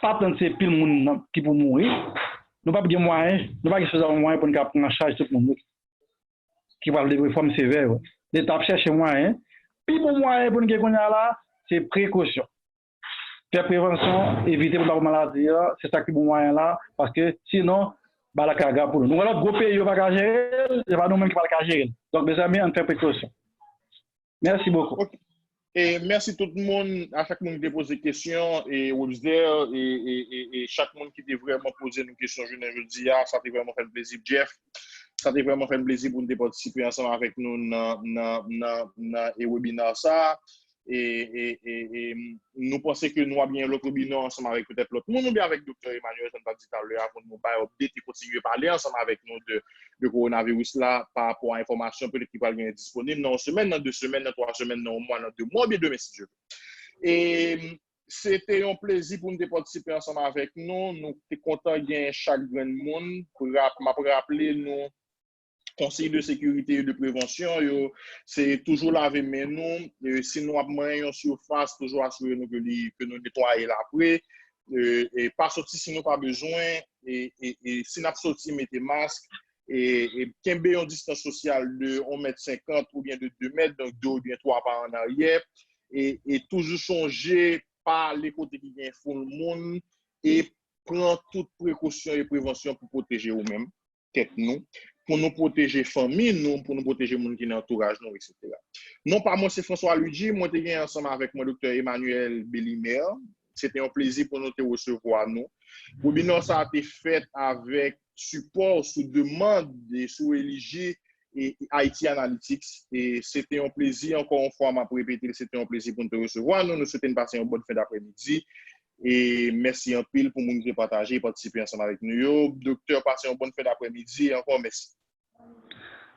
pa tann se pil moun nan ki pou mouri. Nou p ap gen mwayen, nou pa gen sifizèman mwayen pou n ka pran an chaj tout moun ki pral deplore fòm sevè yo. Leta ap chèche mwayen. Pi bon mwayen pou n gen kounye a la, se prekosyon. fè prevansyon, evite pou n pa pran maladi a, se sa ki bon mwayen la, paske sinon, bagay la ka grav pou nou. Nou wè lòt gwo peyi yo pa ka jere l, se pa nou menm ki pral ka jere l. Donk, mezanmi, ann fè prekosyon. Mèsi bokou. E mèsi tout moun, a chak moun ki te poze kesyon, e Webster, e, e, e, e chak moun ki te vrèman poze nou kesyon jounen jodi a, sa te vrèman fè n plezi, Jeff. Sa te vrèman fè n plezi pou n te patisipe ansanm avèk nou nan, nan, nan, nan e webinar sa a. E, e, e, e nou panse ke nou ap gen lòt webinar ansanm avèk petèt lòt moun oubyen avèk Doktè Emmanuel, jan n t ap di talè a, pou nou bay update e kontinye pale ansanm avèk nou de, de kowonaviris la pa rapò a enfòmasyon petèt ki pral genyen disponib nan yon semèn, nan de semèn, nan twa semèn, nan yon mwa, nan de mwa oubyen demen si Dye vle. E se te yon plezi pou n te patisipe ansanm avèk nou. Nou te kontan gen chak grenn moun. M ap raple nou konsèy de sekirite e de prevansyon yo, se toujou lave men nou. E si nou ap manyen yon sifas, toujou asire nou ke, li, ke nou netwaye l apre. E, e pa soti si nou pa bezwen. E, e, e si n ap soti, mete mask. E, e kenbe yon distans sosyal de yon mèt senkant oubyen de de mèt, donk de oubyen twa pa an aryè. E, e toujou sonje pa ale kote ki gen foul moun e pran tout prekosyon e prevansyon pou pwoteje ou menm, tèt nou, pou nou pwoteje fanmi nou, pou nou pwoteje moun ki nan antouraj nou, etsetera. Non pa mwen se François Ludgy, mwen te gen ansanm avèk mwen Doktè Emmanuel Belimaire. Se te yon plezi pou nou te resevwa nou. Webinar sa a te fèt avèk sipò sou demann e sou eliji e Haiti Analytics. E se te yon plezi, ankò yon fwa, m ap repete l, se te yon plezi pou n te resevwa nou. Nou swete n pase yon bòn fen daprèmidi. E mèsi anpil pou moun ki te pataje e patisipe ansanm avèk nou yo. Doktè, pase yon bòn fen daprèmidi e ankò mèsi.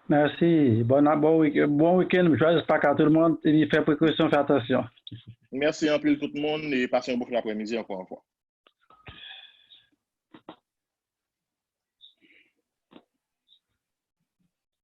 Mèsi. Bon, bon, bon wikenn. Joyeux Pâques à tout le monde. E fè prekosyon, fè atansyon. Mèsi anpil tout moun e pase yon bon fen daprèmidi ankò yon fwa.